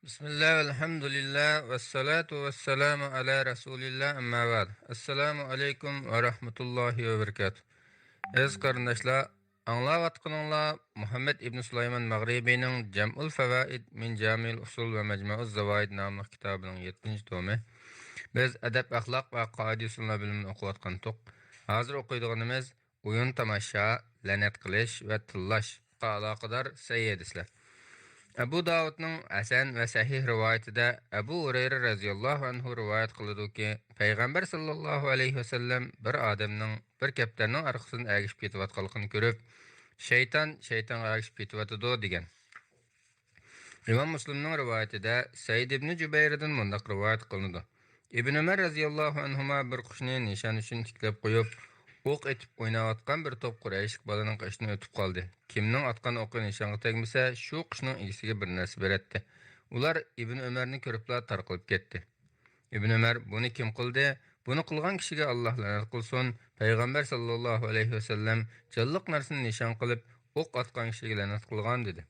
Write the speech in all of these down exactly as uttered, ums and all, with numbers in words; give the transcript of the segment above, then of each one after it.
بىسمىللا، ۋەلھەمدۇلىللا، ۋەسسالاتۇ ۋەسسالامۇ ئەلا رەسۇلىللا، ئەمما بەئد. ئەسسالامۇ ئەلەيكۇم ۋە رەھمەتۇللاھى ۋە بەرىكاتۇھ. ئەزىز قېرىنداشلار، ئاڭلاۋاتقىنىڭلار مۇھەممەد ئىبن سۇلايمان مەغرىبىنىڭ جەمئۇل فەۋائىد مىن جامىئىل ئۇسۇل ۋە مەجمەئۇز زاۋائىد ناملىق كىتابىنىڭ يەتتىنچى تومى. بىز ئەدەپ ئەخلاق ۋە قائىدە ئۇسۇللار بۆلۈمىنى ئوقۇۋاتقانتۇق. ھازىر ئوقۇيدىغىنىمىز ئويۇن تاماشا، لەنەت قىلىش ۋە تىللاشقا ئالاقىدار سەھىھ ھەدىسلەر. ئەبۇ داۋۇدنىڭ ھەسەن ۋە سەھىھ رىۋايىتىدە ئەبۇ ھۇرەيرە رەزىياللاھۇ ئەنھۇ رىۋايەت قىلىدۇكى، پەيغەمبەر ساللاللاھۇ ئەلەيھى ۋەسەللەم بىر ئادەمنىڭ بىر كەپتەرنىڭ ئارقىسىدىن ئەگىشىپ كېتىۋاتقانلىقىنى كۆرۈپ، شەيتان شەيتانغا ئەگىشىپ كېتىۋاتىدۇ، دېگەن. ئىمام مۇسلىمنىڭ رىۋايىتىدە سەئىد ئىبنى جۇبەيردىن مۇنداق رىۋايەت قىلىنىدۇ. ئىبن ئۆمەر رەزىياللاھۇ ئەنھۇما بىر قۇشنى نىشان ئۈچۈن تىكلەپ قويۇپ، ئوق ئېتىپ ئويناۋاتقان بىر توپ قۇرەيشلىك بالىنىڭ قېشىدىن ئۆتۈپ قالدى. كىمنىڭ ئاتقان ئوقى نىشانغا تەگمىسە، شۇ قۇشنىڭ ئىگىسىگە بىر نەرسە بېرەتتى. ئۇلار ئىبن ئۆمەرنى كۆرۈپلا تارقىلىپ كەتتى. ئىبن ئۆمەر: «بۇنى كىم قىلدى؟ بۇنى قىلغان كىشىگە ئاللاھ لەنەت قىلسۇن. پەيغەمبەر ساللاللاھۇ ئەلەيھى ۋەسەللەم جانلىق نەرسىنى نىشان قىلىپ، ئوق ئاتقان كىشىگە لەنەت قىلغان» دېدى.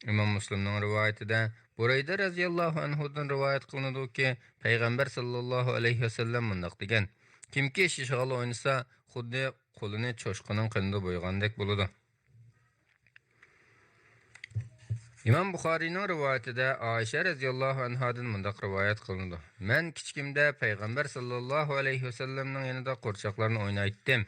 ئىمام مۇسلىمنىڭ رىۋايىتىدە بۇرەيدە رەزىياللاھۇ ئەنھۇدىن رىۋايەت قىلىنىدۇكى، پەيغەمبەر ساللاللاھۇ ئەلەيھى ۋەسەللەم مۇنداق دېگەن: «كىمكى شىشغال ئوينىسا، خۇددى قولىنى چوشقىنىڭ قېنىدا بويىغاندەك بولىدۇ.» ئىمام بۇخارىينىڭ رىۋايىتىدە ئائىشە رەزىياللاھۇ ئەنھادىن مۇنداق رىۋايەت قىلىنىدۇ: «مەن كىچىكىمدە پەيغەمبەر ساللاللاھۇ ئەلەيھى ۋەسەللەمنىڭ يېنىدا قورچاقلارنى ئوينايتتىم.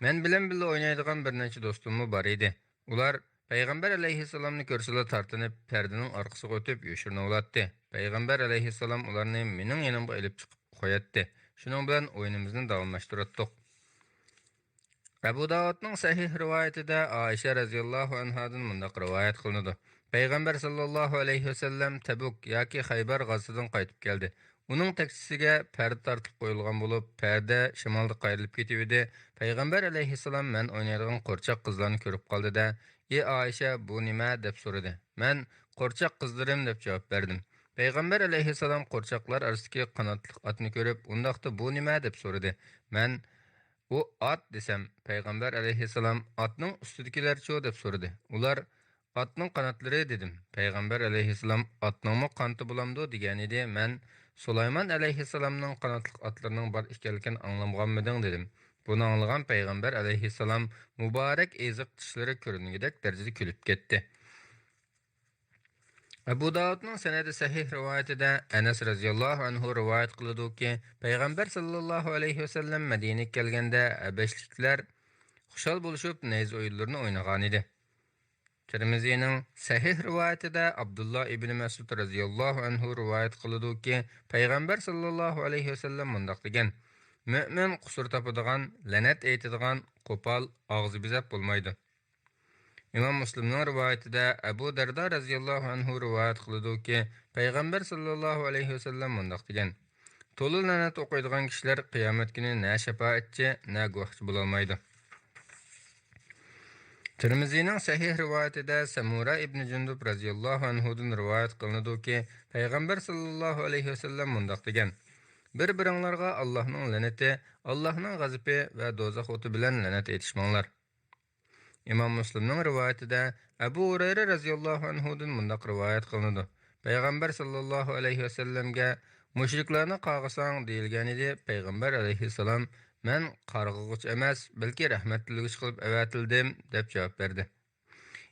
مەن بىلەن بىللە ئوينايدىغان بىر نەچچە دوستۇممۇ بار ئىدى. ئۇلار پەيغەمبەر ئەلەيھىسسالامنى كۆرسىلا تارتىنىپ، پەردىنىڭ ئارقىسىغا ئۆتۈپ يوشۇرۇنۇۋالاتتى. پەيغەمبەر ئەلەيھىسسالام ئۇلارنى مېنىڭ يېنىمغا ئېلىپ چىقىپ قوياتتى. شۇنىڭ بىلەن ئويۇنىمىزنى داۋاملاشتۇراتتۇق.» ئەبۇ داۋۇدنىڭ سەھىھ رىۋايىتىدە ئائىشە رەزىياللاھۇ ئەنھادىن مۇنداق رىۋايەت قىلىنىدۇ: پەيغەمبەر ساللاللاھۇ ئەلەيھى ۋەسەللەم تەبۇك ياكى خەيبەر غازىتىدىن قايتىپ كەلدى. ئۇنىڭ تەكچىسىگە پەردە تارتىپ قويۇلغان بولۇپ، پەردە شامالدا قايرىلىپ كېتىۋىدى. پەيغەمبەر ئەلەيھىسسالام مەن ئوينايدىغان قورچاق قىزلارنى كۆرۈپ قالدى-دە، «ئى ئائىشە، بۇ نېمە؟» دەپ سورىدى. مەن، «قورچاق قىزلىرىم» دەپ جاۋاب بەردىم. پەيغەمبەر ئەلەيھىسسالام قورچاقلار ئارىسىدىكى قاناتلىق ئاتنى كۆرۈپ، ئۇنداقتا «بۇ نېمە؟» دەپ سورىدى. مەن، «ئۇ ئات» دېسەم، پەيغەمبەر ئەلەيھىسسالام، «ئاتنىڭ ئۈستىدىكىلەرچۇ؟» دەپ سورىدى. ئۇلار، «ئاتنىڭ قاناتلىرى» دېدىم. پەيغەمبەر ئەلەيھىسسالام، «ئاتنىڭمۇ قانىتى بولامدۇ؟» دېگەنىدى. مەن، «سۇلايمان ئەلەيھىسسالامنىڭ قاناتلىق ئاتلىرىنىڭ بار ئىكەنلىكىنى ئاڭلىمىغانمىدىڭ؟» دېدىم. بۇنى ئاڭلىغان پەيغەمبەر ئەلەيھىسسالام مۇبارەك ئېزىق چىشلىرى كۆرۈنگۈدەك دەرىجىدە كۈلۈپ كەتتى. ئەبۇ داۋۇدنىڭ سەنەدى سەھىھ رىۋايىتىدە ئەنەس رەزىياللاھۇ ئەنھۇ رىۋايەت قىلىدۇكى، پەيغەمبەر ساللاللاھۇ ئەلەيھى ۋەسەللەم مەدىنىگە كەلگەندە ھەبەشلىكلەر خۇشال بولۇشۇپ نەيزە ئويۇنلىرىنى ئوينىغانىدى. تىرمىزىنىڭ سەھىھ رىۋايىتىدە ئابدۇللا ئىبنى مەسئۇد رەزىياللاھۇ ئەنھۇ رىۋايەت قىلىدۇكى، پەيغەمبەر ساللاللاھۇ ئەلەيھى ۋەسەللەم مۇنداق دېگەن: «مۆمىن قۇسۇر تاپىدىغان، لەنەت ئېيتىدىغان، قوپال، ئاغزى بېزەپ بولمايدۇ.» ئىمام مۇسلىمنىڭ رىۋايىتىدە ئەبۇ دەردا رەزىياللاھۇ ئەنھۇ رىۋايەت قىلىدۇكى، پەيغەمبەر ساللاللاھۇ ئەلەيھى ۋەسەللەم مۇنداق دېگەن: «تولا لەنەت ئوقۇيدىغان كىشىلەر قىيامەت كۈنى نە شاپائەتچى، نە گۇۋاھچى بولالمايدۇ.» تىرمىزىنىڭ سەھىھ رىۋايىتىدە سەمۇرا ئىبنى جۇندۇب رەزىياللاھۇ ئەنھۇدىن رىۋايەت قىلىنىدۇكى، پەيغەمبەر ساللاللاھۇ ئەلەيھى ۋەسەللەم مۇنداق دېگەن: «بىر-بىرىڭلارغا ئاللاھنىڭ لەنىتى، ئاللاھنىڭ غەزىپى ۋە دوزاخ ئوتى بىلەن لەنەت ئېيتىشماڭلار.» ئىمام مۇسلىمنىڭ رىۋايىتىدە ئەبۇ ھۇرەيرە رەزىياللاھۇ ئەنھۇدىن مۇنداق رىۋايەت قىلىنىدۇ: پەيغەمبەر ساللاللاھۇ ئەلەيھى ۋەسەللەمگە «مۇشرىكلارنى قاغىساڭ» دېيىلگەنىدى. پەيغەمبەر ئەلەيھىسسالام، «مەن قارغىغۇچى ئەمەس، بەلكى رەھمەت تىلىگۈچى قىلىپ ئەۋەتىلدىم» دەپ جاۋاب بەردى.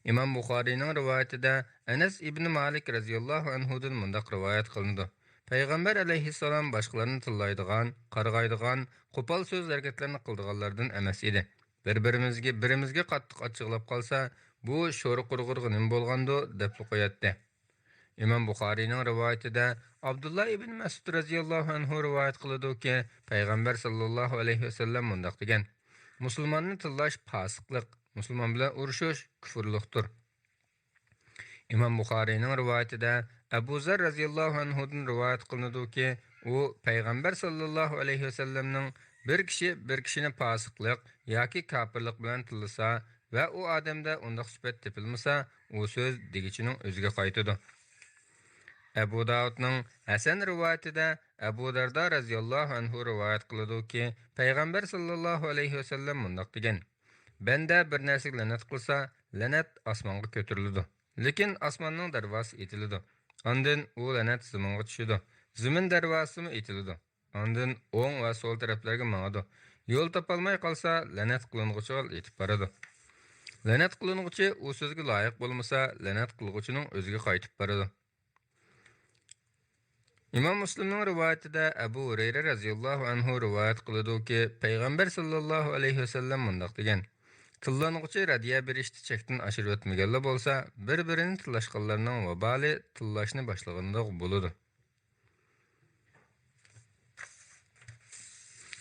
ئىمام بۇخارىينىڭ رىۋايىتىدە ئەنەس ئىبنى مالىك رەزىياللاھۇ ئەنھۇدىن مۇنداق رىۋايەت قىلىنىدۇ: پەيغەمبەر ئەلەيھىسسالام باشقىلارنى تىللايدىغان، قارغايدىغان، قوپال سۆز ھەرىكەتلەرنى قىلىدىغانلاردىن ئەمەس ئىدى. بىر-بىرىمىزگە، بىرىمىزگە قاتتىق ئاچچىقلاپ قالسا، «بۇ شورا قۇرغۇرغا نېمە بولغاندۇ؟» دەپلا قوياتتى. ئىمام بۇخارىينىڭ رىۋايىتىدە ئابدۇللا ئىبن مەسئۇد رەزىياللاھۇ ئەنھۇ رىۋايەت قىلىدۇكى، پەيغەمبەر ساللاللاھۇ ئەلەيھى ۋەسەللەم مۇنداق دېگەن: «مۇسۇلماننى تىللاش پاسىقلىق، مۇسۇلمان بىلەن ئۇرۇشۇش كۇفۇرلۇقتۇر.» ئىمام بۇخارىينىڭ رىۋايىتىدە ئەبۇ زەر رەزىياللاھۇ ئەنھۇدىن رىۋايەت قىلىنىدۇكى، ئۇ پەيغەمبەر ساللاللاھۇ ئەلەيھى ۋەسەللەمنىڭ، «بىر كىشى بىر كىشىنى پاسىقلىق ياكى كاپىرلىق بىلەن تىللىسا ۋە ئۇ ئادەمدە ئۇنداق سۈپەت تېپىلمىسا، ئۇ سۆز دېگۈچىنىڭ ئۆزىگە قايتىدۇ.» ئەبۇ داۋۇدنىڭ ھەسەن رىۋايىتىدە ئەبۇ دەردا رەزىياللاھۇ ئەنھۇ رىۋايەت قىلىدۇكى، پەيغەمبەر ساللاللاھۇ ئەلەيھى ۋەسەللەم مۇنداق دېگەن: «بەندە بىر نەرسىگە لەنەت قىلسا، لەنەت ئاسمانغا كۆتۈرۈلىدۇ، لېكىن ئاسماننىڭ دەرۋازىسى ئېتىلىدۇ. ئاندىن ئۇ لەنەت زېمىنغا چۈشىدۇ. زېمىن دەرۋازىسىمۇ ئېتىلىدۇ. ئاندىن ئوڭ ۋە سول تەرەپلەرگە ماڭىدۇ. يول تاپالماي قالسا، لەنەت قىلىنغۇچىغا يېتىپ بارىدۇ. لەنەت قىلىنغۇچى ئۇ سۆزگە لايىق بولمىسا، لەنەت قىلغۇچىنىڭ ئۆزىگە قايتىپ بارىدۇ. ئىمام مۇسلىمنىڭ رىۋايىتىدە ئەبۇ ھۇرەيرە رەزىياللاھۇ ئەنھۇ رىۋايەت قىلىدۇكى، پەيغەمبەر ساللاللاھۇ ئەلەيھى ۋەسەللەم مۇنداق دېگەن: تىللانغۇچى رەددىيە بېرىشتە چەكتىن ئاشۇرۇۋەتمىگەنلا بولسا، بىر-بىرىنى تىللاشقانلارنىڭ ۋابالى تىللاشنى باشلىغاندەك بولىدۇ.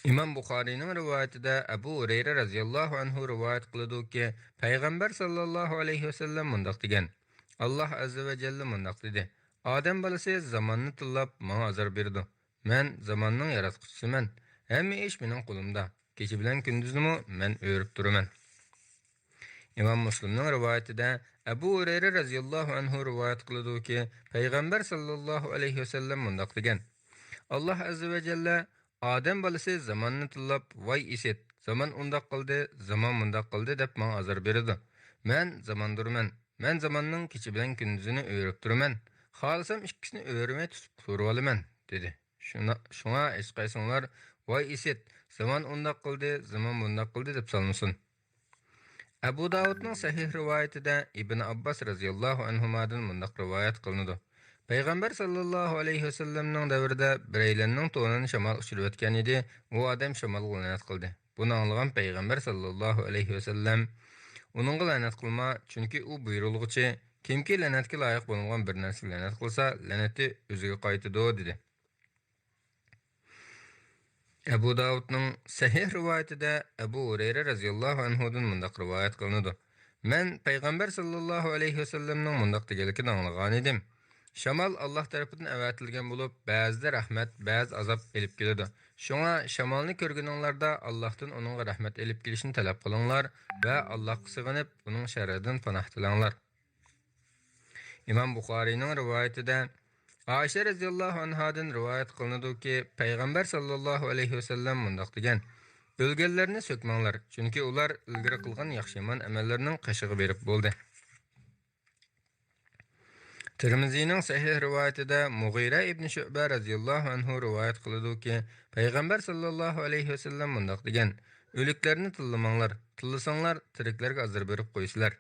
ئىمام بۇخارىينىڭ رىۋايىتىدە ئەبۇ ھۇرەيرە رەزىياللاھۇ ئەنھۇ رىۋايەت قىلىدۇكى، پەيغەمبەر ساللاللاھۇ ئەلەيھى ۋەسەللەم مۇنداق دېگەن: ئاللاھ ئەززە ۋە جەللە مۇنداق دېدى: ئادەم بالىسى زاماننى تىللاپ ماڭا ئازار بېرىدۇ. مەن زاماننىڭ ياراتقۇچىسىمەن. ھەممە ئىش مېنىڭ قولۇمدا. كېچە بىلەن كۈندۈزنىمۇ مەن ئۆرۈپ تۇرىمەن. ئىمام مۇسلىمنىڭ رىۋايىتىدە ئەبۇ ھۇرەيرە رەزىياللاھۇ ئەنھۇ رىۋايەت قىلىدۇكى، پەيغەمبەر ساللاللاھۇ ئەلەيھى ۋەسەللەم مۇنداق دېگەن: ئاللاھ ئەززە ۋە جەللە ئادەم بالىسى زاماننى تىللاپ، ۋاي ئىسىت، زامان ئۇنداق قىلدى، زامان مۇنداق قىلدى دەپ ماڭا ئازار بېرىدۇ. مەن زاماندۇرمەن. مەن زاماننىڭ كېچە بىلەن كۈندۈزىنى ئۆرۈپ تۇرىمەن. خالىسام ئىككىسىنى ئۆرۈمەي تۇتۇپ تۇرۇۋالىمەن، دېدى. شۇنا-، شۇڭا ھېچقايسىڭلار، ۋاي ئىسىت، زامان ئۇنداق قىلدى، زامان بۇنداق قىلدى دەپ سالمىسۇن. ئەبۇ داۋۇدنىڭ سەھىھ رىۋايىتىدە ئىبن ئابباس رەزىياللاھۇ ئەنھۇمادىن مۇنداق رىۋايەت قىلىنىدۇ: پەيغەمبەر ساللاللاھۇ ئەلەيھى ۋەسەللەمنىڭ دەۋرىدە بىرەيلەننىڭ تونىنى شامال ئۇچۇرۇۋەتكەنىدى، ئۇ ئادەم شامالغا لەنەت قىلدى. بۇنى ئاڭلىغان پەيغەمبەر ساللاللاھۇ ئەلەيھى ۋەسەللەم ئۇنىڭغا لەنەت قىلما، چۈنكى ئۇ بۇيرۇلغۇچى، كىمكى لەنەتكە لايىق بولمىغان بىر نەرسىگە لەنەت قىلسا، لەنىتى ئۆزىگە قايتىدۇ، دېدى. ئەبۇ داۋۇدنىڭ سەھىھ رىۋايىتىدە ئەبۇ ھۇرەيرە رەزىياللاھۇ ئەنھۇدىن مۇنداق رىۋايەت قىلىنىدۇ: مەن پەيغەمبەر ساللاللاھۇ ئەلەيھى ۋەسەللەمنىڭ مۇنداق دېگەنلىكىنى ئاڭلىغانىدىم: شامال ئاللاھ تەرىپىدىن ئەۋەتىلگەن بولۇپ، بەزىدە رەھمەت، بەزىدە ئازاب ئېلىپ كېلىدۇ. شۇڭا شامالنى كۆرگىنىڭلاردا ئاللاھتىن ئۇنىڭغا رەھمەت ئېلىپ كېلىشىنى تەلەپ قىلىڭلار ۋە ئاللاھقا سېغىنىپ، ئۇنىڭ شەررىدىن پاناھ تىلەڭلار. ئىمام بۇخارىينىڭ رىۋايىتىدە ئائىشە رەزىياللاھۇ ئەنھادىن رىۋايەت قىلىنىدۇكى، پەيغەمبەر ساللاللاھۇ ئەلەيھى ۋەسەللەم مۇنداق دېگەن: ئۆلگەنلەرنى سۆكمەڭلار، چۈنكى ئۇلار ئىلگىرى قىلغان ياخشى-يامان ئەمەللىرىنىڭ قېشىغا بېرىپ بولدى. تىرمىزىنىڭ سەھىھ رىۋايىتىدە مۇغىرە ئىبنى شۇئبە رەزىياللاھۇ ئەنھۇ رىۋايەت قىلىدۇكى، پەيغەمبەر ساللاللاھۇ ئەلەيھى ۋەسەللەم مۇنداق دېگەن: ئۆلۈكلەرنى تىللىماڭلار، تىللىساڭلار، تىرىكلەرگە ئازار بېرىپ قويىسىلەر.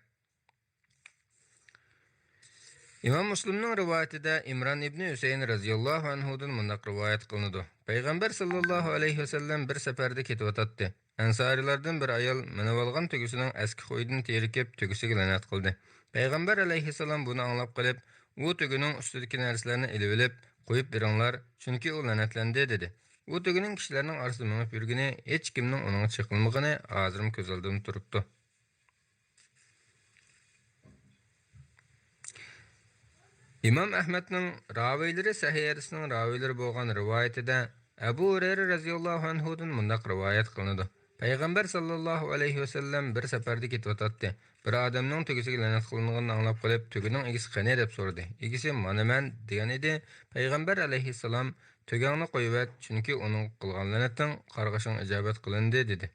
ئىمام مۇسلىمنىڭ رىۋايىتىدە ئىمران ئىبنى ھۈسەيىن رەزىياللاھۇ ئەنھۇدىن مۇنداق رىۋايەت قىلىنىدۇ: پەيغەمبەر ساللاللاھۇ ئەلەيھى ۋەسەللەم بىر سەپەردە كېتىۋاتاتتى. ئەنسارىيلاردىن بىر ئايال مىنىۋالغان تۆگىسىنىڭ ئەسكى خۇيىدىن تېرىكىپ، تۆگىسىگە لەنەت قىلدى. پەيغەمبەر ئەلەيھىسسالام بۇنى ئاڭلاپ قېلىپ، ئۇ تۆگىنىڭ ئۈستىدىكى نەرسىلەرنى ئېلىۋېلىپ، قويۇپ بېرىڭلار، چۈنكى ئۇ لەنەتلەندى، دېدى. ئۇ تۆگىنىڭ كىشىلەرنىڭ ئارىسىدا مېڭىپ يۈرگىنى، ھېچكىمنىڭ ئۇنىڭغا چېقىلمىغىنى ھازىرمۇ كۆز ئالدىمدا تۇرۇپتۇ. ئىمام ئەھمەدنىڭ راۋىيلىرى سەھىھ ھەدىسنىڭ راۋىيلىرى بولغان رىۋايىتىدە ئەبۇ ھۇرەيرە رەزىياللاھۇ ئەنھۇدىن مۇنداق رىۋايەت قىلىنىدۇ: پەيغەمبەر ساللاللاھۇ ئەلەيھى ۋەسەللەم بىر سەپەردە كېتىۋاتاتتى. بىر ئادەمنىڭ تۆگىسىگە لەنەت قىلىنغىنىنى ئاڭلاپ قېلىپ، تۆگىنىڭ ئىگىسى قېنى دەپ سورىدى. ئىگىسى مانا مەن دېگەن ئىدى. پەيغەمبەر ئەلەيھىسسالام تۆگەڭنى قويۇۋەت، چۈنكى ئۇنىڭغا قىلغان لەنىتىڭ قارغىشىڭ ئىجابەت قىلىندى، دېدى.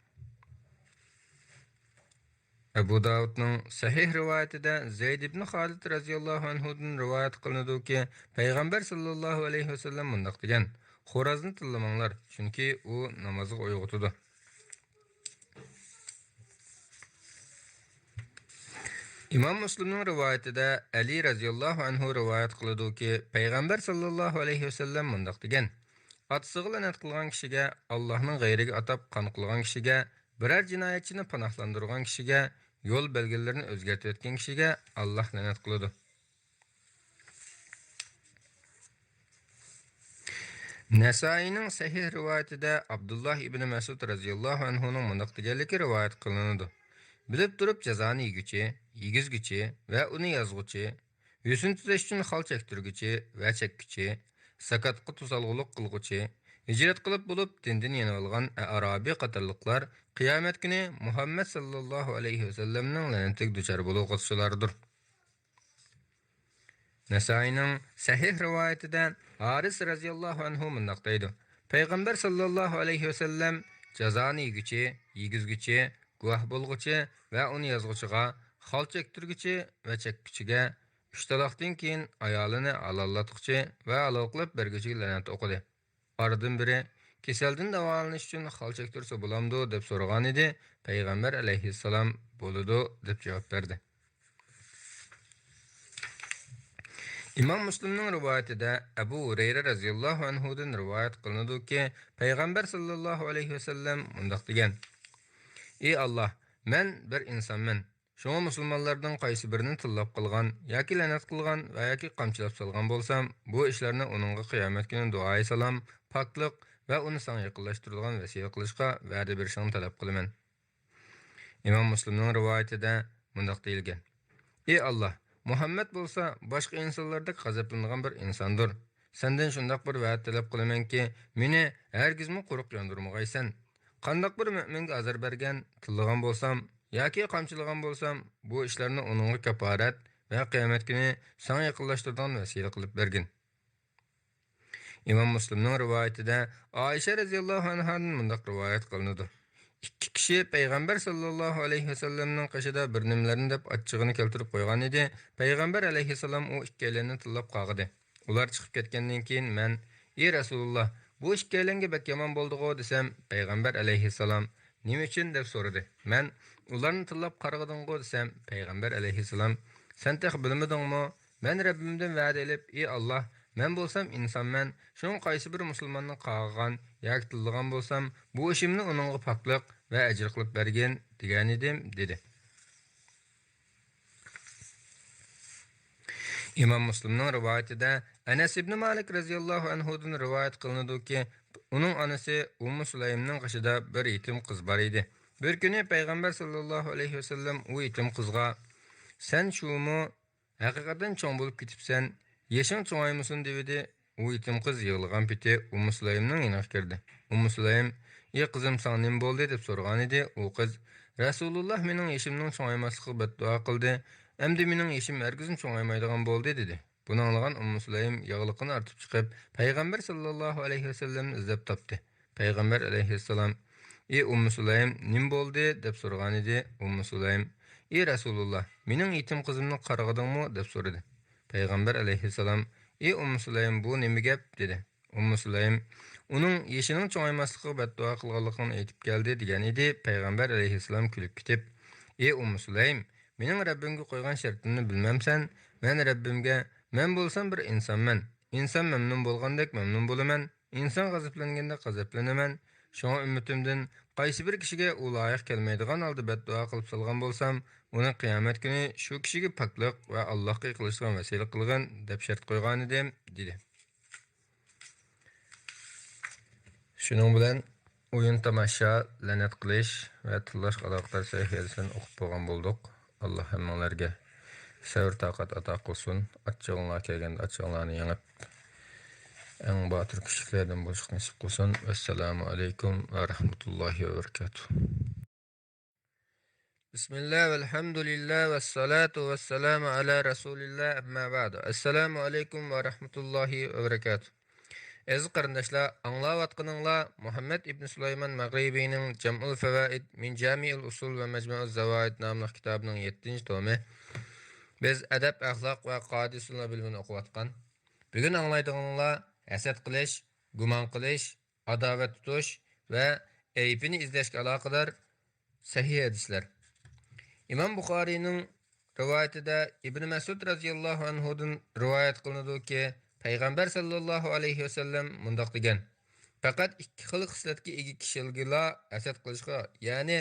ئەبۇ داۋۇدنىڭ سەھىھ رىۋايىتىدە زەيد ئىبن خالىد رەزىياللاھۇ ئەنھۇدىن رىۋايەت قىلىنىدۇكى، پەيغەمبەر ساللاللاھۇ ئەلەيھى ۋەسەللەم مۇنداق دېگەن: خورازنى تىللىماڭلار، چۈنكى ئۇ نامازغا ئويغىتىدۇ. ئىمام مۇسلىمنىڭ رىۋايىتىدە ئەلى رەزىياللاھۇ ئەنھۇ رىۋايەت قىلىدۇكى، پەيغەمبەر ساللاللاھۇ ئەلەيھى ۋەسەللەم مۇنداق دېگەن: ئاتىسىغا لەنەت قىلغان كىشىگە، ئاللاھنىڭ غەيرىگە ئاتاپ قان قىلغان كىشىگە، بىرەر جىنايەتچىنى پاناھلاندۇرغان كىشىگە، يول بەلگىلىرىنى ئۆزگەرتىۋەتكەن كىشىگە ئاللاھ لەنەت قىلىدۇ. نەسائىينىڭ سەھىھ رىۋايىتىدە ئابدۇللاھ ئىبنى مەسئۇد رەزىياللاھۇ ئەنھۇنىڭ مۇنداق دېگەنلىكى رىۋايەت قىلىنىدۇ: بىلىپ تۇرۇپ جازانى يېگۈچى، يېگۈزگۈچى ۋە ئۇنى يازغۇچى، ھۆسن تۈزەش ئۈچۈن خال چەكتۈرگۈچى ۋە چەككۈچى، زاكاتقا توسالغۇلۇق قىلغۇچى، ھىجرەت قىلىپ بولۇپ دىندىن يېنىۋالغان ئەئرابىي قاتارلىقلار قىيامەت كۈنى مۇھەممەد ساللاللاھۇ ئەلەيھى ۋەسەللەمنىڭ لەنىتىگە دۇچار بولغۇچىلاردۇر. نەسائىينىڭ سەھىھ رىۋايىتىدە ھارىس رەزىياللاھۇ ئەنھۇ مۇنداق دەيدۇ: پەيغەمبەر ساللاللاھۇ ئەلەيھى ۋەسەللەم جازانى يېگۈچى، يېگۈزگۈچى، گۇۋاھ بولغۇچى ۋە ئۇنى يازغۇچىغا، خال چەكتۈرگۈچى ۋە چەككۈچىگە، ئۈچ تالاقتىن كېيىن ئايالىنى ھالاللاتقۇچى ۋە ھالال قىلىپ بەرگۈچىگە لەنەت ئوقۇدى. ئارىدىن بىرى، «كېسەلدىن داۋالىنىش ئۈچۈن خال چەكتۈرسە بولامدۇ؟» دەپ سورىغانىدى. پەيغەمبەر ئەلەيھىسسالام، «بولىدۇ» دەپ جاۋاب بەردى. ئىمام مۇسلىمنىڭ رىۋايىتىدە ئەبۇ ھۇرەيرە رەزىياللاھۇ ئەنھۇدىن رىۋايەت قىلىنىدۇكى، پەيغەمبەر ساللاللاھۇ ئەلەيھى ۋەسەللەم مۇنداق دېگەن: «ئى ئاللاھ، مەن بىر ئىنسانمەن. شۇڭا مۇسۇلمانلاردىن قايسى بىرىنى تىللاپ قالغان ياكى لەنەت قىلغان ۋە ياكى قامچىلاپ سالغان بولسام، بۇ ئىشلارنى ئۇنىڭغا قىيامەت كۈنى دۇئايى سالام، پاكلىق ۋە ئۇنى ساڭا يېقىنلاشتۇرىدىغان ۋەسىلە قىلىشقا ۋەدە بېرىشىڭنى تەلەپ قىلىمەن.» ئىمام مۇسلىمنىڭ رىۋايىتىدە مۇنداق دېيىلگەن: «ئى ئاللاھ، مۇھەممەد بولسا باشقا ئىنسانلاردەك غەزەپلىنىدىغان بىر ئىنساندۇر. سەندىن شۇنداق بىر ۋەدە تەلەپ قىلىمەنكى، مېنى ھەرگىزمۇ قۇرۇق ياندۇرمىغايسەن. قانداق بىر مۆمىنگە ئازار بەرگەن، تىللىغان بولسام ياكى قامچىلىغان بولسام، بۇ ئىشلارنى ئۇنىڭغا كاپپارەت ۋە قىيامەت كۈنى ساڭا يېقىنلاشتۇرىدىغان ۋەسىلە قىلىپ بەرگىن.» ئىمام مۇسلىمنىڭ رىۋايىتىدە ئائىشە رەزىياللاھۇ ئەنھادىن مۇنداق رىۋايەت قىلىنىدۇ: «ئىككى كىشى پەيغەمبەر ساللاللاھۇ ئەلەيھى ۋەسەللەمنىڭ قېشىدا بىر نېمىلەرنى دەپ ئاچچىقىنى كەلتۈرۈپ قويغانىدى. پەيغەمبەر ئەلەيھىسسالام ئۇ ئىككىيلەننى تىللاپ قاغىدى. ئۇلار چىقىپ كەتكەندىن كېيىن مەن، ئى رەسۇلۇللاھ، بۇ ئىككىيلەنگە بەك يامان بولدىغۇ دېسەم، پەيغەمبەر ئەلەيھىسسالام، نېمە ئۈچۈن دەپ سورىدى. مەن، ئۇلارنى تىللاپ قارىغىدىڭغۇ دېسەم، پەيغەمبەر ئەلەيھىسسالام، سەن تېخى بىلمىدىڭمۇ؟ مەن رەببىمدىن ۋەدە ئېلىپ، ئى ئاللاھ، مەن بولسام ئىنسانمەن، شۇڭا قايسى بىر مۇسۇلماننى قاغىغان ياكى تىللىغان بولسام، بۇ ئىشىمنى ئۇنىڭغا پاكلىق ۋە ئەجىر قىلىپ بەرگىن دېگەنىدىم، دېدى. ئىمام مۇسلىمنىڭ رىۋايىتىدە ئەنەس ئىبنى مالىك رەزىياللاھۇ ئەنھۇدىن رىۋايەت قىلىنىدۇكى، ئۇنىڭ ئانىسى ئۇممۇ سۇلەيمنىڭ قېشىدا بىر يېتىم قىز بار ئىدى. بىر كۈنى پەيغەمبەر ساللاللاھۇ ئەلەيھى ۋەسەللەم ئۇ يېتىم قىزغا، سەن شۇمۇ؟ ھەقىقەتەن چوڭ بولۇپ كېتىپسەن، يېشىڭ چوڭايمىسۇن دېۋىدى. ئۇ يېتىم قىز يىغلىغان پېتى ئۇممۇ سۇلەيمنىڭ يېنىغا كىردى. ئۇممۇ سۇلەيم، ئى قىزىم، ساڭا نېمە بولدى؟ دەپ سورىغانىدى. ئۇ قىز، رەسۇلۇللاھ مېنىڭ يېشىمنىڭ چوڭايماسلىقىغا بەددۇئا قىلدى، ئەمدى مېنىڭ يېشىم ھەرگىزمۇ چوڭايمايدىغان بولدى، دېدى. بۇنى ئاڭلىغان ئۇممۇ سۇلەيم ياغلىقىنى ئارتىپ چىقىپ، پەيغەمبەر ساللاللاھۇ ئەلەيھى ۋەسەللەمنى ئىزدەپ تاپتى. پەيغەمبەر ئەلەيھىسسالام، ئى ئۇممۇ سۇلەيم، نېمە بولدى؟ دەپ سورىغانىدى. ئۇممۇ سۇلەيم، ئى رەسۇلۇللاھ، مېنىڭ يېتىم قىزىمنى قارىغىدىڭمۇ؟ دەپ سورىدى. پەيغەمبەر ئەلەيھىسسالام، ئى ئۇممۇ سۇلەيم، بۇ نېمە گەپ؟ دېدى. ئۇممۇ سۇلەيم، ئۇنىڭ يېشىنىڭ چوڭايماسلىقىغا بەددۇئا قىلغانلىقىڭنى ئېيتىپ كەلدى، دېگەن ئىدى. پەيغەمبەر ئەلەيھىسسالام كۈلۈپ كېتىپ، ئى ئۇممۇ سۇلەيم، مېنىڭ رەببىمگە قويغان شەرتىمنى بىلمەمسەن؟ مەن رەببىمگە، مەن بولسام بىر ئىنسانمەن، ئىنسان مەمنۇن بولغاندەك مەمنۇن بولىمەن، ئىنسان غەزەپلەنگەندە غەزەپلىنىمەن. شۇڭا ئۈممىتىمدىن قايسى بىر كىشىگە ئۇ لايىق كەلمەيدىغان ھالدا بەددۇئا قىلىپ سالغان بولسام، ئۇنى قىيامەت كۈنى شۇ كىشىگە پاكلىق ۋە ئاللاھقا يېقىنلىشىدىغان ۋەسىلە قىلغىن، دەپ شەرت قويغانىدىم، دېدى. شۇنىڭ بىلەن ئويۇن تاماشا، لەنەت قىلىش ۋە تىللاشقا ئالاقىدار سەھىھە ھەدىسلەرنى ئوقۇپ بولغان بولدۇق. ئاللاھ ھەممىڭلارگە سەۋر تاقەت ئاتا قىلسۇن. ئاچچىقىڭلار كەلگەندە ئاچچىقىڭلارنى يېڭىپ، ئەڭ باتۇر كىشىلەردىن بولۇشقا نېسىپ قىلسۇن. ۋەسسالامۇ ئەلەيكۇم ۋە رەھمەتۇللاھى ۋە بەرىكاتۇھ. بىسمىللا، ۋەلھەمدۇلىللا، ۋەسسالاتۇ ۋەسسالامۇ ئەلا رەسۇلىللا، ئەمما بەئدۇ. ئەسسالامۇ ئەلەيكۇم ۋە رەھمەتۇللاھى ۋە بەرىكاتۇھ. ئەزىز قېرىنداشلار، ئاڭلاۋاتقىنىڭلار مۇھەممەد ئىبن سۇلايمان مەغرىبىنىڭ جەمئۇل فەۋائىد مىن جامىئىل ئۇسۇل ۋە مەجمۇئىز زاۋائىد ناملىق كىتابىنىڭ يەتتىنچى تومى. بىز ئەدەپ، ئەخلاق ۋە قائىدە-ئۇسۇللار بۆلۈمىنى ئوقۇۋاتقان. بۈگۈن ئاڭلايدىغىنىڭلار ھەسەت قىلىش، گۇمان قىلىش، ئاداۋەت تۇتۇش ۋە ئەيىبىنى ئىزدەشكە ئالاقىدار سەھىھ ھەدىسلەر. ئىمام بۇخارىينىڭ رىۋايىتىدە ئىبن مەسئۇد رەزىياللاھۇ ئەنھۇدىن رىۋايەت قىلىنىدۇكى، پەيغەمبەر ساللاللاھۇ ئەلەيھى ۋەسەللەم مۇنداق دېگەن، پەقەت ئىككى خىل خىسلەتكە ئىگە كىشىلىگىلا ھەسەت قىلىشقا، يەنى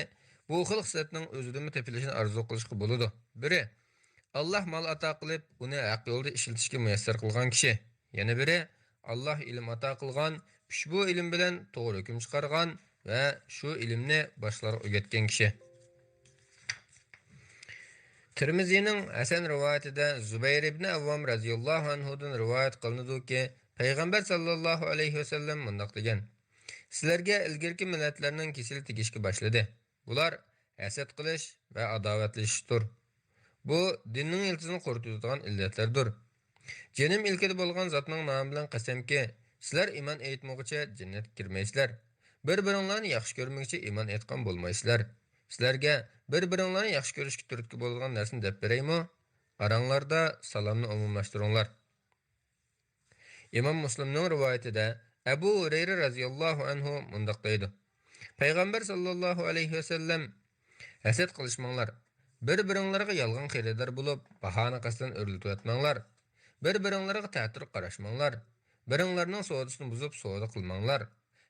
بۇ خىل خىسلەتنىڭ ئۆزىدىنمۇ تېپىلىشىنى ئارزۇ قىلىشقا بولىدۇ. بىرى، ئاللاھ مال ئاتا قىلىپ، ئۇنى ھەق يولدا ئىشلىتىشكە مۇيەسسەر قىلغان كىشى. يەنە بىرى، ئاللاھ ئىلىم ئاتا قىلغان، ئۇشبۇ ئىلىم بىلەن توغرا ھۆكۈم چىقارغان ۋە شۇ ئىلىمنى باشقىلارغا ئۆگەتكەن كىشى. تىرمىزىنىڭ ھەسەن رىۋايىتىدە زۇبەير ئىبنى ئەۋۋام رەزىياللاھۇ ئەنھۇدىن رىۋايەت قىلىنىدۇكى، پەيغەمبەر ساللاللاھۇ ئەلەيھى ۋەسەللەم مۇنداق دېگەن، سىلەرگە ئىلگىرىكى مىللەتلەرنىڭ كېسىلى تېگىشكە باشلىدى. بۇلار ھەسەت قىلىش ۋە ئاداۋەتلىشىشتۇر. بۇ دىننىڭ يىلتىزىنى قۇرۇتۇۋېتىدىغان ئىللەتلەردۇر. جېنىم ئىلكىدە بولغان زاتنىڭ نامى بىلەن قەسەمكى، سىلەر ئىمان ئېيتمىغۇچە جەننەتكە كىرمەيسىلەر. بىر-بىرىڭلارنى ياخشى كۆرمىگۈچە ئىمان ئېيتقان بولمايسىلەر. سىلەرگە بىر-بىرىڭلارنى ياخشى كۆرۈشكە تۈرتكە بولىدىغان نەرسىنى دەپ بېرەيمۇ؟ ئاراڭلاردا سالامنى ئومۇملاشتۇرۇڭلار. ئىمام مۇسلىمنىڭ رىۋايىتىدە ئەبۇ ھۇرەيرە رەزىياللاھۇ ئەنھۇ مۇنداق دەيدۇ: پەيغەمبەر ساللاللاھۇ ئەلەيھى ۋەسەللەم، ھەسەت قىلىشماڭلار، بىر-بىرىڭلارغا يالغان خېرىدار بولۇپ، باھانى قەستەن ئۆرلىتىۋەتمەڭلار، بىر-بىرىڭلارغا تەتۈر قاراشماڭلار، بىرىڭلارنىڭ سودىسىنى بۇزۇپ سودا قىلماڭلار،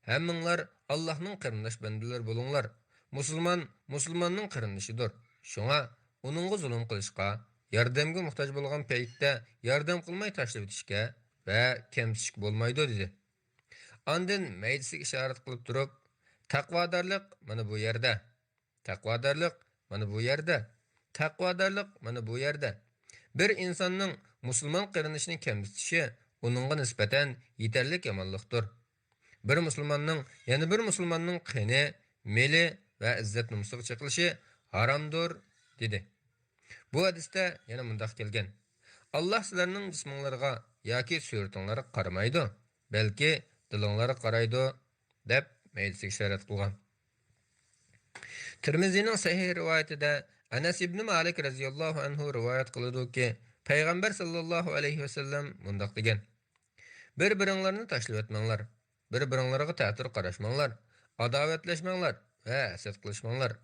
ھەممىڭلار ئاللاھنىڭ قېرىنداش بەندىلىرى بولۇڭلار. مۇسۇلمان مۇسۇلماننىڭ قېرىندىشىدۇر. شۇڭا ئۇنىڭغا زۇلۇم قىلىشقا، ياردەمگە موھتاج بولغان پەيتتە ياردەم قىلماي تاشلىۋېتىشكە ۋە كەمسىتىشكە بولمايدۇ، دېدى. ئاندىن مەيدىسىگە ئىشارەت قىلىپ تۇرۇپ، تەقۋادارلىق مانا بۇ يەردە، تەقۋادارلىق مانا بۇ يەردە، تەقۋادارلىق مانا بۇ يەردە. بىر ئىنساننىڭ مۇسۇلمان قېرىندىشىنى كەمسىتىشى ئۇنىڭغا نىسبەتەن يېتەرلىك يامانلىقتۇر. بىر مۇسۇلماننىڭ يەنە بىر مۇسۇلماننىڭ قېنى، مېلى ۋە ئىززەت-نومۇسىغا چېقىلىشى ھارامدۇر، دېدى. بۇ ھەدىستە يەنە مۇنداق كەلگەن: ئاللاھ سىلەرنىڭ جىسمىڭلارغا ياكى سۈرىتىڭلارغا قارىمايدۇ، بەلكى دىلىڭلارغا قارايدۇ، دەپ مەيدىسىگە ئىشارەت قىلغان. تىرمىزىنىڭ سەھىھ رىۋايىتىدە ئەنەس ئىبنى مالىك رەزىياللاھۇ ئەنھۇ رىۋايەت قىلىدۇكى، پەيغەمبەر ساللاللاھۇ ئەلەيھى ۋەسەللەم مۇنداق دېگەن: بىر-بىرىڭلارنى تاشلىۋەتمەڭلار، بىر-بىرىڭلارغا تەتۈر قاراشماڭلار، ئاداۋەتلەشمەڭلار ۋە ھەسەت قىلىشماڭلار.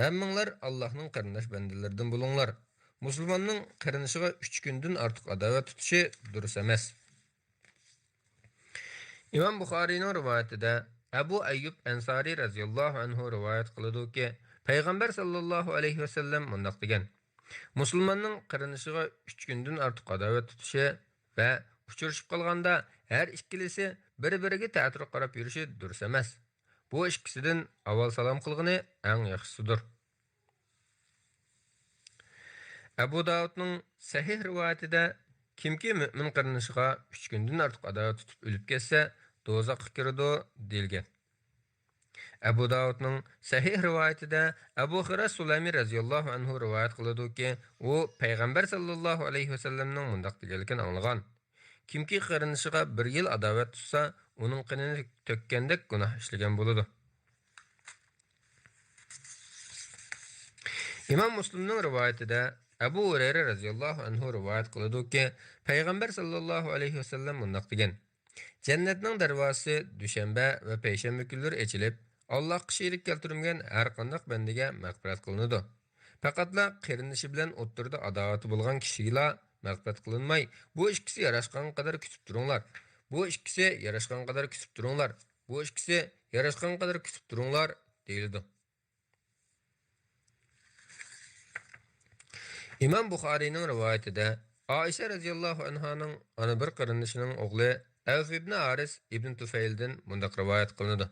ھەممىڭلار ئاللاھنىڭ قېرىنداش بەندىلىرىدىن بولۇڭلار. مۇسۇلماننىڭ قېرىندىشىغا ئۈچ كۈندىن ئارتۇق ئاداۋەت تۇتۇشى دۇرۇس ئەمەس. ئىمام بۇخارىينىڭ رىۋايىتىدە ئەبۇ ئەييۇب ئەنسارى رەزىياللاھۇ ئەنھۇ رىۋايەت قىلىدۇكى، پەيغەمبەر ساللاللاھۇ ئەلەيھى ۋەسەللەم مۇنداق دېگەن: مۇسۇلماننىڭ قېرىندىشىغا ئۈچ كۈندىن ئارتۇق ئاداۋەت تۇتۇشى ۋە ئۇچرىشىپ قالغاندا ھەر ئىككىلىسى بىر-بىرىگە تەتۈر قاراپ يۈرۈشى دۇرۇس ئەمەس. بۇ ئىككىسىدىن ئاۋۋال سالام قىلغىنى ئەڭ ياخشىسىدۇر. ئەبۇ داۋۇدنىڭ سەھىھ رىۋايىتىدە، كىمكى مۆمىن قېرىندىشىغا ئۈچ كۈندىن ئارتۇق ئاداۋەت تۇتۇپ ئۆلۈپ كەتسە، دوزاخقا كىرىدۇ، دېيىلگەن. ئەبۇ داۋۇدنىڭ سەھىھ رىۋايىتىدە ئەبۇ خىراش سۇلەيمى رەزىياللاھۇ ئەنھۇ رىۋايەت قىلىدۇكى، ئۇ پەيغەمبەر ساللاللاھۇ ئەلەيھى ۋەسەللەمنىڭ مۇنداق دېگەنلىكىنى ئاڭلىغان: كىمكى قېرىندىشىغا بىر يىل ئاداۋەت تۇتسا، ئۇنىڭ قېنىنى تۆككەندەك گۇناھ ئىشلىگەن بولىدۇ. ئىمام مۇسلىمنىڭ رىۋايىتىدە ئەبۇ ھۇرەيرە رەزىياللاھۇ ئەنھۇ رىۋايەت قىلىدۇكى، پەيغەمبەر ساللاللاھۇ ئەلەيھى ۋەسەللەم مۇنداق دېگەن: جەننەتنىڭ دەرۋازىسى دۈشەنبە ۋە پەيشەنبە كۈنلىرى ئېچىلىپ، ئاللاھقا شېرىك كەلتۈرمىگەن ھەر قانداق بەندىگە مەغپىرەت قىلىنىدۇ. پەقەتلا قېرىندىشى بىلەن ئوتتۇرىدا ئاداۋىتى بولغان كىشىگىلا مەغپىرەت قىلىنماي، بۇ ئىككىسى ياراشقانغا قەدەر كۈتۈپ تۇرۇڭلار، بۇ ئىككىسى ياراشقانغا قەدەر كۈتۈپ تۇرۇڭلار، بۇ ئىككىسى ياراشقانغا قەدەر كۈتۈپ تۇرۇڭلار، دېيىلىدۇ. ئىمام بۇخارىينىڭ رىۋايىتىدە ئائىشە رەزىياللاھۇ ئەنھانىڭ ئانا بىر قېرىندىشىنىڭ ئوغلى ئەۋف ئىبنى ھارىس ئىبنى تۇفەيلدىن مۇنداق رىۋايەت قىلىنىدۇ: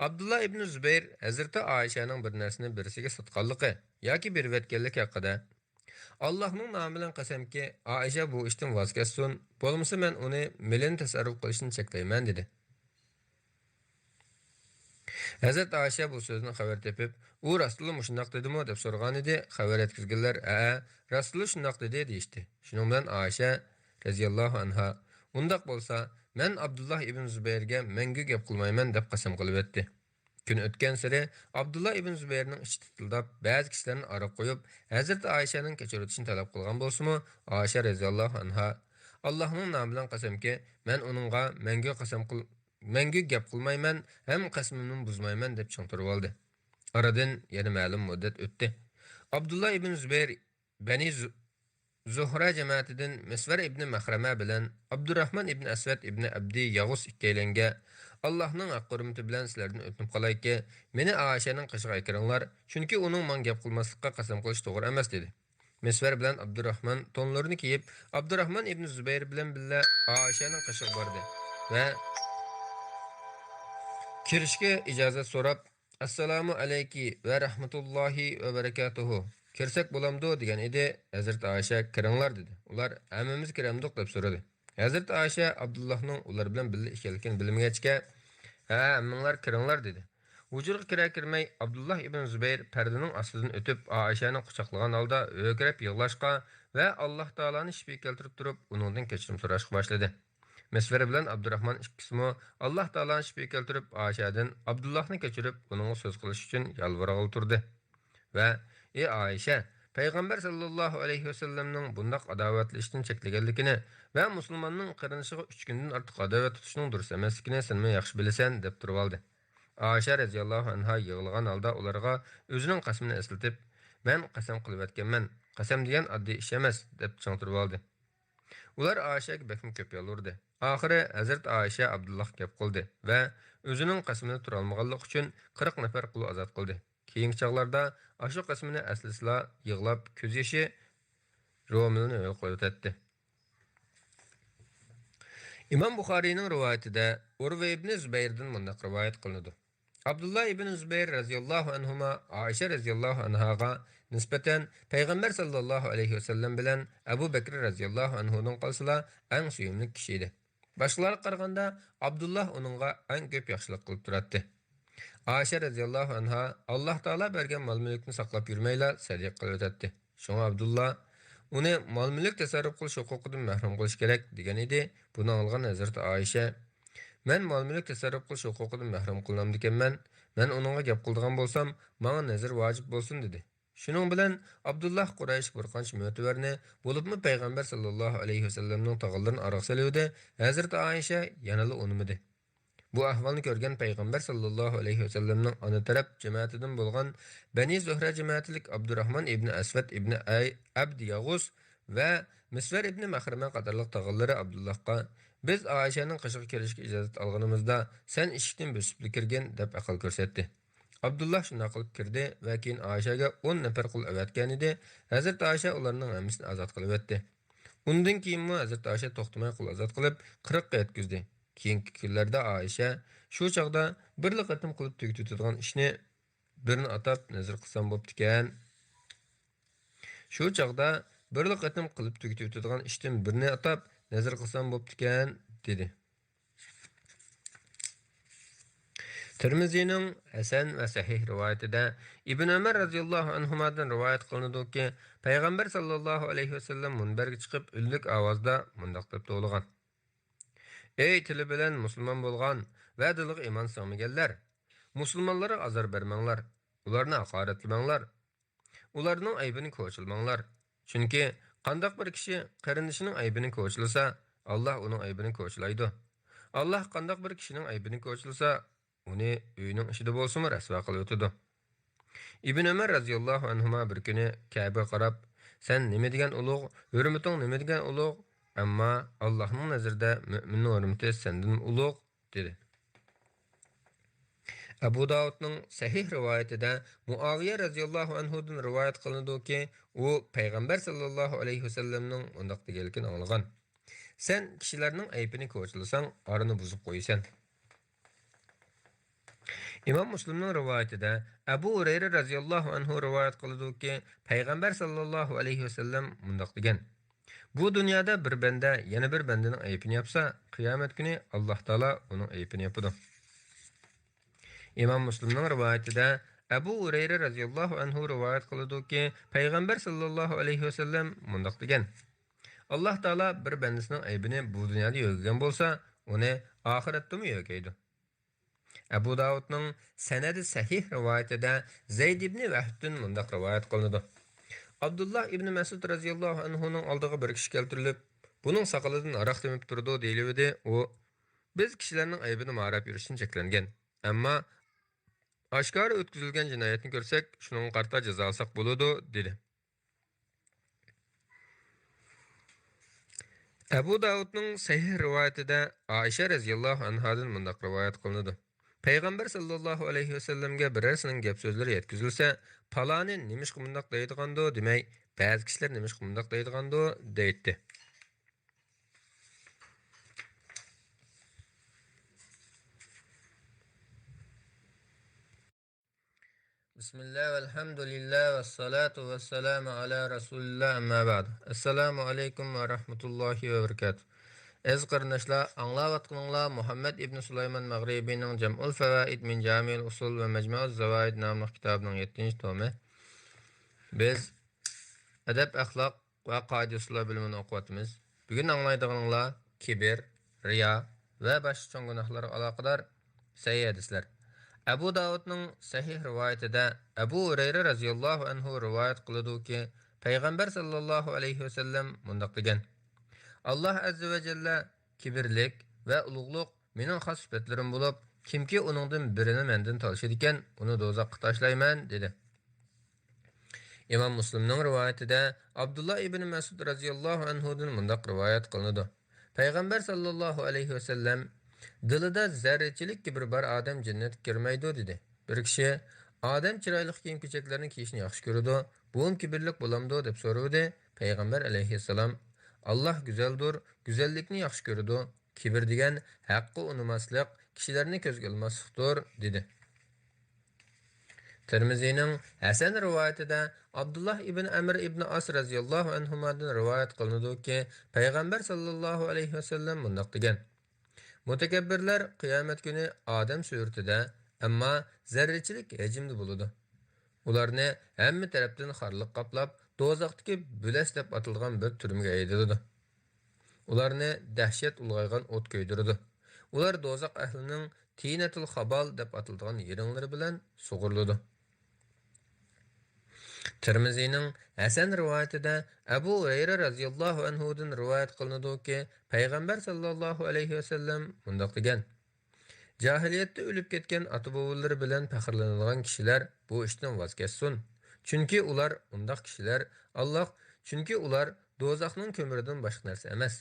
ئابدۇللا ئىبنى زۇبەير ھەزرىتى ئائىشەنىڭ بىر نەرسىنى بىرسىگە ساتقانلىقى ياكى بېرىۋەتكەنلىكى ھەققىدە، ئاللاھنىڭ نامى بىلەن قەسەمكى، ئائىشە بۇ ئىشتىن ۋاز كەچسۇن، بولمىسا مەن ئۇنى مېلىنى تەسەررۇپ قىلىشتىن چەكلەيمەن، دېدى. ھەزرەت ئائىشە بۇ سۆزدىن خەۋەر تېپىپ، ئۇ راستلا مۇشۇنداق دېدىمۇ دەپ سورىغانىدى. خەۋەر يەتكۈزگەنلەر، ھەئە، راستلا شۇنداق دېدى، دېيىشتى. شۇنىڭ بىلەن ئائىشە رەزىياللاھۇ ئەنھا، ئۇنداق بولسا، مەن ئابدۇللا ئىبن زۇبەيرگە مەڭگۈ گەپ قىلمايمەن دەپ قەسەم قىلىۋەتتى. كۈن ئۆتكەنسېرى ئابدۇللا ئىبن زۇبەيرنىڭ ئىچى تىتىلداپ، بەزى كىشىلەرنى ئارىغا قويۇپ، ھەزرىتى ئائىشەنىڭ كەچۈرۈۋېتىشىنى تەلەپ قىلغان بولسىمۇ، ئائىشە رەزىياللاھۇ ئەنھا، ئاللاھنىڭ نامى بىلەن قەسەمكى، مەن ئۇنىڭغا مەڭگۈ قەسەم قىل-، مەڭگۈ گەپ قىلمايمەن ھەم قەسىمىمنىمۇ بۇزمايمەن، دەپ چىڭ تۇرۇۋالدى. ئارىدىن يەنە مەلۇم مۇددەت ئۆتتى. ئابدۇللا ئىبن زۇبەير بەنى زۇ-، زۇھرە جەمەتىدىن مىسۋەر ئىبنى مەخرەمە بىلەن ئابدۇراخمان ئىبنى ئەسۋەد ئىبنى ئەبدى ياغۇس ئىككىيلەنگە، ئاللاھنىڭ ھەق ھۆرمىتى بىلەن سىلەردىن ئۆتۈنۈپ قالايكى، مېنى ئائىشەنىڭ قېشىغا ئەكىرىڭلار، چۈنكى ئۇنىڭ ماڭا گەپ قىلماسلىققا قەسەم قىلىشى توغرا ئەمەس، دېدى. مىسۋەر بىلەن ئابدۇراخمان تونلىرىنى كىيىپ، ئابدۇراخمان ئىبنى زۇبەير بىلەن بىللە ئائىشەنىڭ قېشىغا باردى ۋە كىرىشكە ئىجازەت سوراپ، ئەسسالامۇ ئەلەيكى ۋە رەھمەتۇللاھى ۋە بەرەكاتۇھۇ، كىرسەك بولامدۇ؟ دېگەن ئىدى. ھەزرىتى ئائىشە، كىرىڭلار، دېدى. ئۇلار، ھەممىمىز كىرەمدۇق؟ دەپ سورىدى. ھەزرىتى ئائىشە ئابدۇللاھنىڭ ئۇلار بىلەن بىللە ئىكەنلىكىنى بىلمىگەچكە، ھە، ھەممىڭلار كىرىڭلار، دېدى. ھۇجرىغا كىرەر كىرمەي ئابدۇللا ئىبن زۇبەير پەردىنىڭ ئاستىدىن ئۆتۈپ، ئائىشەنى قۇچاقلىغان ھالدا ھۆركىرەپ يىغلاشقا ۋە ئاللاھ تائالانى شىپى كەلتۈرۈپ تۇرۇپ، ئۇنىڭدىن كەچۈرۈم سوراشقا باشلىدى. مىسۋەر بىلەن ئابدۇراخمان ئىككىسىمۇ ئاللاھ تائالانى شىپى كەلتۈرۈپ، ئائىشەدىن ئابدۇللاھنى كەچۈرۈپ، ئۇنىڭغا سۆز قىلىش ئۈچۈن يالۋۇرغىلى تۇردى. ۋە، ئى ئائىشە، پەيغەمبەر ساللاللاھۇ ئەلەيھى ۋەسەللەمنىڭ بۇنداق ئاداۋەتلىشىشتىن چەكلىگەنلىكىنى ۋە مۇسۇلماننىڭ قېرىندىشىغا ئۈچ كۈندىن ئارتۇق ئاداۋەت تۇتۇشنىڭ دۇرۇس ئەمەسلىكىنى سەنمۇ ياخشى بىلىسەن، دەپ تۇرۇۋالدى. ئائىشە رەزىياللاھۇ ئەنھا يىغلىغان ھالدا ئۇلارغا ئۆزىنىڭ قەسىمىنى ئەسلىتىپ، مەن قەسەم قىلىۋەتكەنمەن، قەسەم دېگەن ئاددىي ئىش ئەمەس، دەپ چىڭ تۇرۇۋالدى. ئۇلار ئائىشەگە بەكمۇ كۆپ يالۋۇردى. ئاخىرى ھەزرىتى ئائىشە ئابدۇللاھقا گەپ قىلدى ۋە ئۆزىنىڭ قەسىمىنى تۇرالمىغانلىقى ئۈچۈن قىرىق نەپەر قۇل ئازاد قىلدى. كېيىنكى چاغلاردا ئاشۇ قەسىمنى ئەسلىسىلا يىغلاپ، كۆز يېشى رومىلىنى ھۆل قىلىۋېتەتتى. ئىمام بۇخارىينىڭ رىۋايىتىدە ئۇرۋە ئىبنى زۇبەيردىن مۇنداق رىۋايەت قىلىنىدۇ. ئابدۇللا ئىبن زۇبەير رەزىياللاھۇ ئەنھۇما ئائىشە رەزىياللاھۇ ئەنھاغا نىسبەتەن پەيغەمبەر ساللاللاھۇ ئەلەيھى ۋەسەللەم بىلەن ئەبۇ بەكرى رەزىياللاھۇ ئەنھۇدىن قالسىلا ئەڭ سۆيۈملۈك كىشى ئىدى. باشقىلارغا قارىغاندا ئابدۇللا ئۇنىڭغا ئەڭ كۆپ ياخشىلىق قىلىپ تۇراتتى. ئائىشە رەزىياللاھۇ ئەنھا ئاللاھ تائالا بەرگەن مال-مۈلۈكنى ساقلاپ يۈرمەيلا سەدىقە قىلىۋېتەتتى. شۇڭا ئابدۇللا ئۇنى مال-مۈلۈك تەسەررۇپ قىلىش ھوقۇقىدىن مەھرۇم قىلىش كېرەك دېگەن ئىدى. بۇنى ئاڭلىغان ھەزرىتى ئائىشە، مەن مال-مۈلۈك تەسەررۇپ قىلىش ھوقۇقىدىن مەھرۇم قىلىنامدىكەنمەن؟ مەن ئۇنىڭغا گەپ قىلىدىغان بولسام، ماڭا نەزىر ۋاجىپ بولسۇن، دېدى. شۇنىڭ بىلەن ئابدۇللا قۇرەيش بىر قانچە مۆتىۋەرنى، بولۇپمۇ پەيغەمبەر ساللاللاھۇ ئەلەيھى ۋەسەللەمنىڭ تاغىلىرىنى ئارىغا سېلىۋىدى. ھەزرىتى ئائىشە يەنىلا ئۇنىمىدى. بۇ ئەھۋالنى كۆرگەن پەيغەمبەر ساللاللاھۇ ئەلەيھى ۋەسەللەمنىڭ ئانا تەرەپ جامائىتىدىن بولغان بەنى زۆھرە جامائىتىلىك ئابدۇراھمان ئىبنى ئەسۋەد ئىبنى ئەي ئەبد ياغۇس ۋە مىسۋەر ئىبنى مەخرەمە قاتارلىق تاغىلىرى ئابدۇللاھقا، بىز ئائىشەنىڭ قېشىغا كىرىشكە ئىجازەت ئالغىنىمىزدا، سەن ئىشىكتىن بۆسۈپلا كىرگىن، دەپ ئەقىل كۆرسەتتى. ئابدۇللا شۇنداق قىلىپ كىردى ۋە كېيىن ئائىشەگە ئون نەپەر قۇل ئەۋەتكەنىدى. ھەزرىتى ئائىشە ئۇلارنىڭ ھەممىسىنى ئازاد قىلىۋەتتى. ئۇندىن كېيىنمۇ ھەزرىتى ئائىشە توختىماي قۇل ئازاد قىلىپ، قىرىققا يەتكۈزدى. كېيىنكى كۈنلەردە ئائىشە شۇ چاغدا بىرلا قېتىم قىلىپ تۈگىتىۋېتىدىغان ئىشنى بىرنى ئاتاپ نەزىر قىلسام بوپتىكەن. شۇ چاغدا بىرلا قېتىم قىلىپ تۈگىتىۋېتىدىغان ئىشتىن بىرنى ئاتاپ نەزىر قىلسام بوپتىكەن، دېدى. تىرمىزىنىڭ ھەسەن ۋە سەھىھ رىۋايىتىدە ئىبن ئۆمەر رەزىياللاھۇ ئەنھۇمادىن رىۋايەت قىلىنىدۇكى، پەيغەمبەر ساللاللاھۇ ئەلەيھى ۋەسەللەم مۇنبەرگە چىقىپ ئۈنلۈك ئاۋازدا مۇنداق دەپ توۋلىغان: ئەي تىلى بىلەن مۇسۇلمان بولغان ۋە دىلىغا ئىمان سىڭمىگەنلەر! مۇسۇلمانلارغا ئازار بەرمەڭلار، ئۇلارنى ھاقارەتلىمەڭلار، ئۇلارنىڭ ئەيىبىنى كوچىلىماڭلار. چۈنكى قانداق بىر كىشى قېرىندىشىنىڭ ئەيىبىنى كوچىلىسا، ئاللاھ ئۇنىڭ ئەيىبىنى كوچىلايدۇ. ئاللاھ قانداق بىر كىشىنىڭ ئەيىبىنى كوچىلىسا، ئۇنى ئۆيىنىڭ ئىچىدە بولسىمۇ رەسۋا قىلىۋېتىدۇ. ئىبن ئۆمەر رەزىياللاھۇ ئەنھۇما بىر كۈنى كەبىگە قاراپ، سەن نېمە دېگەن ئۇلۇغ، ھۆرمىتىڭ نېمە دېگەن ئۇلۇغ، ئەمما ئاللاھنىڭ نەزىرىدە مۆمىننىڭ ھۆرمىتى سەندىنمۇ ئۇلۇغ، دېدى. ئەبۇ داۋۇدنىڭ سەھىھ رىۋايىتىدە مۇئاۋىيە رەزىياللاھۇ ئەنھۇدىن رىۋايەت قىلىنىدۇكى، ئۇ پەيغەمبەر ساللاللاھۇ ئەلەيھى ۋەسەللەمنىڭ مۇنداق دېگەنلىكىنى ئاڭلىغان: سەن كىشىلەرنىڭ ئەيىبىنى كوچىلىساڭ، ئارىنى بۇزۇپ قويىسەن. ئىمام مۇسلىمنىڭ رىۋايىتىدە ئەبۇ ھۇرەيرە رەزىياللاھۇ ئەنھۇ رىۋايەت قىلىدۇكى، پەيغەمبەر ساللاللاھۇ ئەلەيھى ۋەسەللەم مۇنداق دېگەن: بۇ دۇنيادا بىر بەندە يەنە بىر بەندىنىڭ ئەيىبىنى ياپسا، قىيامەت كۈنى ئاللاھ تائالا ئۇنىڭ ئەيىبىنى ياپىدۇ. ئىمام مۇسلىمنىڭ رىۋايىتىدە ئەبۇ ھۇرەيرە رەزىياللاھۇ ئەنھۇ رىۋايەت قىلىدۇكى، پەيغەمبەر ساللاللاھۇ ئەلەيھى ۋەسەللەم مۇنداق دېگەن: ئاللاھ تائالا بىر بەندىسىنىڭ ئەيىبىنى بۇ دۇنيادا يۆگىگەن بولسا، ئۇنى ئاخىرەتتىمۇ يۆگەيدۇ. ئەبۇ داۋۇدنىڭ سەنەدى سەھىھ رىۋايىتىدە زەيد ئىبنى ۋەھبتىن مۇنداق رىۋايەت قىلىنىدۇ: ئابدۇللاھ ئىبنى مەسئۇد رەزىياللاھۇ ئەنھۇنىڭ ئالدىغا بىر كىشى كەلتۈرۈلۈپ، بۇنىڭ ساقىلىدىن ھاراق تېمىپ تۇرىدۇ، دېيىلىۋىدى. ئۇ، بىز كىشىلەرنىڭ ئەيىبىنى ماراپ يۈرۈشتىن چەكلەنگەن، ئەمما ئاشكارا ئۆتكۈزۈلگەن جىنايەتنى كۆرسەك، شۇنىڭغا قارىتا جازالىساق بولىدۇ، دېدى. ئەبۇ داۋۇدنىڭ سەھىھ رىۋايىتىدە ئائىشە رەزىياللاھۇ ئەنھادىن مۇنداق رىۋايەت قىلىنىدۇ: پەيغەمبەر ساللاللاھۇ ئەلەيھى ۋەسەللەمگە بىرەرسىنىڭ گەپ سۆزلىرى يەتكۈزۈلسە، پالانى نېمىشقا مۇنداق دەيدىغاندۇ دېمەي، بەزى كىشىلەر نېمىشقا مۇنداق دەيدىغاندۇ دەيتتى. بىسمىللا ۋەلھەمدۇلىللا ۋەسسالاتۇ ۋەسسالامۇ ئالا رەسۇلىللا، ئەمما بەئد. ئەسسالامۇ ئەلەيكۇم ۋە رەھمەتۇللاھى ۋە بەرىكاتۇھ. ئەزىز قېرىنداشلار، ئاڭلاۋاتقىنىڭلار مۇھەممەد ئىبنى سۇلايمان مەغرىبىنىڭ جەمئۇل فەۋائىد مىن جامىئىل ئۇسۇل ۋە مەجمەئۇز زاۋائىد ناملىق كىتابىنىڭ يەتتىنچى تومى. بىز ئەدەپ ئەخلاق ۋە قائىدە ئۇسۇللار بۆلۈمىنى ئوقۇۋاتىمىز. بۈگۈن ئاڭلايدىغىنىڭلار كىبىر، رىيا ۋە باشقا چوڭ گۇناھلارغا ئالاقىدار سەھىھ ھەدىسلەر. ئەبۇ داۋۇدنىڭ سەھىھ رىۋايىتىدە ئەبۇ ھۇرەيرە رەزىياللاھۇ ئەنھۇ رىۋايەت قىلىدۇكى، پەيغەمبەر ساللاللاھۇ ئەلەيھى ۋەسەللەم مۇنداق دېگەن: «ئاللاھ ئەززە ۋە جەللە كىبىرلىك ۋە ئۇلۇغلۇق مېنىڭ خاس سۈپەتلىرىم بولۇپ، كىمكى ئۇنىڭدىن بىرىنى مەندىن تالىشىدىكەن، ئۇنى دوزاخقا تاشلايمەن» دېدى. ئىمام مۇسلىمنىڭ رىۋايىتىدە ئابدۇللا ئىبنى مەسئۇد رەزىياللاھۇ ئەنھۇدىن مۇنداق رىۋايەت قىلىنىدۇ: پەيغەمبەر ساللاللاھۇ ئەلەيھى ۋەسەللەم، «دىلىدا زەررىچىلىك كىبىر بار ئادەم جەننەتكە كىرمەيدۇ» دېدى. بىر كىشى، «ئادەم چىرايلىق كىيىم-كېچەكلەرنى كىيىشنى ياخشى كۆرىدۇ، بۇمۇ كىبىرلىك بولامدۇ؟» دەپ سورىۋىدى. پەيغەمبەر ئەلەيھىسسالام، «ئاللاھ گۈزەلدۇر، گۈزەللىكنى ياخشى كۆرىدۇ، كىبىر دېگەن ھەققە ئۇنىماسلىق، كىشىلەرنى كۆزگە ئىلماسلىقتۇر» دېدى. تىرمىزىنىڭ ھەسەن رىۋايىتىدە ئابدۇللا ئىبن ئەمر ئىبن ئاس رەزىياللاھۇ ئەنھۇمادىن رىۋايەت قىلىنىدۇكى، پەيغەمبەر ساللاللاھۇ ئەلەيھى ۋەسەللەم مۇنداق دېگەن: «مۇتەكەببىرلەر قىيامەت كۈنى ئادەم سۈرىتىدە، ئەمما زەررىچىلىك ھەجىمدە بولىدۇ. ئۇلارنى ھەممە تەرەپتىن خارلىق قاپلاپ، دوزاختىكى بۆلەس دەپ ئاتىلىدىغان بىر تۈرمىگە ھەيدىلىدۇ. ئۇلارنى دەھشەت ئۇلغايغان ئوت كۆيدۈرىدۇ. ئۇلار دوزاخ ئەھلىنىڭ تىنەتۇل خابال دەپ ئاتىلىدىغان يىرىڭلىرى بىلەن سۇغۇرۇلىدۇ.» تىرمىزىنىڭ ھەسەن رىۋايىتىدە ئەبۇ ھۇرەيرە رەزىياللاھۇ ئەنھۇدىن رىۋايەت قىلىنىدۇكى، پەيغەمبەر ساللاللاھۇ ئەلەيھى ۋەسەللەم مۇنداق دېگەن: «جاھىلىيەتتە ئۆلۈپ كەتكەن ئاتا-بوۋىلىرى بىلەن پەخىرلىنىدىغان كىشىلەر بۇ ئىشتىن ۋاز كەچسۇن. چۈنكى ئۇلار، ئۇنداق كىشىلەر، ئاللاھ، چۈنكى ئۇلار دوزاخنىڭ كۆمرىدىن باشقا نەرسە ئەمەس.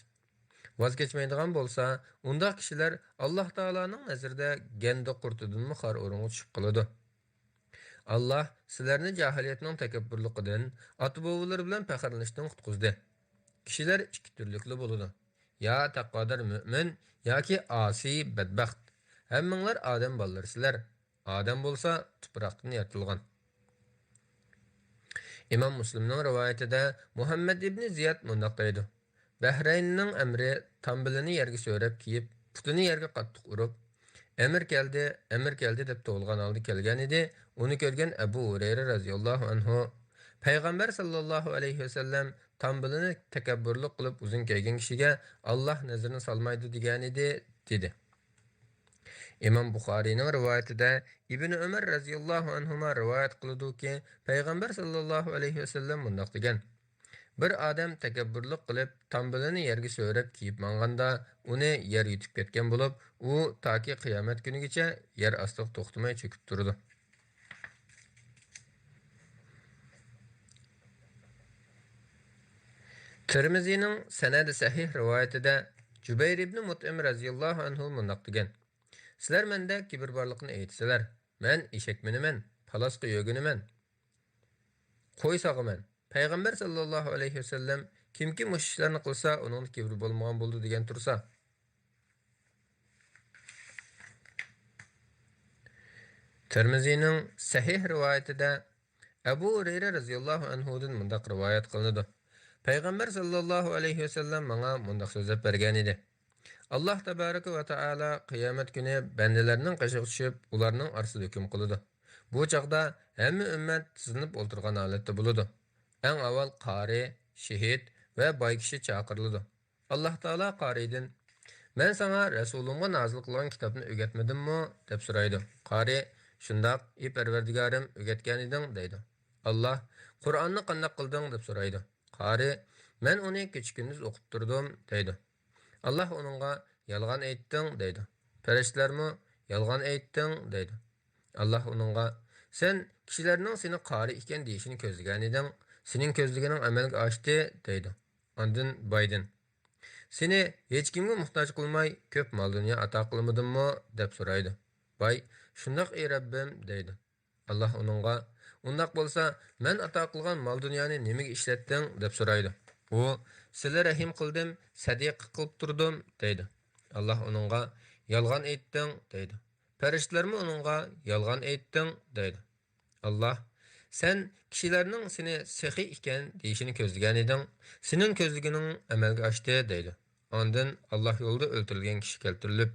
ۋاز كەچمەيدىغان بولسا، ئۇنداق كىشىلەر ئاللاھ تائالانىڭ نەزىرىدە گەندە قۇرتىدىنمۇ خار ئورۇنغا چۈشۈپ قالىدۇ. ئاللاھ سىلەرنى جاھىلىيەتنىڭ تەكەببۇرلۇقىدىن، ئاتا-بوۋىلىرى بىلەن پەخىرلىنىشتىن قۇتقۇزدى. كىشىلەر ئىككى تۈرلۈكلا بولىدۇ. يا تەقۋادار مۆمىن، ياكى ئاسىي بەتبەخت. ھەممىڭلار ئادەم بالىلىرىسىلەر. ئادەم بولسا تۇپراقتىن يارىتىلغان.» ئىمام مۇسلىمنىڭ رىۋايىتىدە مۇھەممەد ئىبنى زىياد مۇنداق دەيدۇ: بەھرەيننىڭ ئەمرى تامبىلىنى يەرگە سۆرەپ كىيىپ، پۇتىنى يەرگە قاتتىق ئۇرۇپ، «ئەمىر كەلدى، ئەمىر كەلدى» دەپ توۋلىغان ھالدا كەلگەنىدى. ئۇنى كۆرگەن ئەبۇ ھۇرەيرە رەزىياللاھۇ ئەنھۇ، پەيغەمبەر ساللاللاھۇ ئەلەيھى ۋەسەللەم تامبىلىنى تەكەببۇرلۇق قىلىپ ئۇزۇن كىيگەن كىشىگە ئاللاھ نەزىرىنى سالمايدۇ دېگەنىدى، دېدى. ئىمام بۇخارىينىڭ رىۋايىتىدە ئىبنى ئۆمەر رەزىياللاھۇ ئەنھۇما رىۋايەت قىلىدۇكى، پەيغەمبەر ساللاللاھۇ ئەلەيھى ۋەسەللەم مۇنداق دېگەن: بىر ئادەم تەكەببۇرلۇق قىلىپ، تامبىلىنى يەرگە سۆرەپ كىيىپ ماڭغاندا، ئۇنى يەر يۇتۇپ كەتكەن بولۇپ، ئۇ تاكى قىيامەت كۈنىگىچە يەر ئاستىغا توختىماي چۆكۈپ تۇرىدۇ. تىرمىزىنىڭ سەنەدى سەھىھ رىۋايىتىدە جۇبەير ئىبنى مۇتئىم رەزىياللاھۇ ئەنھۇ مۇنداق دېگەن: سىلەر مەندە كىبىر بارلىقىنى ئېيتىسىلەر، مەن ئېشەك مىنىمەن، پالاسقا يۆگىنىمەن، قوي ساغىمەن. پەيغەمبەر ساللاللاھۇ ئەلەيھى ۋەسەللەم، كىمكى مۇشۇ ئىشلارنى قىلسا، ئۇنىڭدا كىبىر بولمىغان بولىدۇ دېگەن تۇرسا. تىرمىزىنىڭ سەھىھ رىۋايىتىدە ئەبۇ ھۇرەيرە رەزىياللاھۇ ئەنھۇدىن مۇنداق رىۋايەت قىلىنىدۇ: پەيغەمبەر ساللاللاھۇ ئەلەيھى ۋەسەللەم ماڭا مۇنداق سۆزلەپ بەرگەن ئىدى: ئاللاھ تەبارەكە ۋە تائالا قىيامەت كۈنى بەندىلەرنىڭ قېشىغا چۈشۈپ، ئۇلارنىڭ ئارىسىدا ھۆكۈم قىلىدۇ. بۇ چاغدا ھەممە ئۈممەت تىزلىنىپ ئولتۇرغان ھالەتتە بولىدۇ. ئەڭ ئاۋۋال قارى، شېھىت ۋە باي كىشى چاقىرىلىدۇ. ئاللاھ تائالا قارىيدىن: «مەن ساڭا رەسۇلۇمغا نازىل قىلغان كىتابنى ئۆگەتمىدىممۇ؟» دەپ سورايدۇ. قارى: «شۇنداق، ئى پەرۋەردىگارىم، ئۆگەتكەنىدىڭ» دەيدۇ. ئاللاھ: «قۇرئاننى قانداق قىلدىڭ؟» دەپ سورايدۇ. قارى: «مەن ئۇنى كېچە-كۈندۈز ئوقۇپ تۇردۇم» دەيدۇ. ئاللاھ ئۇنىڭغا: «يالغان ئېيتتىڭ» دەيدۇ. پەرىشتىلەرمۇ: «يالغان ئېيتتىڭ» دەيدۇ. ئاللاھ ئۇنىڭغا: «سەن كىشىلەرنىڭ سېنى قارى ئىكەن دېيىشىنى كۆزلىگەنىدىڭ، سېنىڭ كۆزلىگىنىڭ ئەمەلگە ئاشتى» دەيدۇ. ئاندىن بايدىن: «سېنى ھېچكىمگە موھتاج قىلماي، كۆپ مال-دۇنيا ئاتا قىلمىدىممۇ؟» دەپ سورايدۇ. باي: «شۇنداق، ئى رەببىم» دەيدۇ. ئاللاھ ئۇنىڭغا: «ئۇنداق بولسا، مەن ئاتا قىلغان مال-دۇنيانى نېمىگە ئىشلەتتىڭ؟» دەپ سورايدۇ. ئۇ: «سىلە رەھىم قىلدىم، سەدىقە قىلىپ تۇردۇم» دەيدۇ. ئاللاھ ئۇنىڭغا: «يالغان ئېيتتىڭ» دەيدۇ. پەرىشتىلەرمۇ ئۇنىڭغا: «يالغان ئېيتتىڭ» دەيدۇ. ئاللاھ: «سەن كىشىلەرنىڭ سېنى سېخىي ئىكەن دېيىشىنى كۆزلىگەنىدىڭ، سېنىڭ كۆزلىگىنىڭ ئەمەلگە ئاشتى» دەيدۇ. ئاندىن ئاللاھ يولىدا ئۆلتۈرۈلگەن كىشى كەلتۈرۈلۈپ: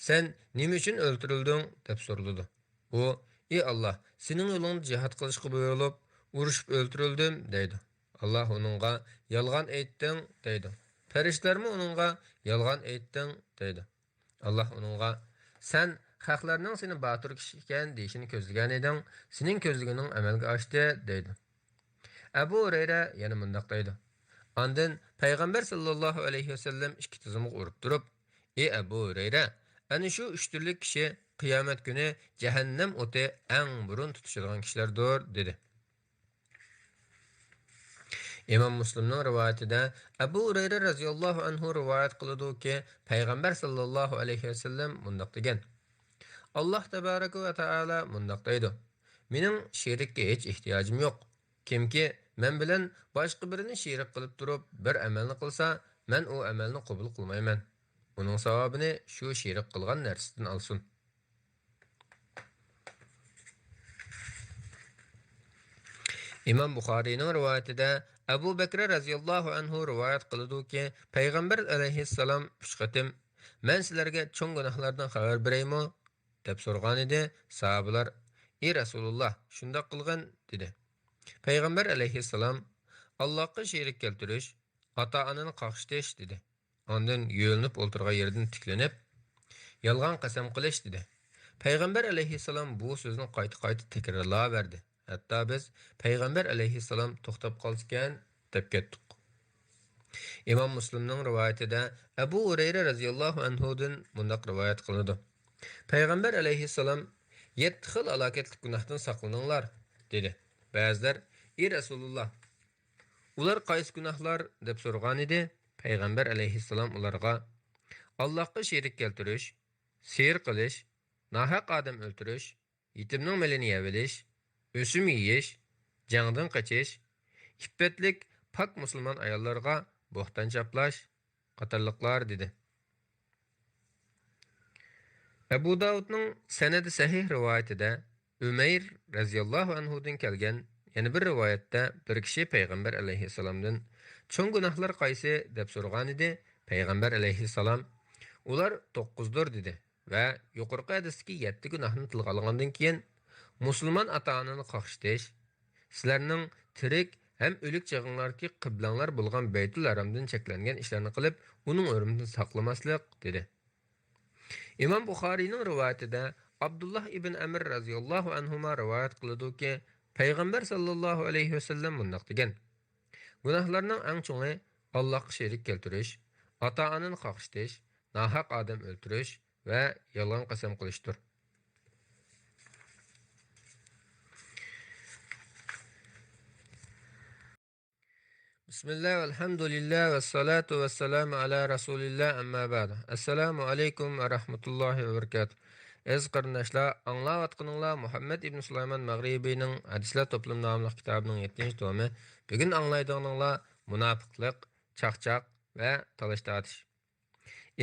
«سەن نېمە ئۈچۈن ئۆلتۈرۈلدۈڭ؟» دەپ سورىلىدۇ. ئۇ: «ئى ئاللاھ، سېنىڭ يولۇڭدا جىھاد قىلىشقا بۇيرۇلۇپ، ئۇرۇشۇپ ئۆلتۈرۈلدۈم» دەيدۇ. ئاللاھ ئۇنىڭغا: «يالغان ئېيتتىڭ» دەيدۇ. پەرىشتىلەرمۇ ئۇنىڭغا: «يالغان ئېيتتىڭ» دەيدۇ. ئاللاھ ئۇنىڭغا: «سەن خەقلەرنىڭ سېنى باتۇر كىشى ئىكەن دېيىشىنى كۆزلىگەنىدىڭ، سېنىڭ كۆزلىگىنىڭ ئەمەلگە ئاشتى» دەيدۇ. ئەبۇ ھۇرەيرە يەنە مۇنداق دەيدۇ: ئاندىن پەيغەمبەر ساللاللاھۇ ئەلەيھى ۋەسەللەم ئىككى تىزىمغا ئۇرۇپ تۇرۇپ، ئى ئەبۇ ھۇرەيرە، ئەنە شۇ ئۈچ تۈرلۈك كىشى قىيامەت كۈنى جەھەننەم ئوتى ئەڭ بۇرۇن تۇتىشىدىغان كىشىلەردۇر، دېدى. ئىمام مۇسلىمنىڭ رىۋايىتىدە ئەبۇ ھۇرەيرە رەزىياللاھۇ ئەنھۇ رىۋايەت قىلىدۇكى، پەيغەمبەر ساللاللاھۇ ئەلەيھى ۋەسەللەم مۇنداق دېگەن: ئاللاھ تەبارەكە ۋە تائالا مۇنداق دەيدۇ: مېنىڭ شېرىككە ھېچ ئېھتىياجىم يوق. كىمكى مەن بىلەن باشقا بىرىنى شېرىك قىلىپ تۇرۇپ بىر ئەمەلنى قىلسا، مەن ئۇ ئەمەلنى قوبۇل قىلمايمەن. ئۇنىڭ ساۋابىنى شۇ شېرىك قىلغان نەرسىدىن ئالسۇن. ئىمام بۇخارىينىڭ رىۋايىتىدە ئەبۇ بەكرە رەزىياللاھۇ ئەنھۇ رىۋايەت قىلىدۇكى، پەيغەمبەر ئەلەيھىسسالام ئۈچ قېتىم: مەن سىلەرگە چوڭ گۇناھلاردىن خەۋەر بېرەيمۇ؟ دەپ سورىغانىدى. ساھابىلار: ئى رەسۇلۇللاھ، شۇنداق قىلغىن، دېدى. پەيغەمبەر ئەلەيھىسسالام: ئاللاھقا شېرىك كەلتۈرۈش، ئاتا-ئانىنى قاقشىتىش، دېدى. ئاندىن يۆلىنىپ ئولتۇرغان يېرىدىن تىكلىنىپ، يالغان قەسەم قىلىش، دېدى. پەيغەمبەر ئەلەيھىسسالام بۇ سۆزنى قايتا-قايتا تەكرارلاۋەردى. ھەتتا بىز پەيغەمبەر ئەلەيھىسسالام توختاپ قالسىكەن، دەپ كەتتۇق. ئىمام مۇسلىمنىڭ رىۋايىتىدە ئەبۇ ھۇرەيرە رەزىياللاھۇ ئەنھۇدىن مۇنداق رىۋايەت قىلىنىدۇ: پەيغەمبەر ئەلەيھىسسالام: يەتتە خىل ھالاكەتلىك گۇناھتىن ساقلىنىڭلار، دېدى. بەزىلەر: ئى رەسۇلۇللاھ، ئۇلار قايسى گۇناھلار؟ دەپ سورىغانىدى. پەيغەمبەر ئەلەيھىسسالام ئۇلارغا: ئاللاھقا شېرىك كەلتۈرۈش، سېھىر قىلىش، ناھەق ئادەم ئۆلتۈرۈش، يېتىمنىڭ مېلىنى يەۋېلىش، ئۆسۈم يېيىش، جەڭدىن قېچىش، ئىپپەتلىك پاك مۇسۇلمان ئاياللارغا بوھتان چاپلاش قاتارلىقلار، دېدى. ئەبۇ داۋۇدنىڭ سەنەدى سەھىھ رىۋايىتىدە ئۈمەير رەزىياللاھۇ ئەنھۇدىن كەلگەن يەنە بىر رىۋايەتتە بىر كىشى پەيغەمبەر ئەلەيھىسسالامدىن: چوڭ گۇناھلار قايسى؟ دەپ سورىغانىدى. پەيغەمبەر ئەلەيھىسسالام: ئۇلار توققۇزدۇر، دېدى ۋە يۇقىرىقى ھەدىستىكى يەتتە گۇناھنى تىلغا ئالغاندىن كېيىن، مۇسۇلمان ئاتا-ئانىنى قاقشىتىش، سىلەرنىڭ تىرىك ھەم ئۆلۈك چېغىڭلاردىكى قىبلەڭلار بولغان بەيتۇل ھەرامدىن چەكلەنگەن ئىشلارنى قىلىپ، ئۇنىڭ ھۆرمىتىنى ساقلىماسلىق، دېدى. ئىمام بۇخارىينىڭ رىۋايىتىدە ئابدۇللاھ ئىبن ئەمر رەزىياللاھۇ ئەنھۇما رىۋايەت قىلىدۇكى، پەيغەمبەر ساللاللاھۇ ئەلەيھى ۋەسەللەم مۇنداق دېگەن: گۇناھلارنىڭ ئەڭ چوڭى ئاللاھقا شېرىك كەلتۈرۈش، ئاتا-ئانىنى قاقشىتىش، ناھەق ئادەم ئۆلتۈرۈش ۋە يالغان قەسەم قىلىشتۇر. بىسمىللاھ، ۋەلھەمدۇلىللاھ، ۋەسسالاتۇ ۋەسسالامۇ ئەلا رەسۇلىللاھ، ئەمما بەئد. ئەسسالامۇ ئەلەيكۇم ۋە رەھمەتۇللاھى ۋە بەرىكاتۇھ. ئەزىز قېرىنداشلار، ئاڭلاۋاتقىنىڭلار مۇھەممەد ئىبن سۇلايمان مەغرىبىنىڭ ھەدىسلەر توپلىمى ناملىق كىتابىنىڭ يەتتىنچى تومى. بۈگۈن ئاڭلايدىغىنىڭلار مۇناپىقلىق، چاقچاق ۋە تالاش-تارتىش.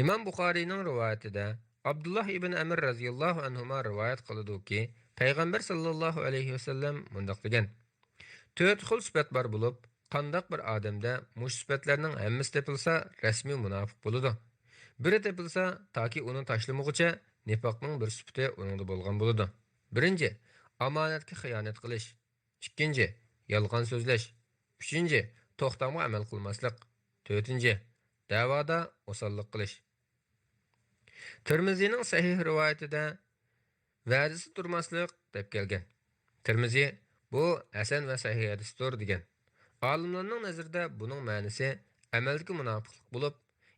ئىمام بۇخارىينىڭ رىۋايىتىدە ئابدۇللاھ ئىبن ئەمر رەزىياللاھۇ ئەنھۇما رىۋايەت قىلىدۇكى، پەيغەمبەر ساللاللاھۇ ئەلەيھى ۋەسەللەم مۇنداق دېگەن: تۆت خىل سۈپەت بار بولۇپ، قانداق بىر ئادەمدە مۇشۇ سۈپەتلەرنىڭ ھەممىسى تېپىلسا، رەسمىي مۇناپىق بولىدۇ. بىرى تېپىلسا، تاكى ئۇنى تاشلىمىغۇچە نىپاقنىڭ بىر سۈپىتى ئۇنىڭدا بولغان بولىدۇ. بىرىنچى، ئامانەتكە خىيانەت قىلىش. ئىككىنچى، يالغان سۆزلەش. ئۈچىنچى، توختامغا ئەمەل قىلماسلىق. تۆتىنچى، دەۋادا ئوساللىق قىلىش. تىرمىزىنىڭ سەھىھ رىۋايىتىدە ۋەدىسى تۇرماسلىق دەپ كەلگەن. تىرمىزى بۇ ھەسەن ۋە سەھىھ ھەدىستۇر دېگەن. ئالىملارنىڭ نەزىرىدە بۇنىڭ مەنىسى ئەمەلدىكى مۇناپىقلىق بولۇپ،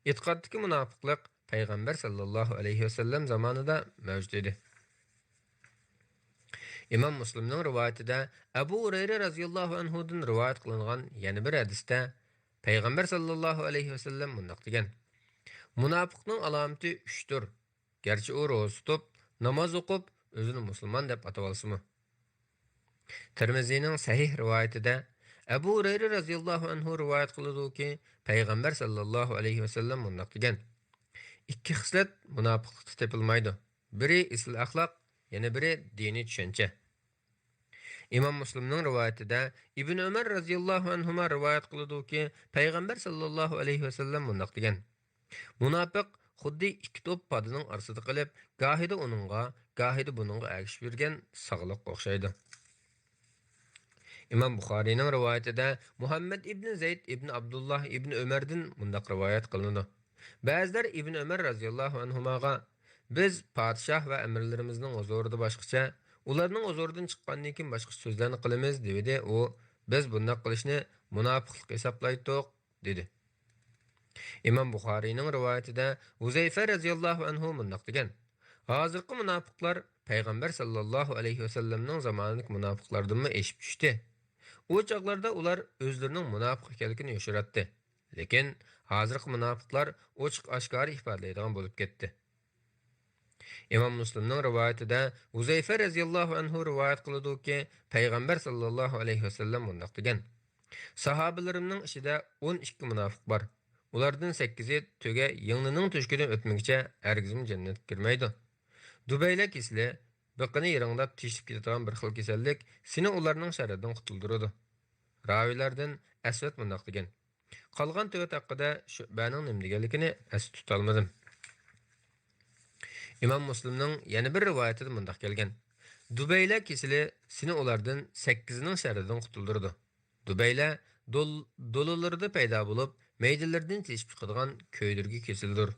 ئېتىقادتىكى مۇناپىقلىق پەيغەمبەر ساللاللاھۇ ئەلەيھى ۋەسەللەم زامانىدا مەۋجۇت ئىدى. ئىمام مۇسلىمنىڭ رىۋايىتىدە ئەبۇ ھۇرەيرە رەزىياللاھۇ ئەنھۇدىن رىۋايەت قىلىنغان يەنە بىر ھەدىستە پەيغەمبەر ساللاللاھۇ ئەلەيھى ۋەسەللەم مۇنداق دېگەن: مۇناپىقنىڭ ئالامىتى ئۈچتۇر. گەرچە ئۇ روزا تۇتۇپ، ناماز ئوقۇپ، ئۆزىنى مۇسۇلمان دەپ ئاتىۋالسىمۇ. تىرمىزىنىڭ سەھىھ رىۋايىتىدە ئەبۇ ھۇرەيرە رەزىياللاھۇ ئەنھۇ رىۋايەت قىلىدۇكى، پەيغەمبەر ساللاللاھۇ ئەلەيھى ۋەسەللەم مۇنداق دېگەن: ئىككى خىسلەت مۇناپىقلىقتا تېپىلمايدۇ. بىرى ئېسىل ئەخلاق، يەنە بىرى دىنىي چۈشەنچە. ئىمام مۇسلىمنىڭ رىۋايىتىدە ئىبن ئۆمەر رەزىياللاھۇ ئەنھۇما رىۋايەت قىلىدۇكى، پەيغەمبەر ساللاللاھۇ ئەلەيھى ۋەسەللەم مۇنداق دېگەن: مۇناپىق خۇددى ئىككى توپ پادىنىڭ ئارىسىدا قېلىپ، گاھىدا ئۇنىڭغا، گاھىدا بۇنىڭغا ئەگىشىپ يۈرگەن ساغلىققا ئوخشايدۇ. ئىمام بۇخارىينىڭ رىۋايىتىدە مۇھەممەد ئىبنى زەيد ئىبنى ئابدۇللاھ ئىبنى ئۆمەردىن مۇنداق رىۋايەت قىلىنىدۇ: بەزىلەر ئىبنى ئۆمەر رەزىياللاھۇ ئەنھۇماغا: بىز پادىشاھ ۋە ئەمىرلىرىمىزنىڭ ھۇزۇرىدا باشقىچە، ئۇلارنىڭ ھۇزۇرىدىن چىققاندىن كېيىن باشقىچە سۆزلەرنى قىلىمىز، دېۋىدى. ئۇ: بىز بۇنداق قىلىشنى مۇناپىقلىق ھېسابلايتتۇق، دېدى. ئىمام بۇخارىينىڭ رىۋايىتىدە ھۇزەيفە رەزىياللاھۇ ئەنھۇ مۇنداق دېگەن: ھازىرقى مۇناپىقلار پەيغەمبەر ساللاللاھۇ ئەلەيھى ۋەسەللەمنىڭ زامانىدىكى مۇناپىقلاردىنمۇ ئېشىپ چۈشتى. ئۇ چاغلاردا ئۇلار ئۆزلىرىنىڭ مۇناپىق ئىكەنلىكىنى يوشۇراتتى. لېكىن ھازىرقى مۇناپىقلار ئوچۇق-ئاشكارا ئىپادىلەيدىغان بولۇپ كەتتى. ئىمام مۇسلىمنىڭ رىۋايىتىدە ھۇزەيفە رەزىياللاھۇ ئەنھۇ رىۋايەت قىلىدۇكى، پەيغەمبەر ساللاللاھۇ ئەلەيھى ۋەسەللەم مۇنداق دېگەن: ساھابىلىرىمنىڭ ئىچىدە ئون ئىككى مۇناپىق بار. ئۇلاردىن سەككىزى تۆگە يىڭنىنىڭ تۆشۈكىدىن ئۆتمىگىچە ھەرگىزمۇ جەننەتكە كىرمەيدۇ. دۇبەيلە كېسىلى، بېقىنى يىرىڭداپ تېشىپ كېتىدىغان بىر خىل كېسەللىك سېنى ئۇلارنىڭ شەررىدىن قۇتۇلدۇرىدۇ. راۋىيلاردىن ئەسۋەد مۇنداق دېگەن: قالغان تۆت ھەققىدە شۇئبەنىڭ نېمە دېگەنلىكىنى ئەستە تۇتالمىدىم. ئىمام مۇسلىمنىڭ يەنە بىر رىۋايىتىدە مۇنداق كەلگەن: دۇبەيلە كېسىلى سېنى ئۇلاردىن سەككىزىنىڭ شەررىدىن قۇتۇلدۇرىدۇ. دۇبەيلە دول-، دولىلىرىدا پەيدا بولۇپ، مەيدىلىرىدىن تېشىپ چىقىدىغان كۆيدۈرگۈ كېسىلىدۇر.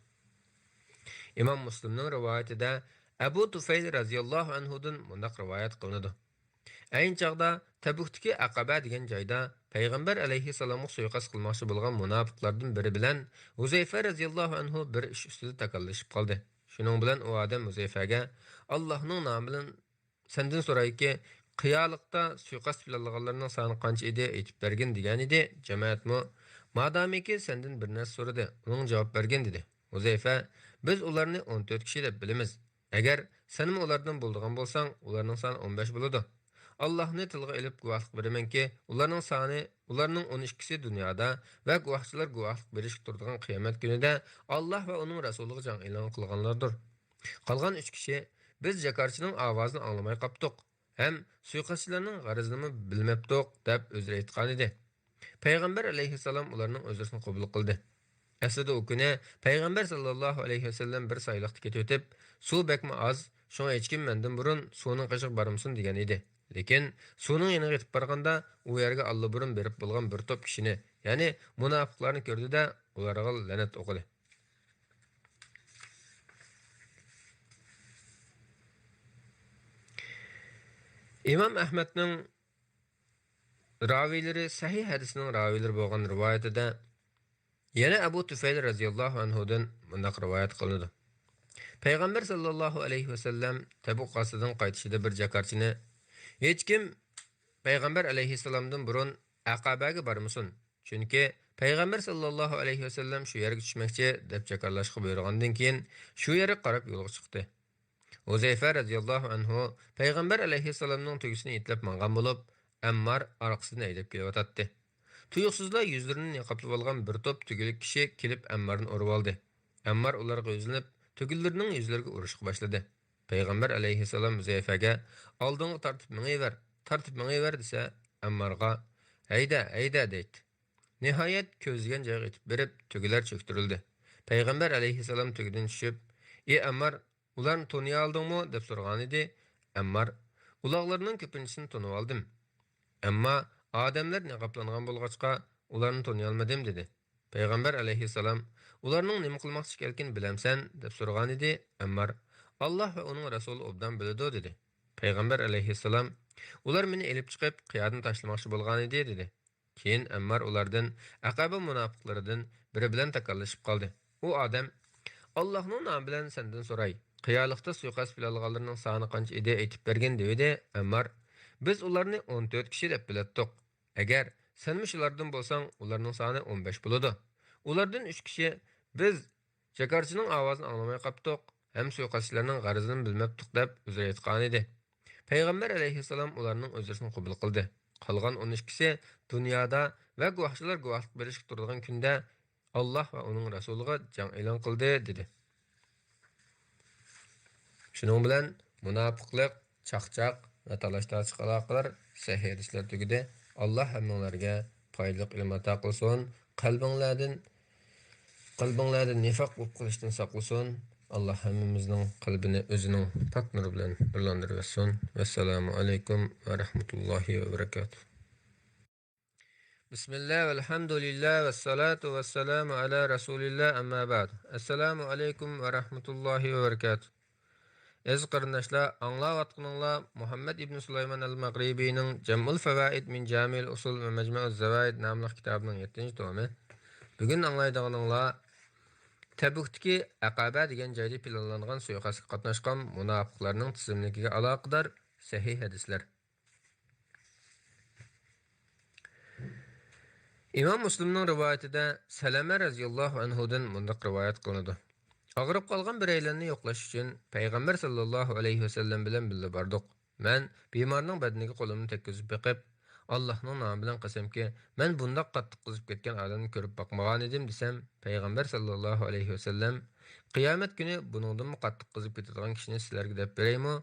ئىمام مۇسلىمنىڭ رىۋايىتىدە ئەبۇ تۇفەيل رەزىياللاھۇ ئەنھۇدىن مۇنداق رىۋايەت قىلىنىدۇ: ئەينى چاغدا تەبۇكتىكى ئەقەبە دېگەن جايدا پەيغەمبەر ئەلەيھىسسالامغا سۇيىقەست قىلماقچى بولغان مۇناپىقلاردىن بىرى بىلەن ھۇزەيفە رەزىياللاھۇ ئەنھۇ بىر ئىش ئۈستىدە تاكاللىشىپ قالدى. شۇنىڭ بىلەن ئۇ ئادەم ھۇزەيفەگە: ئاللاھنىڭ نامى بىلەن سەندىن سورايكى، قىيالىقتا سۇيىقەست پىلانلىغانلارنىڭ سانى قانچە ئىدى، ئېيتىپ بەرگىن، دېگەنىدى. جامائەتمۇ: مادامىكى سەندىن بىر نەرسە سورىدى، ئۇنىڭغا جاۋاب بەرگىن، دېدى. ھۇزەيفە: بىز ئۇلارنى ئون تۆت كىشى دەپ بىلىمىز. ئەگەر سەنمۇ ئۇلاردىن بولىدىغان بولساڭ، ئۇلارنىڭ سانى ئون بەش بولىدۇ. ئاللاھنى تىلغا ئېلىپ گۇۋاھلىق بېرىمەنكى، ئۇلارنىڭ سانى، ئۇلارنىڭ ئون ئىككىسى دۇنيادا ۋە گۇۋاھچىلار گۇۋاھلىق بېرىشكە تۇرىدىغان قىيامەت كۈنىدە ئاللاھ ۋە ئۇنىڭ رەسۇلىغا جەڭ ئېلان قىلغانلاردۇر. قالغان ئۈچ كىشى: بىز جاكارچىنىڭ ئاۋازىنى ئاڭلىماي قاپتۇق ھەم سۇيىقەستچىلەرنىڭ غەرىزىنىمۇ بىلمەپتۇق، دەپ ئۆزرە ئېيتقانىدى. پەيغەمبەر ئەلەيھىسسالام ئۇلارنىڭ ئۆزرىسىنى قوبۇل قىلدى. ئەسلىدە ئۇ كۈنى پەيغەمبەر ساللاللاھۇ ئەلەيھى ۋەسەللەم بىر سايلىقتا كېتىۋېتىپ، سۇ بەكمۇ ئاز، شۇڭا ھېچكىم مەندىن بۇرۇن سۇنىڭ قېشىغا بارمىسۇن دېگەن ئىدى. لېكىن سۇنىڭ يېنىغا يېتىپ بارغاندا، ئۇ يەرگە ئاللىبۇرۇن بېرىپ بولغان بىر توپ كىشىُنى، يەنى مۇناپىقلارنى كۆردى-دە، ئۇلارغا لەنەت ئوقۇدى. ئىمام ئەھمەدنىڭ راۋىيلىرى، سەھىھ ھەدىسنىڭ راۋىيلىرى بولغان رىۋايىتىدە يەنە ئەبۇ تۇفەيل رەزىياللاھۇ ئەنھۇدىن مۇنداق رىۋايەت قىلىنىدۇ. پەيغەمبەر ساللاللاھۇ ئەلەيھى ۋەسەللەم تەبۇك غازىسىدىن قايتىشىدا بىر جاكارچىنى: ھېچكىم پەيغەمبەر ئەلەيھىسسالامدىن بۇرۇن ئەقەبەگە بارمىسۇن، چۈنكى پەيغەمبەر ساللاللاھۇ ئەلەيھى ۋەسەللەم شۇ يەرگە چۈشمەكچى، دەپ جاكارلاشقا بۇيرۇغاندىن كېيىن، شۇ يەرگە قاراپ يولغا چىقتى. ھۇزەيفە رەزىياللاھۇ ئەنھۇ پەيغەمبەر ئەلەيھىسسالامنىڭ تۆگىسىنى يېتىلەپ ماڭغان بولۇپ، ئەممار ئارقىسىدىن ھەيدەپ كېلىۋاتاتتى. تۇيۇقسىزلا يۈزلىرىنى نىقابلىۋالغان بىر توپ تۆگىلىك كىشى كېلىپ ئەممارنى ئۇرۇۋالدى. ئەممار ئۇلارغا يۈزلىنىپ، تۆگىلىرىنىڭ يۈزلىرىگە ئۇرۇشقا باشلىدى. پەيغەمبەر ئەلەيھىسسالام ھۇزەيفەگە: ئالدىڭغا تارتىپ مېڭىۋەر، تارتىپ مېڭىۋەر، دېسە، ئەممارغا: ھەيدە، ھەيدە، دەيتتى. نىھايەت، كۆزلىگەن جايغا ئېتىپ بېرىپ، تۆگىلەر چۆكتۈرۈلدى. پەيغەمبەر ئەلەيھىسسالام تۆگىدىن چۈشۈپ: ئى ئەممار، ئۇلارنى تونۇيالدىڭمۇ؟ دەپ سورىغانىدى. ئەممار: ئۇلاغلىرىنىڭ كۆپىنچىسىنى تونۇۋالدىم. ئەمما ئادەملەر نىقابلانغان بولغاچقا، ئۇلارنى تونۇيالمىدىم، دېدى. پەيغەمبەر ئەلەيھىسسالام: ئۇلارنىڭ نېمە قىلماقچى ئىكەنلىكىنى بىلەمسەن؟ دەپ سورىغانىدى. ئەممار: ئاللاھ ۋە ئۇنىڭ رەسۇلى ئوبدان بىلىدۇ، دېدى. پەيغەمبەر ئەلەيھىسسالام: ئۇلار مېنى ئېلىپ چىقىپ، قىيادىن تاشلىماقچى بولغانىدى، دېدى. كېيىن ئەممار ئۇلاردىن ئەقەبە مۇناپىقلىرىدىن بىرى بىلەن تاكاللىشىپ قالدى. ئۇ ئادەم: ئاللاھنىڭ نامى بىلەن سەندىن سوراي، قىيالىقتا سۇيىقەست پىلانلىغانلىرىنىڭ سانى قانچە ئىدى، ئېيتىپ بەرگىن، دېۋىدى. ئەممار: بىز ئۇلارنى ئون تۆت كىشى دەپ بىلەتتۇق. ئەگەر سەنمۇ شۇلاردىن بولساڭ، ئۇلارنىڭ سانى ئون بەش بولىدۇ. ئۇلاردىن ئۈچ كىشى: بىز جاكارچىنىڭ ئاۋازىنى ئاڭلىماي قاپتۇق ھەم سۇيىقەستچىلەرنىڭ غەرىزىنىمۇ بىلمەپتۇق، دەپ ئۆزرە ئېيتقانىدى. پەيغەمبەر ئەلەيھىسسالام ئۇلارنىڭ ئۆزرىسىنى قوبۇل قىلدى. قالغان ئون ئىككىسى دۇنيادا ۋە گۇۋاھچىلار گۇۋاھلىق بېرىشكە تۇرىدىغان كۈندە ئاللاھ ۋە ئۇنىڭ رەسۇلىغا جەڭ ئېلان قىلدى، دېدى. شۇنىڭ بىلەن مۇناپىقلىق، چاقچاق ۋە تالاش-تارتىش ئالاقىلەر سەھىھ ھەدىسلەر تۈگىدى. ئاللاھ ھەممىڭلارگە پايدىلىق ئىلىم ئاتا قىلسۇن. قەلبىڭلاردىن، قەلبىڭلەردىن نىفاق بولۇپ قېلىشتىن ساقلىسۇن. ئاللاھ ھەممىمىزنىڭ قەلبىنى ئۆزىنىڭ پاك نۇرى بىلەن نۇرلاندۇرۇۋەتسۇن. ۋەسسالامۇ ئەلەيكۇم ۋە رەھمەتۇللاھى ۋە بەرىكاتۇھ. بىسمىللا، ۋەلھەمدۇلىللا، ۋەسسالاتۇ ۋەسسالامۇ ئەلا رەسۇلىللا، ئەمما بەئد. ئەسسالامۇ ئەلەيكۇم ۋە رەھمەتۇللاھى ۋە بەرىكاتۇھ. ئەزىز قېرىنداشلار، ئاڭلاۋاتقىنىڭلار مۇھەممەد ئىبن سۇلايمان ئەل مەغرىبىنىڭ جەمئۇل فەۋائىد مىن جامىئىل ئۇسۇل ۋە مەجمەئۇز زەۋائىد ناملىق كىتابىنىڭ يەتتىنچى تومى. بۈگۈن ئاڭلايدىغىنىڭلار تەبۈكتىكى ئەقەبە دېگەن جايدا پىلانلانغان سۇيىقەستكە قاتناشقان مۇناپىقلارنىڭ تىزىملىكىگە ئالاقىدار سەھىھ ھەدىسلەر. ئىمام مۇسلىمنىڭ رىۋايىتىدە سەلەمە رەزىياللاھۇ ئەنھۇدىن مۇنداق رىۋايەت قىلىنىدۇ: ئاغرىپ قالغان بىرەيلەننى يوقلاش ئۈچۈن پەيغەمبەر ساللاللاھۇ ئەلەيھى ۋەسەللەم بىلەن بىللە باردۇق. مەن بىمارنىڭ بەدىنىگە قولۇمنى تەگكۈزۈپ بېقىپ، ئاللاھنىڭ نامى بىلەن قەسەمكى، مەن بۇنداق قاتتىق قىزىپ كەتكەن ئادەمنى كۆرۈپ باقمىغانىدىم، دېسەم، پەيغەمبەر ساللاللاھۇ ئەلەيھى ۋەسەللەم، قىيامەت كۈنى بۇنىڭدىنمۇ قاتتىق قىزىپ كېتىدىغان كىشىنى سىلەرگە دەپ بېرەيمۇ؟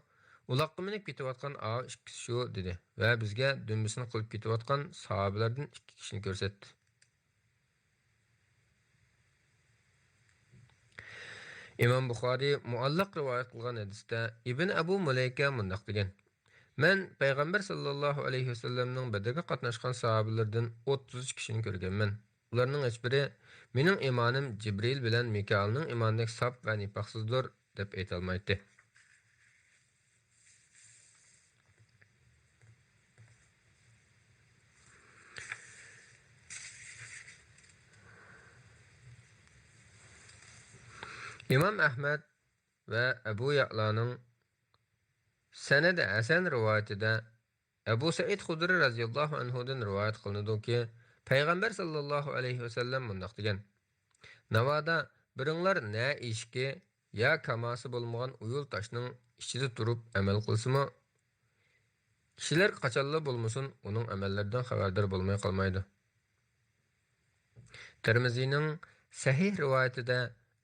ئۇلاققا مىنىپ كېتىۋاتقان ئاۋۇ ئىككىسى شۇ، دېدى ۋە بىزگە دۈمبىسىنى قىلىپ كېتىۋاتقان ساھابىلەردىن ئىككى كىشىنى كۆرسەتتى. ئىمام بۇخارىي مۇئەللەق رىۋايەت قىلغان ھەدىستە ئىبن ئەبۇ مۇلەيكە مۇنداق دېگەن: مەن پەيغەمبەر ساللاللاھۇ ئەلەيھى ۋەسەللەمنىڭ بەدرگە قاتناشقان ساھابىلىرىدىن ئوتتۇز ئۈچ كىشىنى كۆرگەنمەن. ئۇلارنىڭ ھېچبىرى مېنىڭ ئىمانىم جىبرىئىل بىلەن مىكائىلنىڭ ئىمانىدەك ساپ ۋە نىپاقسىزدۇر، دەپ ئېيتالمايتتى. ئىمام ئەھمەد ۋە ئەبۇ يەئلانىڭ سەنەدى ھەسەن رىۋايىتىدە ئەبۇ سەئىد خۇدرى رەزىياللاھۇ ئەنھۇدىن رىۋايەت قىلىنىدۇكى، پەيغەمبەر ساللاللاھۇ ئەلەيھى ۋەسەللەم مۇنداق دېگەن: ناۋادا بىرىڭلار نە ئېشىكى يا كاماسى بولمىغان ئۇيۇل تاشنىڭ ئىچىدە تۇرۇپ ئەمەل قىلسىمۇ، كىشىلەر قاچانلا بولمىسۇن، ئۇنىڭ ئەمەللىرىدىن خەۋەردار بولماي قالمايدۇ. تىرمىزىنىڭ سەھىھ رىۋايىتىدە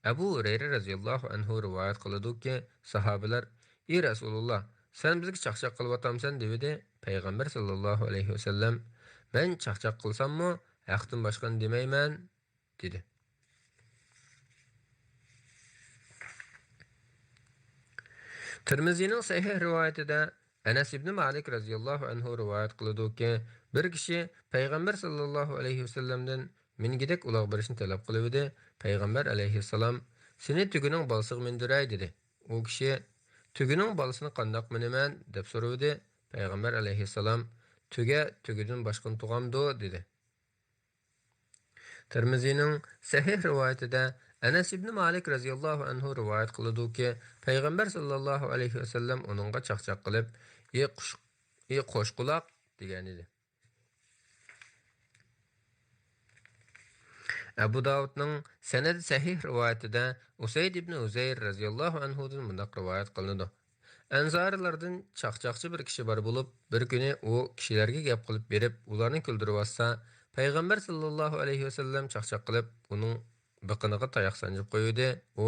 ئەبۇ ھۇرەيرە رەزىياللاھۇ ئەنھۇ رىۋايەت قىلىدۇكى، ساھابىلەر: ئى رەسۇلۇللا، سەن بىزگە چاقچاق قىلىۋاتامسەن؟ دېۋىدى. پەيغەمبەر ساللاللاھۇ ئەلەيھى ۋەسەللەم: مەن چاقچاق قىلساممۇ، ھەقتىن باشقىنى دېمەيمەن، دېدى. تىرمىزىنىڭ سەھىھ رىۋايىتىدە ئەنەس ئىبنى مالىك رەزىياللاھۇ ئەنھۇ رىۋايەت قىلىدۇكى، بىر كىشى پەيغەمبەر ساللاللاھۇ ئەلەيھى ۋەسەللەمدىن مىنگۈدەك ئۇلاغ بېرىشنى تەلەپ قىلىۋىدى. پەيغەمبەر ئەلەيھىسسالام: سېنى تۆگىنىڭ بالىسىغا مىندۈرەي، دېدى. ئۇ كىشى: تۆگىنىڭ بالىسىنى قانداق مىنىمەن؟ دەپ سورىۋىدى. پەيغەمبەر ئەلەيھىسسالام: تۆگە تۆگىدىن باشقىنى تۇغامدۇ؟ دېدى. تىرمىزىنىڭ سەھىھ رىۋايىتىدە ئەنەس ئىبنى مالىك رەزىياللاھۇ ئەنھۇ رىۋايەت قىلىدۇكى، پەيغەمبەر ساللاللاھۇ ئەلەيھى ۋەسەللەم ئۇنىڭغا چاقچاق قىلىپ، ئى قۇش، ئى قوش قۇلاق، دېگەنىدى. ئەبۇ داۋۇدنىڭ سەنەدى سەھىھ رىۋايىتىدە ئۇسەيد ئىبنى ھۇزەير رەزىياللاھۇ ئەنھۇدىن مۇنداق رىۋايەت قىلىنىدۇ: ئەنسارىيلاردىن چاقچاقچى بىر كىشى بار بولۇپ، بىر كۈنى ئۇ كىشىلەرگە گەپ قىلىپ بېرىپ، ئۇلارنى كۈلدۈرۈۋاتسا، پەيغەمبەر ساللاللاھۇ ئەلەيھى ۋەسەللەم چاقچاق قىلىپ، ئۇنىڭ بېقىنىغا تاياق سانجىپ قويۇۋىدى. ئۇ: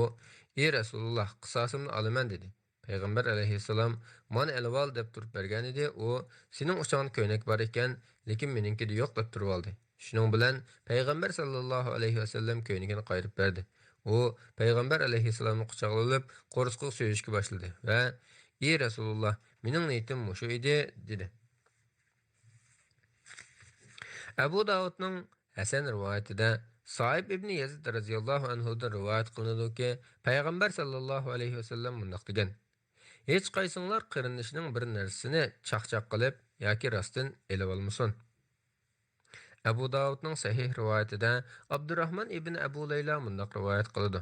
ئى رەسۇلۇللا، قىساسىمنى ئالىمەن، دېدى. پەيغەمبەر ئەلەيھىسسالام: مانا ئېلىۋال، دەپ تۇرۇپ بەرگەنىدى. ئۇ: سېنىڭ ئۇچاڭدا كۆينەك بار ئىكەن، لېكىن مېنىڭكىدە يوق، دەپ تۇرۇۋالدى. شۇنىڭ بىلەن پەيغەمبەر ساللاللاھۇ ئەلەيھى ۋەسەللەم كۆينىكىنى قايرىپ بەردى. ئۇ پەيغەمبەر ئەلەيھىسسالامنى قۇچاقلىۋېلىپ، قورسىقىغا سۆيۈشكە باشلىدى ۋە: ئى رەسۇلۇللا، مېنىڭ نىيىتىم مۇشۇ ئىدى، دېدى. ئەبۇ داۋۇدنىڭ ھەسەن رىۋايىتىدە سائىب ئىبنى يەزىد رەزىياللاھۇ ئەنھۇدىن رىۋايەت قىلىنىدۇكى، پەيغەمبەر ساللاللاھۇ ئەلەيھى ۋەسەللەم مۇنداق دېگەن: ھېچقايسىڭلار قېرىندىشىنىڭ بىر نەرسىسىنى چاقچاق قىلىپ ياكى راستتىن ئېلىۋالمىسۇن. ئەبۇ داۋۇدنىڭ سەھىھ رىۋايىتىدە ئابدۇراھمان ئىبن ئەبۇ لەيلا مۇنداق رىۋايەت قىلىدۇ: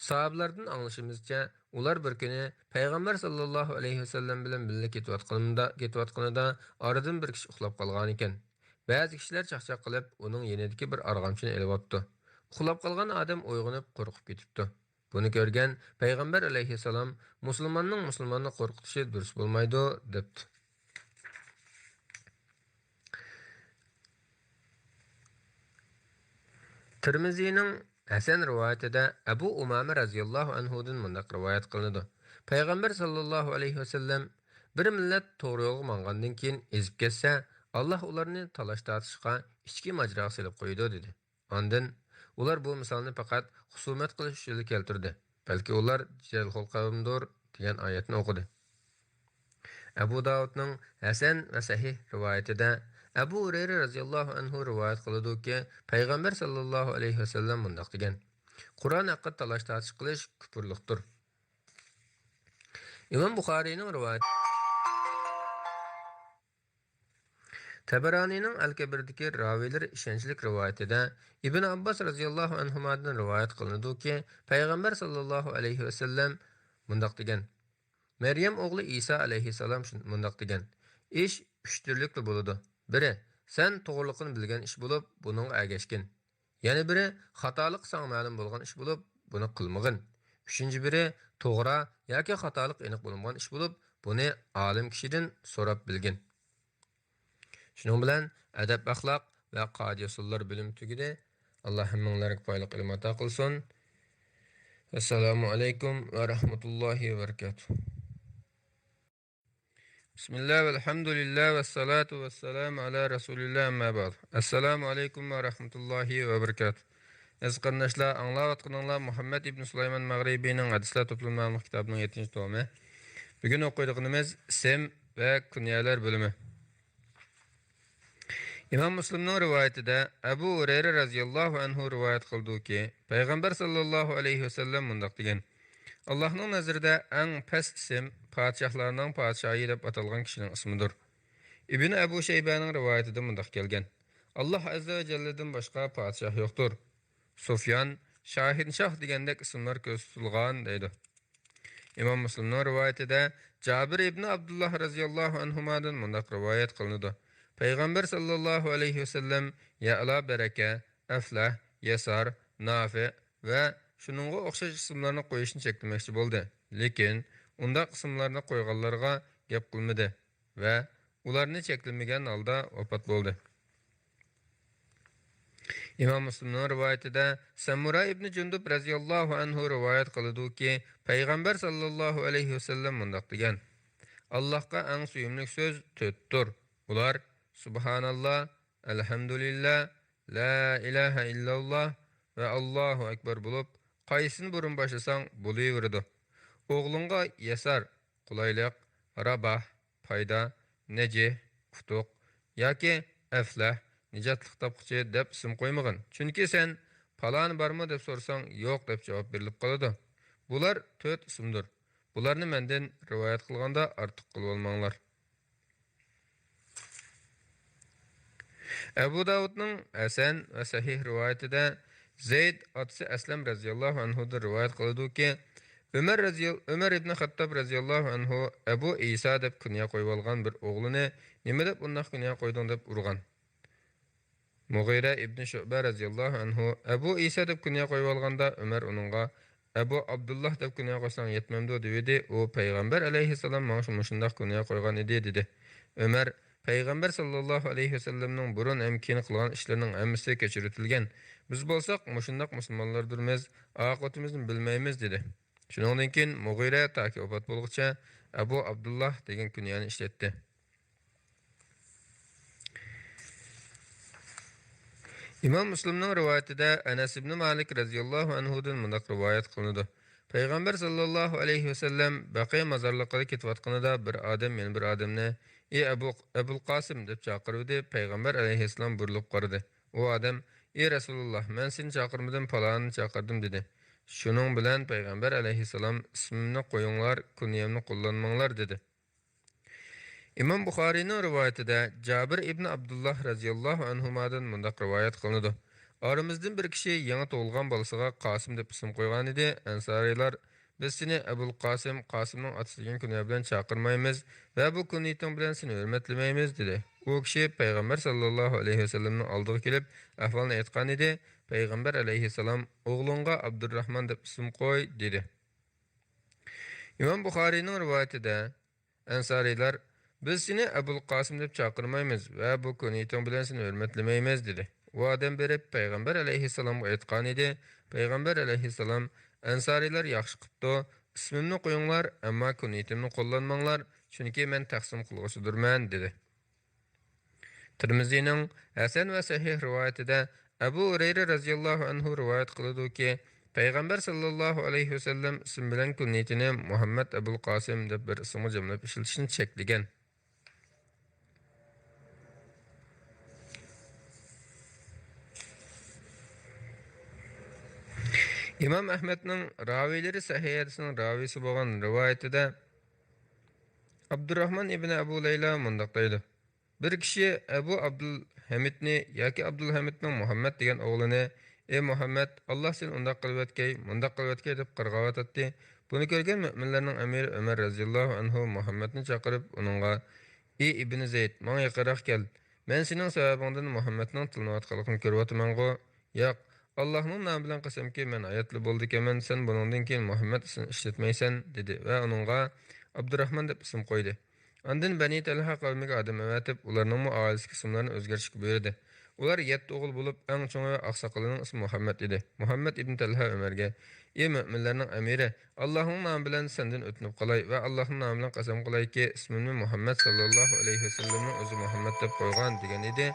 ساھابىلاردىن ئاڭلىشىمىزچە، ئۇلار بىر كۈنى پەيغەمبەر ساللاللاھۇ ئەلەيھى ۋەسەللەم بىلەن بىللە كېتىۋاتقىنىدا، كېتىۋاتقىنىدا ئارىدىن بىر كىشى ئۇخلاپ قالغانىكەن. بەزى كىشىلەر چاقچاق قىلىپ، ئۇنىڭ يېنىدىكى بىر ئارغامچىنى ئېلىۋاپتۇ. ئۇخلاپ قالغان ئادەم ئويغىنىپ، قورقۇپ كېتىپتۇ. بۇنى كۆرگەن پەيغەمبەر ئەلەيھىسسالام: مۇسۇلماننىڭ مۇسۇلماننى قورقۇتۇشى دۇرۇس بولمايدۇ، دەپتۇ. تىرمىزىنىڭ ھەسەن رىۋايىتىدە ئەبۇ ئۇمامە رەزىياللاھۇ ئەنھۇدىن مۇنداق رىۋايەت قىلىنىدۇ: پەيغەمبەر ساللاللاھۇ ئەلەيھى ۋەسەللەم: بىر مىللەت توغرا يولغا ماڭغاندىن كېيىن ئېزىپ كەتسە، ئاللاھ ئۇلارنى تالاش-تارتىشقا، ئىچكى ماجىراغا سېلىپ قويىدۇ، دېدى. ئاندىن ئۇلار بۇ مىسالنى پەقەت خۇسۇمەت قىلىش ئۈچۈنلا كەلتۈردى، بەلكى ئۇلار جەلخۇل قەۋمدۇر دېگەن ئايەتنى ئوقۇدى. ئەبۇ داۋۇدنىڭ ھەسەن ۋە سەھىھ رىۋايىتىدە ئەبۇ ھۇرەيرە رەزىياللاھۇ ئەنھۇ رىۋايەت قىلىدۇكى، پەيغەمبەر ساللاللاھۇ ئەلەيھى ۋەسەللەم مۇنداق دېگەن: قۇرئان ھەققىدە تالاش-تارتىش قىلىش كۇپۇرلۇقتۇر. ئىمام بۇخارىينىڭ رىۋايىتى. تەبەرانىينىڭ ئەل-كەبىردىكى راۋىيلىرى ئىشەنچلىك رىۋايىتىدە ئىبن ئابباس رەزىياللاھۇ ئەنھۇمادىن رىۋايەت قىلىنىدۇكى، پەيغەمبەر ساللاللاھۇ ئەلەيھى ۋەسەللەم مۇنداق دېگەن، مەريەم ئوغلى ئىسا ئەلەيھىسسالام شۇ-، مۇنداق دېگەن، ئىش ئۈچ تۈرلۈكتە بولىدۇ. بىرى، سەن توغرىلىقىنى بىلگەن ئىش بولۇپ، بۇنىڭغا ئەگەشكىن. يەنە بىرى، خاتالىق ساڭا مەلۇم بولغان ئىش بولۇپ، بۇنى قىلمىغىن. ئۈچىنچى بىرى، توغرا ياكى خاتالىق ئېنىق بولمىغان ئىش بولۇپ، بۇنى ئالىم كىشىدىن سوراپ بىلگىن. شۇنىڭ بىلەن ئەدەپ-ئەخلاق ۋە قائىدە-ئۇسۇللار بۆلۈمى تۈگىدى. ئاللا ھەممىڭلارغا پايدىلىق ئىلىم ئاتا قىلسۇن. ئەسسالامۇ ئەلەيكۇم ۋە رەھمەتۇللاھى ۋە بەرىكاتۇھ. بىسمىللا ۋەلھەمدۇلىللا ۋەسسالاتۇ ۋەسسالامۇ ئەلا رەسۇلىللا، ئەمما بەئد. ئەسسالامۇ ئەلەيكۇم ۋە رەھمەتۇللاھى ۋە بەرىكاتۇھ. ئەزىز قېرىنداشلار، ئاڭلاۋاتقىنىڭلار مۇھەممەد ئىبن سۇلايمان مەغرىبىنىڭ ھەدىسلەر توپلىمى ناملىق كىتابىنىڭ يەتتىنچى تومى. بۈگۈن ئوقۇيدىغىنىمىز ئىسىم ۋە كۇنيەلەر بۆلۈمى. ئىمام مۇسلىمنىڭ رىۋايىتىدە ئەبۇ ھۇرەيرە رەزىياللاھۇ ئەنھۇ رىۋايەت قىلىدۇكى، پەيغەمبەر ساللاللاھۇ ئەلەيھى ۋەسەللەم مۇنداق دېگەن، ئاللاھنىڭ نەزىرىدە ئەڭ پەس ئىسىم پادىشاھلارنىڭ پادىشاھى دەپ ئاتالغان كىشىنىڭ ئىسمىدۇر. ئىبن ئەبۇ شەيبەنىڭ رىۋايىتىدە مۇنداق كەلگەن، ئاللاھ ئەززە ۋە جەللىدىن باشقا پادىشاھ يوقتۇر. سۇفيان، شاھىنشاھ دېگەندەك ئىسىملار كۆرسىتىلغان دەيدۇ. ئىمام مۇسلىمنىڭ رىۋايىتىدە جابىر ئىبنى ئابدۇللاھ رەزىياللاھۇ ئەنھۇمادىن مۇنداق رىۋايەت قىلىنىدۇ، پەيغەمبەر ساللاللاھۇ ئەلەيھى ۋەسەللەم يەئلا بەرەكە، ئەفلەھ، يەسار، نافىئ ۋە شۇنىڭغا ئوخشاش ئىسىملارنى قويۇشنى چەكلىمەكچى بولدى، لېكىن ئۇنداق ئىسىملارنى قويغانلارغا گەپ قىلمىدى ۋە ئۇلارنى چەكلىمىگەن ھالدا ۋاپات بولدى. ئىمام مۇسلىمنىڭ رىۋايىتىدە سەمۇرا ئىبنى جۇندۇب رەزىياللاھۇ ئەنھۇ رىۋايەت قىلىدۇكى، پەيغەمبەر ساللاللاھۇ ئەلەيھى ۋەسەللەم مۇنداق دېگەن، ئاللاھقا ئەڭ سۆيۈملۈك سۆز تۆتتۇر. ئۇلار، سۇبھاناللا، ئەلھەمدۇلىللا، لا ئىلاھە ئىللاللا ۋە ئاللاھۇ ئەكبەر بولۇپ، قايسىسىنى بۇرۇن باشلىساڭ بولۇۋېرىدۇ. ئوغلۇڭغا يەسار، قولايلىق، راباھ، پايدا، نەجىھ، ئۇتۇق ياكى ئەفلەھ، نىجاتلىق تاپقۇچى دەپ ئىسىم قويمىغىن، چۈنكى سەن پالانى بارمۇ دەپ سورىساڭ يوق دەپ جاۋاب بېرىلىپ قالىدۇ. بۇلار تۆت ئىسىمدۇر. بۇلارنى مەندىن رىۋايەت قىلغاندا ئارتۇق قىلىۋالماڭلار. ئەبۇ داۋۇدنىڭ ھەسەن ۋە سەھىھ رىۋايىتىدە زەيد ئاتىسى ئەسلەم رەزىياللاھۇ ئەنھۇدىن رىۋايەت قىلىدۇكى، ئۆمەر رەزىيال-، ئۆمەر ئىبنى خەتتاب رەزىياللاھۇ ئەنھۇ ئەبۇ ئىسا دەپ كۇنيە قويۇۋالغان بىر ئوغلىنى، نېمە دەپ ئۇنداق كۇنيە قويدۇڭ دەپ ئۇرغان. مۇغىرە ئىبنى شۇئبە رەزىياللاھۇ ئەنھۇ ئەبۇ ئىسا دەپ كۇنيە قويۇۋالغاندا، ئۆمەر ئۇنىڭغا، ئەبۇ ئابدۇللاھ دەپ كۇنيە قويساڭ يەتمەمدۇ؟ دېۋىدى. ئۇ پەيغەمبەر ئەلەيھىسسالام ماڭا مۇشۇنداق كۇنيە قويغان ئىدى، دېدى. ئۆمەر، پەيغەمبەر ساللاللاھۇ ئەلەيھى ۋەسەللەمنىڭ بۇرۇن ھەم كېيىن قىلغان ئىشلىرىنىڭ ھەممىسى كەچۈرۈۋېتىلگەن. بىز بولساق مۇشۇنداق مۇسۇلمانلاردۇرمىز، ئاقىۋىتىمىزنى بىلمەيمىز، دېدى. شۇنىڭدىن كېيىن مۇغىرە تاكى ۋاپات بولغۇچە ئەبۇ ئابدۇللاھ دېگەن كۇنيەنى ئىشلەتتى. ئىمام مۇسلىمنىڭ رىۋايىتىدە ئەنەس ئىبنى مالىك رەزىياللاھۇ ئەنھۇدىن مۇنداق رىۋايەت قىلىنىدۇ، پەيغەمبەر ساللاللاھۇ ئەلەيھى ۋەسەللەم بەقىئ مازارلىقىغا كېتىۋاتقىنىدا بىر ئادەم يەنە بىر ئادەمنى، ئى ئەبۇ، ئەبۇل قاسىم دەپ چاقىرىۋىدى. پەيغەمبەر ئەلەيھىسسالام بۇرۇلۇپ قارىدى. ئۇ ئادەم، ئى رەسۇلۇللاھ، مەن سېنى چاقىرمىدىم، پالانىنى چاقىردىم، دېدى. شۇنىڭ بىلەن پەيغەمبەر ئەلەيھىسسالام ئىسمىمنى قويۇڭلار، كۇنيەمنى قوللانماڭلار، دېدى. ئىمام بۇخارىينىڭ رىۋايىتىدە جابىر ئىبنى ئابدۇللاھ رەزىياللاھۇ ئەنھۇمادىن مۇنداق رىۋايەت قىلىنىدۇ، ئارىمىزدىن بىر كىشى يېڭى تۇغۇلغان بالىسىغا قاسىم دەپ ئىسىم قويغانىدى. ئەنسارىيلار، بىز سېنى ئەبۇل قاسىم، قاسىمنىڭ ئاتىسى دېگەن كۇنيە بىلەن چاقىرمايمىز ۋە بۇ كۇنيىتىڭ بىلەن سېنى ھۆرمەتلىمەيمىز، دېدى. ئۇ كىشى پەيغەمبەر ساللاللاھۇ ئەلەيھى ۋەسەللەمنىڭ ئالدىغا كېلىپ ئەھۋالنى ئېيتقانىدى. پەيغەمبەر ئەلەيھىسسالام، ئوغلۇڭغا ئابدۇرراھمان دەپ ئىسىم قوي، دېدى. ئىمام بۇخارىينىڭ رىۋايىتىدە، ئەنسارىيلار، بىز سېنى ئەبۇل قاسىم دەپ چاقىرمايمىز ۋە بۇ كۇنيىتىڭ بىلەن سېنى ھۆرمەتلىمەيمىز، دېدى. ئۇ ئادەم بېرىپ پەيغەمبەر ئەلەيھىسسالامغا ئېيتقانىدى، پەيغەمبەر ئەلەيھىسسالام، ئەنسارىيلار ياخشى قىپتۇ، ئىسمىمنى قويۇڭلار، ئەمما كۇنيىتىمنى قوللانماڭلار، چۈنكى مەن تەقسىم قىلغۇچىدۇرمەن، دېدى. تىرمىزىنىڭ ھەسەن ۋە سەھىھ رىۋايىتىدە ئەبۇ ھۇرەيرە رەزىياللاھۇ ئەنھۇ رىۋايەت قىلىدۇكى، پەيغەمبەر ساللاللاھۇ ئەلەيھى ۋەسەللەم ئىسىم بىلەن كۇنيىتىنى مۇھەممەد ئەبۇل قاسىم دەپ بىر ئىسىمغا جەملەپ ئىشلىتىشنى چەكلىگەن. ئىمام ئەھمەدنىڭ راۋىيلىرى سەھىھ ھەدىسنىڭ راۋىيسى بولغان رىۋايىتىدە، ئابدۇراخمان ئىبنى ئەبۇ لەيلا مۇنداق دەيدۇ: بىر كىشى ئەبۇ ئابدۇلھەمىدنى ياكى ئابدۇلھەمىدنىڭ مۇھەممەد دېگەن ئوغلىنى، ئى مۇھەممەد، ئاللا سېنى ئۇنداق قىلىۋەتكەي، مۇنداق قىلىۋەتكەي دەپ قىرغاۋاتاتتى. بۇنى كۆرگەن مۆمىنلەرنىڭ ئەمىرى ئۆمەر رەزىياللاھۇ ئەنھۇ مۇھەممەدنى چاقىرىپ، ئۇنىڭغا، ئى ئىبنى زەيد، ماڭا يېقىنراق كەل. مەن سېنىڭ سەۋەبىڭدىن مۇھەممەدنىڭ تىللىنىۋاتقانلىقىنى كۆرۈۋاتىمەنغۇ؟ ياق، ئاللاھنىڭ نامى بىلەن قەسەمكى، مەن ھاياتلا بولىدىكەنمەن، سەن بۇنىڭدىن كېيىن مۇھەممەد ئىسمىنى ئىشلەتمەيسەن، دېدى ۋە ئۇنىڭغا ئابدۇراخمان دەپ ئىسىم قويدى. ئاندىن بەنى تەلھە قەۋمىگە ئادەم ئەۋەتىپ، ئۇلارنىڭمۇ ئائىلىسىدىكى ئىسىملارنى ئۆزگەرتىشكە بۇيرۇدى. ئۇلار يەتتە ئوغۇل بولۇپ، ئەڭ چوڭى ۋە ئاقساقىلىنىڭ ئىسمى مۇھەممەد ئىدى. مۇھەممەد ئىبن تەلھە ئۆمەرگە، ئى مۆمىنلەرنىڭ ئەمىرى، ئاللاھنىڭ نامى بىلەن سەندىن ئۆتۈنۈپ قالاي ۋە ئاللاھنىڭ نامى بىلەن قەسەم قىلايكى، ئىسمىمنى مۇھەممەد ساللاللاھۇ ئەلەيھى ۋەسەللەمنىڭ ئۆزى مۇھەممەد دەپ قويغان، دېگەن ئىدى.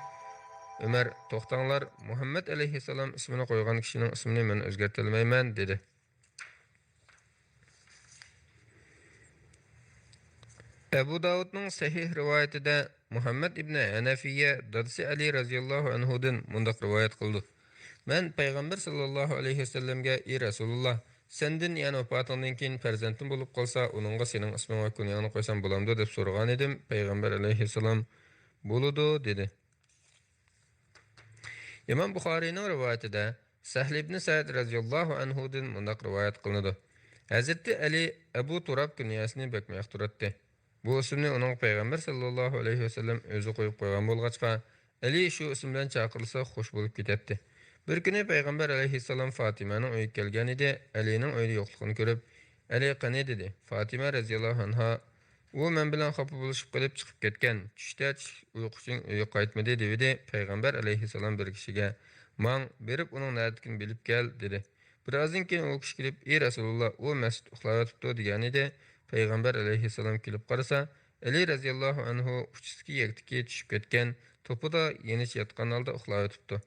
ئۆمەر، توختاڭلار، مۇھەممەد ئەلەيھىسسالام ئىسمىنى قويغان كىشىنىڭ ئىسمىنى مەن ئۆزگەرتەلمەيمەن، دېدى. ئەبۇ داۋۇدنىڭ سەھىھ رىۋايىتىدە مۇھەممەد ئىبنى ھەنەفىيە دادىسى ئەلى رەزىياللاھۇ ئەنھۇدىن مۇنداق رىۋايەت قىلىدۇ: مەن پەيغەمبەر ساللاللاھۇ ئەلەيھى ۋەسەللەمگە، ئى رەسۇلۇللا، سەندىن، يەنى ۋاپاتىڭدىن كېيىن پەرزەنتىم بولۇپ قالسا، ئۇنىڭغا سېنىڭ ئىسمىڭ ۋە كۇنياڭنى قويسام بولامدۇ؟ دەپ سورىغانىدىم. پەيغەمبەر ئەلەيھىسسالام، بولىدۇ، دېدى. ئىمام بۇخارىينىڭ رىۋايىتىدە سەھل ئىبنى سەئىد رەزىياللاھۇ ئەنھۇدىن مۇنداق رىۋايەت قىلىنىدۇ: ھەزرىتى ئەلى ئەبۇ تۇراب كۇنيەسىنى بەكمۇ ياقتۇراتتى. بۇ ئىسىمنى ئۇنىڭغا پەيغەمبەر ساللاللاھۇ ئەلەيھى ۋەسەللەم ئۆزى قويۇپ قويغان بولغاچقا، ئەلى شۇ ئىسىم بىلەن چاقىرىلسا خوش بولۇپ كېتەتتى. بىر كۈنى پەيغەمبەر ئەلەيھىسسالام فاتىمەنىڭ ئۆيىگە كەلگەنىدى. ئەلىنىڭ ئۆيدە يوقلۇقىنى كۆرۈپ، ئەلى قېنى؟ دېدى. فاتىمە رەزىياللاھۇ ئەنھا، ئۇ مەن بىلەن خاپا بولۇشۇپ قېلىپ چىقىپ كەتكەن، چۈشتە چۈش ئۇيقۇ ئۈچۈن ئۆيگە قايتمىدى، دېۋىدى. پەيغەمبەر ئەلەيھىسسالام بىر كىشىگە، ماڭ، بېرىپ ئۇنىڭ نەدىكىنى بىلىپ كەل، دېدى. بىرئازدىن كېيىن ئۇ كىشى كېلىپ، ئى رەسۇلۇللا، ئۇ مەسچىتتە ئۇخلاۋېتىپتۇ، دېگەنىدى. پەيغەمبەر ئەلەيھىسسالام كېلىپ قارىسا، ئەلى رەزىياللاھۇ ئەنھۇ ئۇچىسىدىكى يەكتىكى چۈشۈپ كەتكەن توپىدا يېنىچە ياتقان ھالدا ئۇخلاۋېتىپتۇ.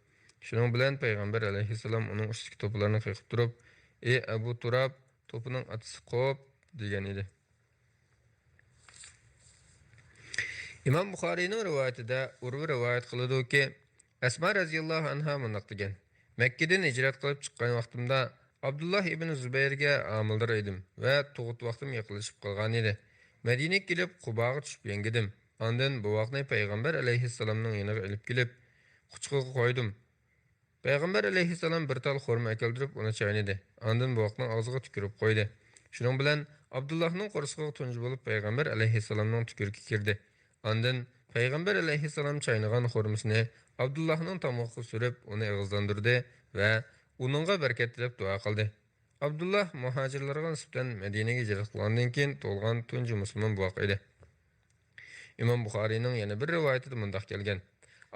شۇنىڭ بىلەن پەيغەمبەر ئەلەيھىسسالام ئۇنىڭ ئۈستىدىكى توپىلارنى قېقىپ تۇرۇپ، ئى ئەبۇ تۇراب، توپىنىڭ ئاتىسى قوپ، دېگەن ئىدى. ئىمام بۇخارىينىڭ رىۋايىتىدە ئۇرۋا رىۋايەت قىلىدۇكى، ئەسما رەزىياللاھۇ ئەنھا مۇنداق دېگەن: مەككىدىن ھىجرەت قىلىپ چىققان ۋاقتىمدا ئابدۇللا ئىبن زۇبەيرگە ھامىلىدار ئىدىم ۋە تۇغۇت ۋاقتىم يېقىنلىشىپ قالغانىدى. مەدىنىگە كېلىپ قۇباغا چۈشۈپ يەڭگىدىم. ئاندىن بوۋاقنى پەيغەمبەر ئەلەيھىسسالامنىڭ يېنىغا ئېلىپ كېلىپ، قۇچىقىغا قويدۇم. پەيغەمبەر ئەلەيھىسسالام بىر تال خورما ئەكەلدۈرۈپ، ئۇنى چاينىدى. ئاندىن بوۋاقنىڭ ئاغزىغا تۈكۈرۈپ قويدى. شۇنىڭ بىلەن ئابدۇللاھنىڭ قورسىقىغا تۇنجى بولۇپ پەيغەمبەر ئەلەيھىسسالامنىڭ تۈكۈرۈكى كىردى. ئاندىن پەيغەمبەر ئەلەيھىسسالام چاينىغان خورمىسىنى ئابدۇللاھنىڭ تامىقىغا سۈرۈپ، ئۇنى ئېغىزلاندۇردى ۋە ئۇنىڭغا بەرىكەت تىلەپ دۇئا قىلدى. ئابدۇللاھ مۇھاجىرلارغا نىسبەتەن مەدىنىگە ھىجرەت قىلغاندىن كېيىن تۇغۇلغان تۇنجى مۇسۇلمان بوۋاق ئىدى. ئىمام بۇخارىينىڭ يەنە بىر رىۋايىتىدە مۇنداق كەلگەن: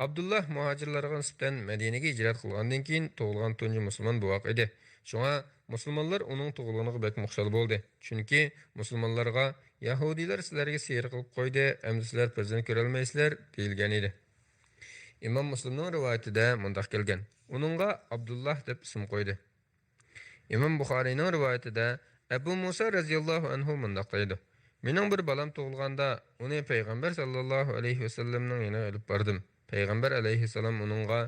ئابدۇللاھ مۇھاجىرلارغا نىسبەتەن مەدىنىگە ھىجرەت قىلغاندىن كېيىن تۇغۇلغان تۇنجى مۇسۇلمان بوۋاق ئىدى. شۇڭا مۇسۇلمانلار ئۇنىڭ تۇغۇلغىنىغا بەكمۇ خۇشال بولدى. چۈنكى مۇسۇلمانلارغا يەھۇدىيلار سىلەرگە سېھىر قىلىپ قويدى، ئەمدى سىلەر پەرزەنت كۆرەلمەيسىلەر، دېيىلگەن ئىدى. ئىمام مۇسلىمنىڭ رىۋايىتىدە مۇنداق كەلگەن: ئۇنىڭغا ئابدۇللاھ دەپ ئىسىم قويدى. ئىمام بۇخارىينىڭ رىۋايىتىدە ئەبۇ مۇسا رەزىياللاھۇ ئەنھۇ مۇنداق دەيدۇ: مېنىڭ بىر بالام تۇغۇلغاندا، ئۇنى پەيغەمبەر ساللاللاھۇ ئەلەيھى ۋەسەللەمنىڭ يېنىغا ئېلىپ باردىم. پەيغەمبەر ئەلەيھىسسالام ئۇنىڭغا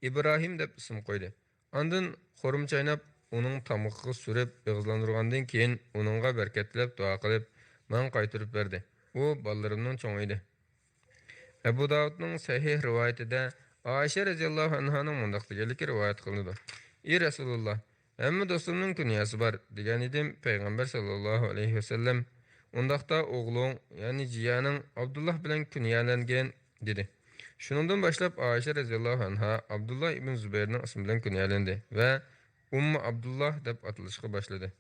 ئىبراھىم دەپ ئىسىم قويدى. ئاندىن خورما چايناپ، ئۇنىڭ تامىقىغا سۈرۈپ ئېغىزلاندۇرغاندىن كېيىن، ئۇنىڭغا بەرىكەت تىلەپ دۇئا قىلىپ، ماڭا قايتۇرۇپ بەردى. ئۇ بالىلىرىمنىڭ چوڭى ئىدى. ئەبۇ داۋۇدنىڭ سەھىھ رىۋايىتىدە ئائىشە رەزىياللاھۇ ئەنھانىڭ مۇنداق دېگەنلىكى رىۋايەت قىلىنىدۇ: ئى رەسۇلۇللا، ھەممە دوستۇمنىڭ كۇنياسى بار، دېگەن ئىدىم. پەيغەمبەر ساللاللاھۇ ئەلەيھى ۋەسەللەم، ئۇنداقتا ئوغلۇڭ، يەنى جىيەنىڭ ئابدۇللا بىلەن كۇنيەلەنگىن، دېدى. شۇنىڭدىن باشلاپ ئائىشە رەزىياللاھۇ ئەنھا ئابدۇللا ئىبن زۇبەيرنىڭ ئىسمى بىلەن كۇنيەلەندى ۋە ئۇممۇ ئابدۇللا دەپ ئاتىلىشقا باشلىدى.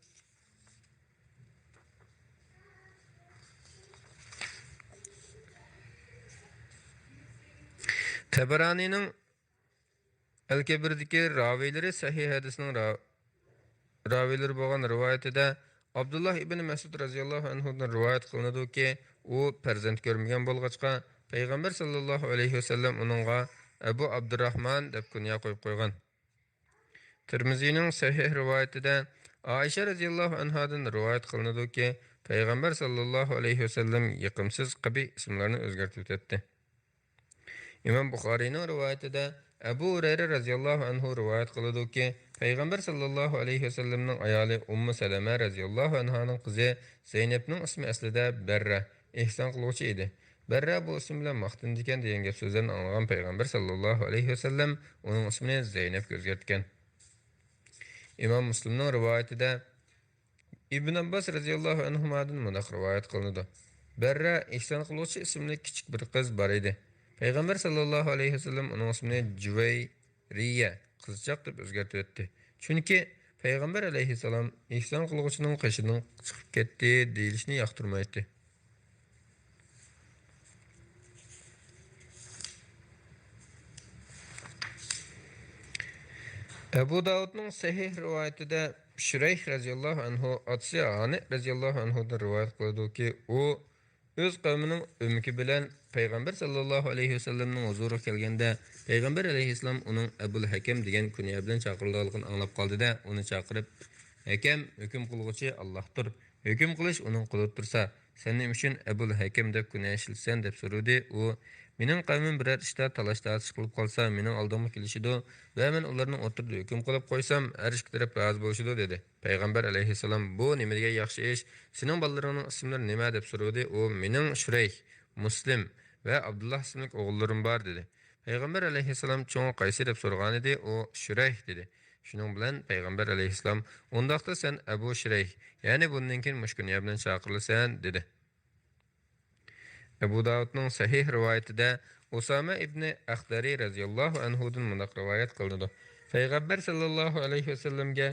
تەبەرانىنىڭ ئەل-كەبىردىكى راۋىيلىرى سەھىھ ھەدىسنىڭ را-، راۋىيلىرى بولغان رىۋايىتىدە ئابدۇللا ئىبن مەسئۇد رەزىياللاھۇ ئەنھۇدىن رىۋايەت قىلىنىدۇكى، ئۇ پەرزەنت كۆرمىگەن بولغاچقا، پەيغەمبەر ساللاللاھۇ ئەلەيھى ۋەسەللەم ئۇنىڭغا ئەبۇ ئابدۇرراھمان دەپ كۇنيا قويۇپ قويغان. تىرمىزىنىڭ سەھىھ رىۋايىتىدە ئائىشە رەزىياللاھۇ ئەنھادىن رىۋايەت قىلىنىدۇكى، پەيغەمبەر ساللاللاھۇ ئەلەيھى ۋەسەللەم يېقىمسىز، قەبىھ ئىسىملارنى ئۆزگەرتىۋېتەتتى. ئىمام بۇخارىينىڭ رىۋايىتىدە ئەبۇ ھۇرەيرە رەزىياللاھۇ ئەنھۇ رىۋايەت قىلىدۇكى، پەيغەمبەر ساللاللاھۇ ئەلەيھى ۋەسەللەمنىڭ ئايالى ئۇممۇ سەلەمە رەزىياللاھۇ ئەنھانىڭ قىزى زەينەپنىڭ ئىسمى ئەسلىدە بەررە، ئېھسان قىلغۇچى ئىدى. بەررا بۇ ئىسىم بىلەن ماختىنىدىكەن» دېگەن گەپ سۆزلەرنى ئاڭلىغان پەيغەمبەر ساللاللاھۇ ئەلەيھى ۋەسەللەم ئۇنىڭ ئىسمىنى زەينەپكە ئۆزگەرتكەن. ئىمام مۇسلىمنىڭ رىۋايىتىدە ئىبن ئابباس رەزىياللاھۇ ئەنھۇمادىن مۇنداق رىۋايەت قىلىنىدۇ: بەررا ئېھسان قىلغۇچى ئىسىملىك كىچىك بىر قىز بار ئىدى. پەيغەمبەر ساللاللاھۇ ئەلەيھى ۋەسەللەم ئۇنىڭ ئىسمىنى جۇۋەيرىيە، قىزچاق، دەپ ئۆزگەرتىۋەتتى. چۈنكى پەيغەمبەر ئەلەيھىسسالام ئېھسان قىلغۇچىنىڭ قېشىدىن چىقىپ كەتتى دېيىلىشنى ياقتۇرمايتتى. ئەبۇ داۋۇدنىڭ سەھىھ رىۋايىتىدە شۇرەيھ رەزىياللاھۇ ئەنھۇ ئاتىسى ھانى رەزىياللاھۇ ئەنھۇدىن رىۋايەت قىلىدۇكى، ئۇ ئۆز قەۋمىنىڭ ئۆمىكى بىلەن پەيغەمبەر ساللاللاھۇ ئەلەيھى ۋەسەللەمنىڭ ھۇزۇرىغا كەلگەندە، پەيغەمبەر ئەلەيھىسسالام ئۇنىڭ ئەبۇل ھەكەم دېگەن كۇنيە بىلەن چاقىرىلىدىغانلىقىنى ئاڭلاپ قالدى-دە، ئۇنى چاقىرىپ، «ھەكەم، ھۆكۈم قىلغۇچى ئاللاھتۇر. ھۆكۈم قىلىش ئۇنىڭ قولىدا تۇرسا، سەن نېمە ئۈچۈن ئەبۇل ھەكەم دەپ كۇنيە ئىشلىتىسەن؟» دەپ سورىدى. ئۇ، «مېنىڭ قەۋمىم بىرەر ئىشتا تالاش-تارتىش قىلىپ قالسا، مېنىڭ ئالدىمغا كېلىشىدۇ ۋە مەن ئۇلارنىڭ ئوتتۇرىدا ھۆكۈم قىلىپ قويسام، ھەر ئىككى تەرەپ رازى بولۇشىدۇ» دېدى. پەيغەمبەر ئەلەيھىسسالام، «بۇ نېمە دېگەن ياخشى ئىش؟ سېنىڭ بالىلىرىڭنىڭ ئىسىملىرى نېمە؟» دەپ سورىدى. ئۇ، «مېنىڭ شۇرەيھ، مۇسلىم ۋە ئابدۇللا ئىسىملىك ئوغۇللىرىم بار» دېدى. پەيغەمبەر ئەلەيھىسسالام، «چوڭى قايسى؟» دەپ سورىغانىدى. ئۇ، «شۇرەيھ» دېدى. شۇنىڭ بىلەن پەيغەمبەر ئەلەيھىسسالام، «ئۇنداقتا سەن ئەبۇ شۇرەيھ، يەنى بۇندىن كېيىن مۇشۇ كۇنيە بىلەن چاقىرىلىسەن» دېدى. ئەبۇ داۋۇدنىڭ سەھىھ رىۋايىتىدە ئۇسامە ئىبنى ئەخدەرى رەزىياللاھۇ ئەنھۇدىن مۇنداق رىۋايەت قىلىنىدۇ: پەيغەمبەر ساللاللاھۇ ئەلەيھى ۋەسەللەمگە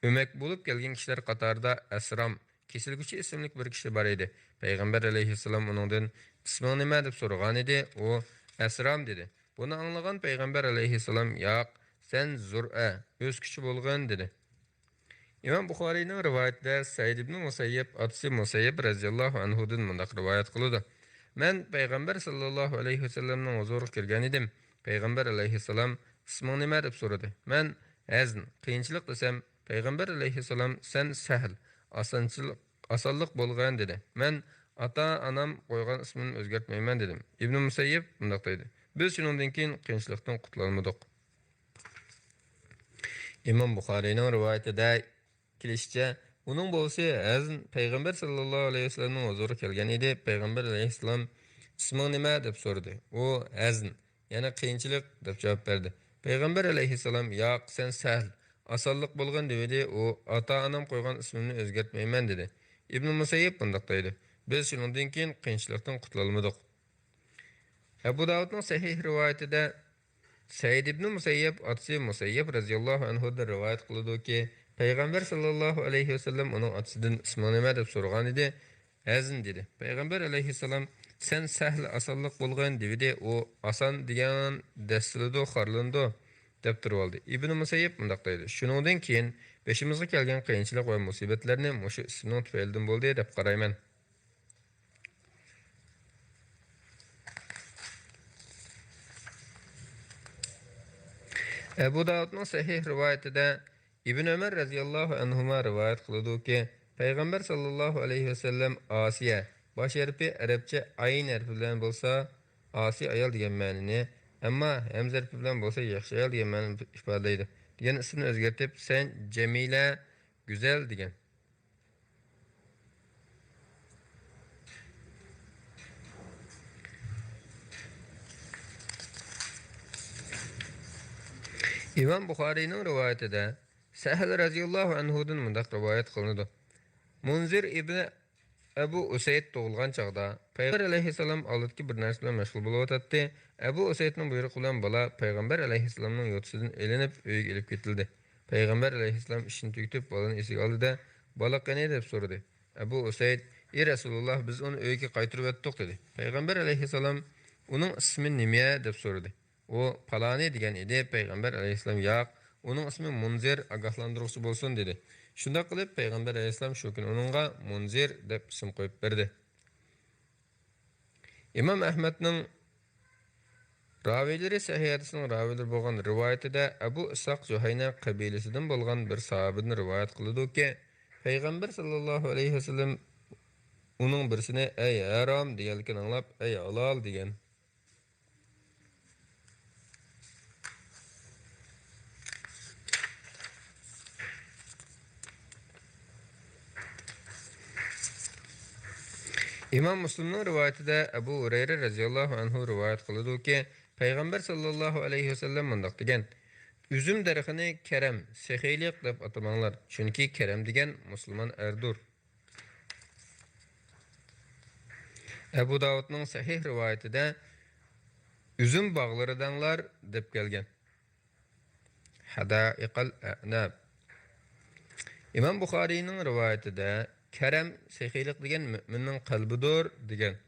ئۆمەك بولۇپ كەلگەن كىشىلەر قاتارىدا ئەسرام، كېسىلگۈچى ئىسىملىك بىر كىشى بار ئىدى. پەيغەمبەر ئەلەيھىسسالام ئۇنىڭدىن، «ئىسمىڭ نېمە؟» دەپ سورىغانىدى. ئۇ، «ئەسرام» دېدى. بۇنى ئاڭلىغان پەيغەمبەر ئەلەيھىسسالام، «ياق، سەن زۇرئە، ئۆسكۈچى بولغىن» دېدى. ئىمام بۇخارىينىڭ رىۋايىتىدە سەئىد ئىبنى مۇسەييەب ئاتىسى مۇسەييەب رەزىياللاھۇ ئەنھۇدىن مۇنداق رىۋايەت قىلىدۇ: مەن پەيغەمبەر ساللاللاھۇ ئەلەيھى ۋەسەللەمنىڭ ھۇزۇرىغا كىرگەن ئىدىم. پەيغەمبەر ئەلەيھىسسالام، «ئىسمىڭ نېمە؟» دەپ سورىدى. مەن، «ھەزن، قىيىنچىلىق» دېسەم، پەيغەمبەر ئەلەيھىسسالام، «سەن سەھل، ئاسانچىلىق، ئاسانلىق بولغىن» دېدى. مەن، «ئاتا-ئانام قويغان ئىسمىمنى ئۆزگەرتمەيمەن» دېدىم. ئىبنى مۇسەييەب مۇنداق دەيدۇ: «بىز شۇنىڭدىن كېيىن قىيىنچىلىقتىن قۇتۇلالمىدۇق.» ئىمام بۇخارىينىڭ رىۋايىتىدە كېلىشىچە، ئۇنىڭ بوۋىسى ھەزن پەيغەمبەر ساللاللاھۇ ئەلەيھى ۋەسەللەمنىڭ ھۇزۇرىغا كەلگەن ئىدى. پەيغەمبەر ئەلەيھىسسالام، «ئىسمىڭ نېمە؟» دەپ سورىدى. ئۇ، «ھەزن، يەنى قىيىنچىلىق» دەپ جاۋاب بەردى. پەيغەمبەر ئەلەيھىسسالام، «ياق، سەن سەھل، ئاسانلىق بولغىن» دېمىدى. ئۇ، «ئاتا-ئانام قويغان ئىسمىمنى ئۆزگەرتمەيمەن» دېدى. ئىبنى مۇسەييىب مۇنداق دەيدۇ: «بىز شۇنىڭدىن كېيىن قىيىنچىلىقتىن قۇتۇلالمىدۇق.» ئەبۇ داۋۇدنىڭ سەھىھ رىۋايىتىدە سەئىد ئىبنى مۇسەييەب ئاتىسى مۇسەييەب رەزىياللاھۇ ئەنھۇدىن رىۋايەت قىلىدۇكى، پەيغەمبەر ساللاللاھۇ ئەلەيھى ۋەسەللەم ئۇنىڭ ئاتىسىدىن، «ئىسمىڭ نېمە؟» دەپ سورىغانىدى. «ھەزن» دېدى. پەيغەمبەر ئەلەيھىسسالام، «سەن سەھل، ئاسانلىق بولغىن» دېۋىدى. ئۇ، «ئاسان دېگەن دەسسىلىدۇ، خارلىنىدۇ» دەپ تۇرۇۋالدى. ئىبنى مۇسەييەب مۇنداق دەيدۇ: شۇنىڭدىن كېيىن بېشىمىزغا كەلگەن قىيىنچىلىق ۋە مۇسىبەتلەرنى مۇشۇ ئىسىمنىڭ تۈپەيلىدىن بولدى دەپ قارايمەن. ئەبۇ داۋۇدنىڭ سەھىھ رىۋايىتىدە ئىبن ئۆمەر رەزىياللاھۇ ئەنھۇما رىۋايەت قىلىدۇكى، پەيغەمبەر ساللاللاھۇ ئەلەيھى ۋەسەللەم ئاسىيە، باش ھەرپى ئەرەبچە ئەين ھەرپى بىلەن بولسا ئاسىي ئايال دېگەن مەنىنى، ئەمما ھەمزە ھەرپى بىلەن بولسا ياخشى ئايال دېگەن مەنىنى ئىپادىلەيدۇ، دېگەن ئىسىمنى ئۆزگەرتىپ، سەن جەمىلە، گۈزەل دېگەن. ئىمام بۇخارىينىڭ رىۋايىتىدە سەھل رەزىياللاھۇ ئەنھۇدىن مۇنداق رىۋايەت قىلىنىدۇ: مۇنزىر ئىبنى ئەبۇ ئۇسەيد تۇغۇلغان چاغدا پەيغەمبەر ئەلەيھىسسالام ئالدىدىكى بىر نەرسە بىلەن مەشغۇل بولۇۋاتاتتى. ئەبۇ ئۇسەيدنىڭ بۇيرۇقى بىلەن بالا پەيغەمبەر ئەلەيھىسسالامنىڭ يوتىسىدىن ئېلىنىپ ئۆيىگە ئېلىپ كېتىلدى. پەيغەمبەر ئەلەيھىسسالام ئىشىنى تۈگىتىپ بالىنى ئېسىگە ئالدى-دە، «بالا قېنى؟» دەپ سورىدى. ئەبۇ ئۇسەيد، «ئى رەسۇلۇللا، بىز ئۇنى ئۆيىگە قايتۇرۇۋەتتۇق» دېدى. پەيغەمبەر ئەلەيھىسسالام، «ئۇنىڭ ئىسمى نېمە؟» دەپ سورىدى. ئۇ، «پالانى» دېگەن ئىدى. پەيغەمبەر ئەلەيھىسسالام، «ياق، ئۇنىڭ ئىسمى مۇنزىر، ئاگاھلاندۇرغۇچى بولسۇن» دېدى. شۇنداق قىلىپ پەيغەمبەر ئەلەيھىسسالام شۇ كۈنى ئۇنىڭغا مۇنزىر دەپ ئىسىم قويۇپ بەردى. ئىمام ئەھمەدنىڭ راۋىيلىرى سەھىھ ھەدىسنىڭ راۋىيلىرى بولغان رىۋايىتىدە ئەبۇ ئىسھاق جۇھەينە قەبىلىسىدىن بولغان بىر ساھابىدىن رىۋايەت قىلىدۇكى، پەيغەمبەر ساللاللاھۇ ئەلەيھى ۋەسەللەم ئۇنىڭ بىرسىنى «ئەي ھارام» دېگەنلىكىنى ئاڭلاپ، «ئەي ھالال» دېگەن. ئىمام مۇسلىمنىڭ رىۋايىتىدە ئەبۇ ھۇرەيرە رەزىياللاھۇ ئەنھۇ رىۋايەت قىلىدۇكى، پەيغەمبەر ساللاللاھۇ ئەلەيھى ۋەسەللەم مۇنداق دېگەن: ئۈزۈم دەرىخىنى كەرەم، سېخىيلىق دەپ ئاتىماڭلار، چۈنكى كەرەم دېگەن مۇسۇلمان ئەردۇر. ئەبۇ داۋۇدنىڭ سەھىھ رىۋايىتىدە ئۈزۈم باغلىرى دەڭلار دەپ كەلگەن. ھەدائىقەل ئەئناب. ئىمام بۇخارىينىڭ رىۋايىتىدە كەرەم، سېخىيلىق دېگەن مۆمىننىڭ قەلبىدۇر دېگەن.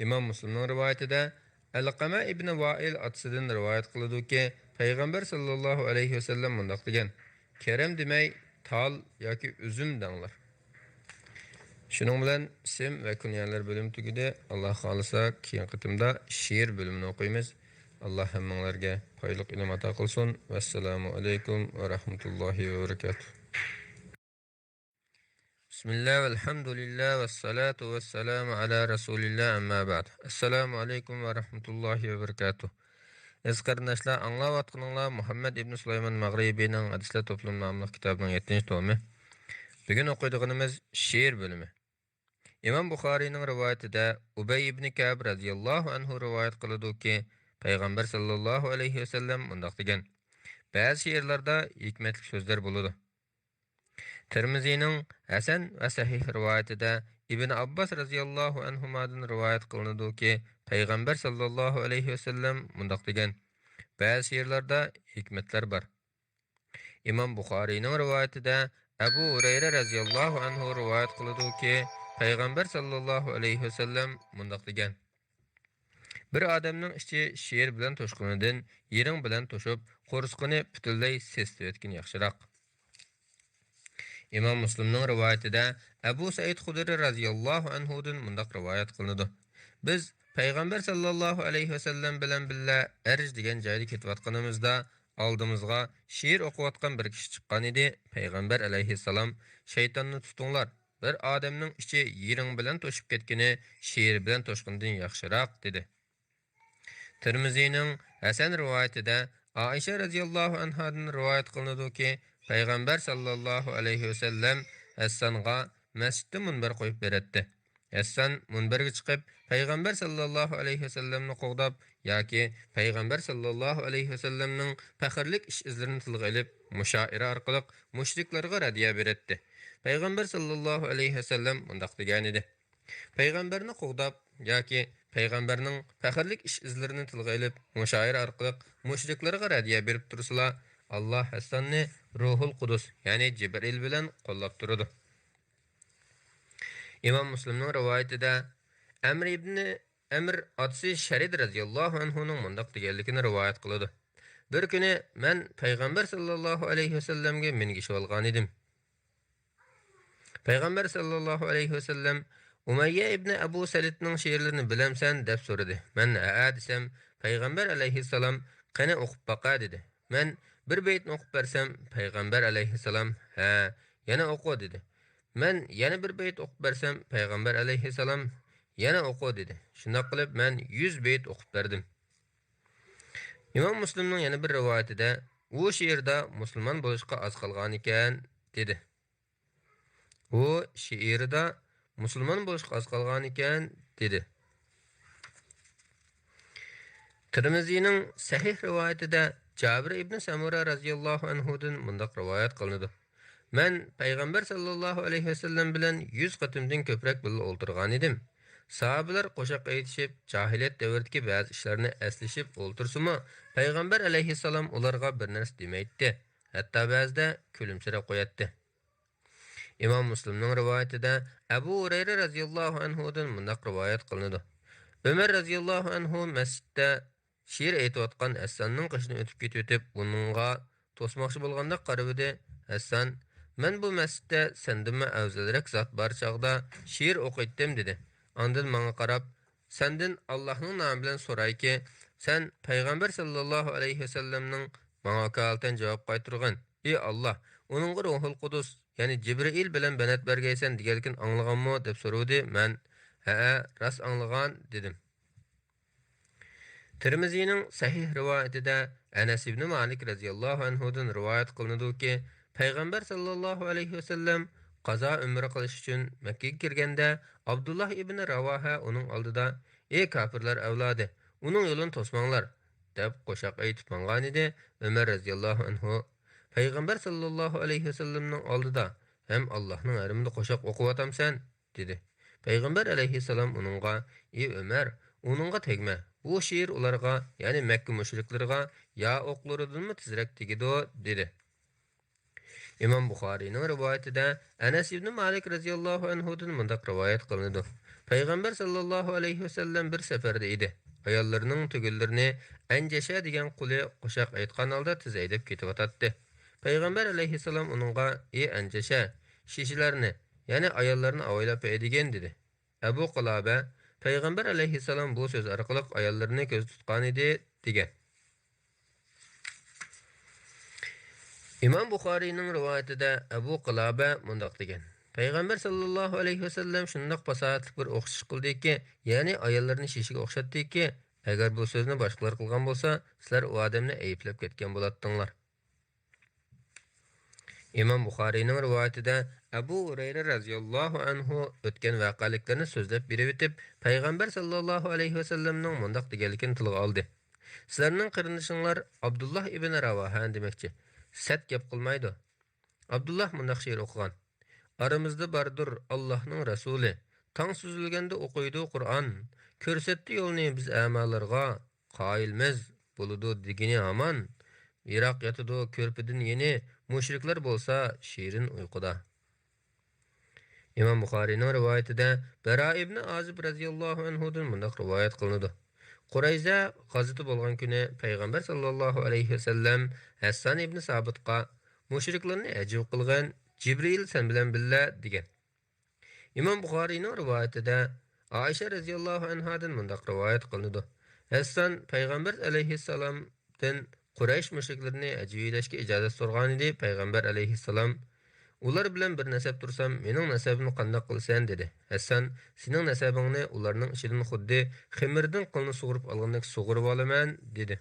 ئىمام مۇسلىمنىڭ رىۋايىتىدە ئەلقەمە ئىبنى ۋائىل ئاتىسىدىن رىۋايەت قىلىدۇكى، پەيغەمبەر ساللاللاھۇ ئەلەيھى ۋەسەللەم مۇنداق دېگەن: كەرەم دېمەي، تال ياكى ئۈزۈم دەڭلار. شۇنىڭ بىلەن ئىسىم ۋە كۇنيەلەر بۆلۈمى تۈگىدى. ئاللا خالىسا، كېيىنكى قېتىمدا شېئىر بۆلۈمىنى ئوقۇيمىز. ئاللا ھەممىڭلارگە پايدىلىق ئىلىم ئاتا قىلسۇن. ۋەسسالامۇ ئەلەيكۇم ۋە رەھمەتۇللاھى ۋە بەرىكاتۇھ. بىسمىللا، ۋەلھەمدۇلىللا، ۋەسسالاتۇ ۋەسسالامۇ ئەلا رەسۇلىللا، ئەمما بەئد. ئەسسالامۇ ئەلەيكۇم ۋە رەھمەتۇللاھى ۋە بەرىكاتۇھ. ئەزىز قېرىنداشلار، ئاڭلاۋاتقىنىڭلار مۇھەممەد ئىبن سۇلايمان مەغرىبىنىڭ ھەدىسلەر توپلىمى ناملىق كىتابىنىڭ يەتتىنچى تومى. بۈگۈن ئوقۇيدىغىنىمىز شېئىر بۆلۈمى. ئىمام بۇخارىينىڭ رىۋايىتىدە ئۇبەي ئىبنى كەئب رەزىياللاھۇ ئەنھۇ رىۋايەت قىلىدۇكى، پەيغەمبەر ساللاللاھۇ ئەلەيھى ۋەسەللەم مۇنداق دېگەن: بەزى شېئىرلاردا ھېكمەتلىك سۆزلەر بولىدۇ. تىرمىزىنىڭ ھەسەن ۋە سەھىھ رىۋايىتىدە ئىبن ئابباس رەزىياللاھۇ ئەنھۇمادىن رىۋايەت قىلىنىدۇكى، پەيغەمبەر ساللاللاھۇ ئەلەيھى ۋەسەللەم مۇنداق دېگەن: بەزى شېئىرلاردا ھېكمەتلەر بار. ئىمام بۇخارىينىڭ رىۋايىتىدە ئەبۇ ھۇرەيرە رەزىياللاھۇ ئەنھۇ رىۋايەت قىلىدۇكى، پەيغەمبەر ساللاللاھۇ ئەلەيھى ۋەسەللەم مۇنداق دېگەن: بىر ئادەمنىڭ ئىچى شېئىر بىلەن توشقىنىدىن يىرىڭ بىلەن توشۇپ، قورسىقىنى پۈتۈنلەي سېسىتىۋەتكىنى ياخشىراق. ئىمام مۇسلىمنىڭ رىۋايىتىدە ئەبۇ سەئىد خۇدرى رەزىياللاھۇ ئەنھۇدىن مۇنداق رىۋايەت قىلىنىدۇ: بىز پەيغەمبەر ساللاللاھۇ ئەلەيھى ۋەسەللەم بىلەن بىللە ئەرج دېگەن جايدا كېتىۋاتقىنىمىزدا، ئالدىمىزغا شېئىر ئوقۇۋاتقان بىر كىشى چىققان ئىدى. پەيغەمبەر ئەلەيھىسسالام: شەيتاننى تۇتۇڭلار، بىر ئادەمنىڭ ئىچى يىرىڭ بىلەن توشۇپ كەتكىنى شېئىر بىلەن توشقىنىدىن ياخشىراق، دېدى. تىرمىزىنىڭ ھەسەن رىۋايىتىدە ئائىشە رەزىياللاھۇ ئەنھادىن رىۋايەت قىلىنىدۇكى، پەيغەمبەر ساللاللاھۇ ئەلەيھى ۋەسەللەم ھەسسانغا مەسچىتتە مۇنبەر قويۇپ بېرەتتى. ھەسسان مۇنبەرگە چىقىپ، پەيغەمبەر ساللاللاھۇ ئەلەيھى ۋەسەللەمنى قوغداپ ياكى پەيغەمبەر ساللاللاھۇ ئەلەيھى ۋەسەللەمنىڭ پەخىرلىك ئىش-ئىزلىرىنى تىلغا ئېلىپ، مۇشائىرە ئارقىلىق مۇشرىكلارغا رەددىيە بېرەتتى. پەيغەمبەر ساللاللاھۇ ئەلەيھى ۋەسەللەم مۇنداق دېگەنىدى: پەيغەمبەرنى قوغداپ ياكى پەيغەمبەرنىڭ پەخىرلىك ئىش-ئىزلىرىنى تىلغا ئېلىپ، مۇشائىرە ئارقىلىق مۇشرىكلارغا رەددىيە بېرىپ تۇرسىلا، ئاللا ھەسساننى روھۇل قۇدۇس، يەنى جىبرىئىل بىلەن قوللاپ تۇرىدۇ. ئىمام مۇسلىمنىڭ رىۋايىتىدە ئەمر ئىبنى ئەمر ئاتىسى شەرىد رەزىياللاھۇ ئەنھۇنىڭ مۇنداق دېگەنلىكىنى رىۋايەت قىلىدۇ: بىر كۈنى مەن پەيغەمبەر ساللاللاھۇ ئەلەيھى ۋەسەللەمگە مىنگۈچۈۋالغانىدىم. پەيغەمبەر ساللاللاھۇ ئەلەيھى ۋەسەللەم: ئۇمەييە ئىبنى ئەبۇ سەلىتنىڭ شېئىرلىرىنى بىلەمسەن؟ دەپ سورىدى. مەن ھەئە دېسەم، پەيغەمبەر ئەلەيھىسسالام: قېنى ئوقۇپ باقە، دېدى. مەن بىر بەيتنى ئوقۇپ بەرسەم، پەيغەمبەر ئەلەيھىسسالام: ھە، يەنە ئوقۇ، دېدى. مەن يەنە بىر بەيت ئوقۇپ بەرسەم، پەيغەمبەر ئەلەيھىسسالام: يەنە ئوقۇ، دېدى. شۇنداق قىلىپ مەن يۈز بەيت ئوقۇپ بەردىم. ئىمام مۇسلىمنىڭ يەنە بىر رىۋايىتىدە، ئۇ شېئىردا مۇسۇلمان بولۇشقا ئاز قالغانىكەن، دېدى. ئۇ شېئىردا مۇسۇلمان بولۇشقا ئاز قالغانىكەن، دېدى. تىرمىزىنىڭ سەھىھ رىۋايىتىدە جابىر ئىبنى سەمۇرە رەزىياللاھۇ ئەنھۇدىن مۇنداق رىۋايەت قىلىنىدۇ: مەن پەيغەمبەر ساللاللاھۇ ئەلەيھى ۋەسەللەم بىلەن يۈز قېتىمدىن كۆپرەك بىللە ئولتۇرغانىدىم. ساھابىلەر قوشاق ئېيتىشىپ، جاھىلىيەت دەۋرىدىكى بەزى ئىشلارنى ئەسلىشىپ ئولتۇرسىمۇ، پەيغەمبەر ئەلەيھىسسالام ئۇلارغا بىر نەرسە دېمەيتتى، ھەتتا بەزىدە كۈلۈمسىرەپ قوياتتى. ئىمام مۇسلىمنىڭ رىۋايىتىدە ئەبۇ ھۇرەيرە رەزىياللاھۇ ئەنھۇدىن مۇنداق رىۋايەت قىلىنىدۇ: ئۆمەر رەزىياللاھۇ ئەنھۇ مەسچىتتە شېئىر ئېيتىۋاتقان ھەسساننىڭ قېشىدىن ئۆتۈپ كېتىۋېتىپ، ئۇنىڭغا توسماقچى بولغاندەك قارىۋىدى. ھەسسان: مەن بۇ مەسچىتتە سەندىنمۇ ئەۋزەلرەك زات بار چاغدا شېئىر ئوقۇيتتىم، دېدى. ئاندىن ماڭا قاراپ، سەندىن ئاللاھنىڭ نامى بىلەن سورايكى، سەن پەيغەمبەر ساللاللاھۇ ئەلەيھى ۋەسەللەمنىڭ ماڭا ۋاكالىتەن جاۋاب قايتۇرغىن، ئى ئاللاھ، ئۇنىڭغا روھۇل قۇدۇس، يەنى جىبرىئىل بىلەن بەنەت بەرگەيسەن دېگەنلىكىنى ئاڭلىغانمۇ؟ دەپ سورىدى. مەن، ھەئە، راست ئاڭلىغان، دېدىم. تىرمىزىنىڭ سەھىھ رىۋايىتىدە ئەنەس ئىبنى مالىك رەزىياللاھۇ ئەنھۇدىن رىۋايەت قىلىنىدۇكى، پەيغەمبەر ساللاللاھۇ ئەلەيھى ۋەسەللەم قازا ئۆمرە قىلىش ئۈچۈن مەككىگە كىرگەندە، ئابدۇللا ئىبنى راۋاھە ئۇنىڭ ئالدىدا، ئى كاپىرلار ئەۋلادى، ئۇنىڭ يولىنى توسماڭلار، دەپ قوشاق ئېيتىپ ماڭغانىدى. ئۆمەر رەزىياللاھۇ ئەنھۇ، پەيغەمبەر ساللاللاھۇ ئەلەيھى ۋەسەللەمنىڭ ئالدىدا ھەم ئاللاھنىڭ ھەرىمىدە قوشاق ئوقۇۋاتامسەن؟ دېدى. پەيغەمبەر ئەلەيھىسسالام ئۇنىڭغا، ئى ئۆمەر، ئۇنىڭغا تەگمە، بۇ شېئىر ئۇلارغا، يەنى مەككە مۇشرىكلىرىغا يا ئوقلىرىدىنمۇ تېزرەك تېگىدۇ، دېدى. ئىمام بۇخارىينىڭ رىۋايىتىدە ئەنەس ئىبنى مالىك رەزىياللاھۇ ئەنھۇدىن مۇنداق رىۋايەت قىلىنىدۇ: پەيغەمبەر ساللاللاھۇ ئەلەيھى ۋەسەللەم بىر سەپەردە ئىدى. ئاياللىرىنىڭ تۈگۈنلىرىنى ئەنجەشە دېگەن قۇلى قوشاق ئېيتقان ھالدا تېز ھەيدەپ كېتىۋاتاتتى. پەيغەمبەر ئەلەيھىسسالام ئۇنىڭغا، ئى ئەنجەشە، شىشىلەرنى، يەنى ئاياللارنى ئاۋايلاپ ھەيدىگىن، دېدى. ئەبۇ قىلابە، پەيغەمبەر ئەلەيھىسسالام بۇ سۆز ئارقىلىق ئاياللىرىنى كۆزدە تۇتقانىدى، دېگەن. ئىمام بۇخارىينىڭ رىۋايىتىدە ئەبۇ قىلابە مۇنداق دېگەن: پەيغەمبەر ساللاللاھۇ ئەلەيھى ۋەسەللەم شۇنداق پاساھەتلىك بىر ئوخشىتىش قىلدىكى، يەنى ئاياللىرىنى شىشىگە ئوخشاتتىكى، ئەگەر بۇ سۆزنى باشقىلار قىلغان بولسا، سىلەر ئۇ ئادەمنى ئەيىبلەپ كەتكەن بولاتتىڭلار. ئىمام بۇخارىينىڭ رىۋايىتىدە ئەبۇ ھۇرەيرە رەزىياللاھۇ ئەنھۇ ئۆتكەن ۋەقەلىكلەرنى سۆزلەپ بېرىۋېتىپ، پەيغەمبەر ساللاللاھۇ ئەلەيھى ۋەسەللەمنىڭ مۇنداق دېگەنلىكىنى تىلغا ئالدى: سىلەرنىڭ قېرىندىشىڭلار ئابدۇللاھ ئىبن راۋاھە دېمەكچى، سەت گەپ قىلمايدۇ. ئابدۇللاھ مۇنداق شېئىر ئوقۇغان: ئارىمىزدا باردۇر ئاللاھنىڭ رەسۇلى، تاڭ سۈزۈلگەندە ئوقۇيدۇ قۇرئان، كۆرسەتتى يولنى بىز ئەمالارغا، قايىلمىز بولىدۇ دېگىنى ھامان، يىراق ياتىدۇ كۆرپىدىن يېنى، مۇشرىكلار بولسا شېرىن ئۇيقۇدا. ئىمام بۇخارىينىڭ رىۋايىتىدە بەرا ئىبنى ئازىب رەزىياللاھۇ ئەنھۇدىن مۇنداق رىۋايەت قىلىنىدۇ: قۇرەيزە غازىتى بولغان كۈنى پەيغەمبەر ساللاللاھۇ ئەلەيھى ۋەسەللەم ھەسسان ئىبنى سابىتقا، مۇشرىكلارنى ئەجىۋ قىلغىن، جىبرىئىل سەن بىلەن بىللە، دېگەن. ئىمام بۇخارىينىڭ رىۋايىتىدە ئائىشە رەزىياللاھۇ ئەنھادىن مۇنداق رىۋايەت قىلىنىدۇ: ھەسسان پەيغەمبەر ئەلەيھىسسالامدىن قۇرەيش مۇشرىكلىرىنى ھەجۋىيلەشكە ئىجازەت سورىغانىدى. پەيغەمبەر ئەلەيھىسسالام، ئۇلار بىلەن بىر نەسەب تۇرسام، مېنىڭ نەسەبىمنى قانداق قىلىسەن؟ دېدى. ھەسسان، سېنىڭ نەسەبىڭنى ئۇلارنىڭ ئىچىدىن خۇددى خېمىردىن قىلنى سۇغۇرۇپ ئالغاندەك سۇغۇرۇۋالىمەن، دېدى.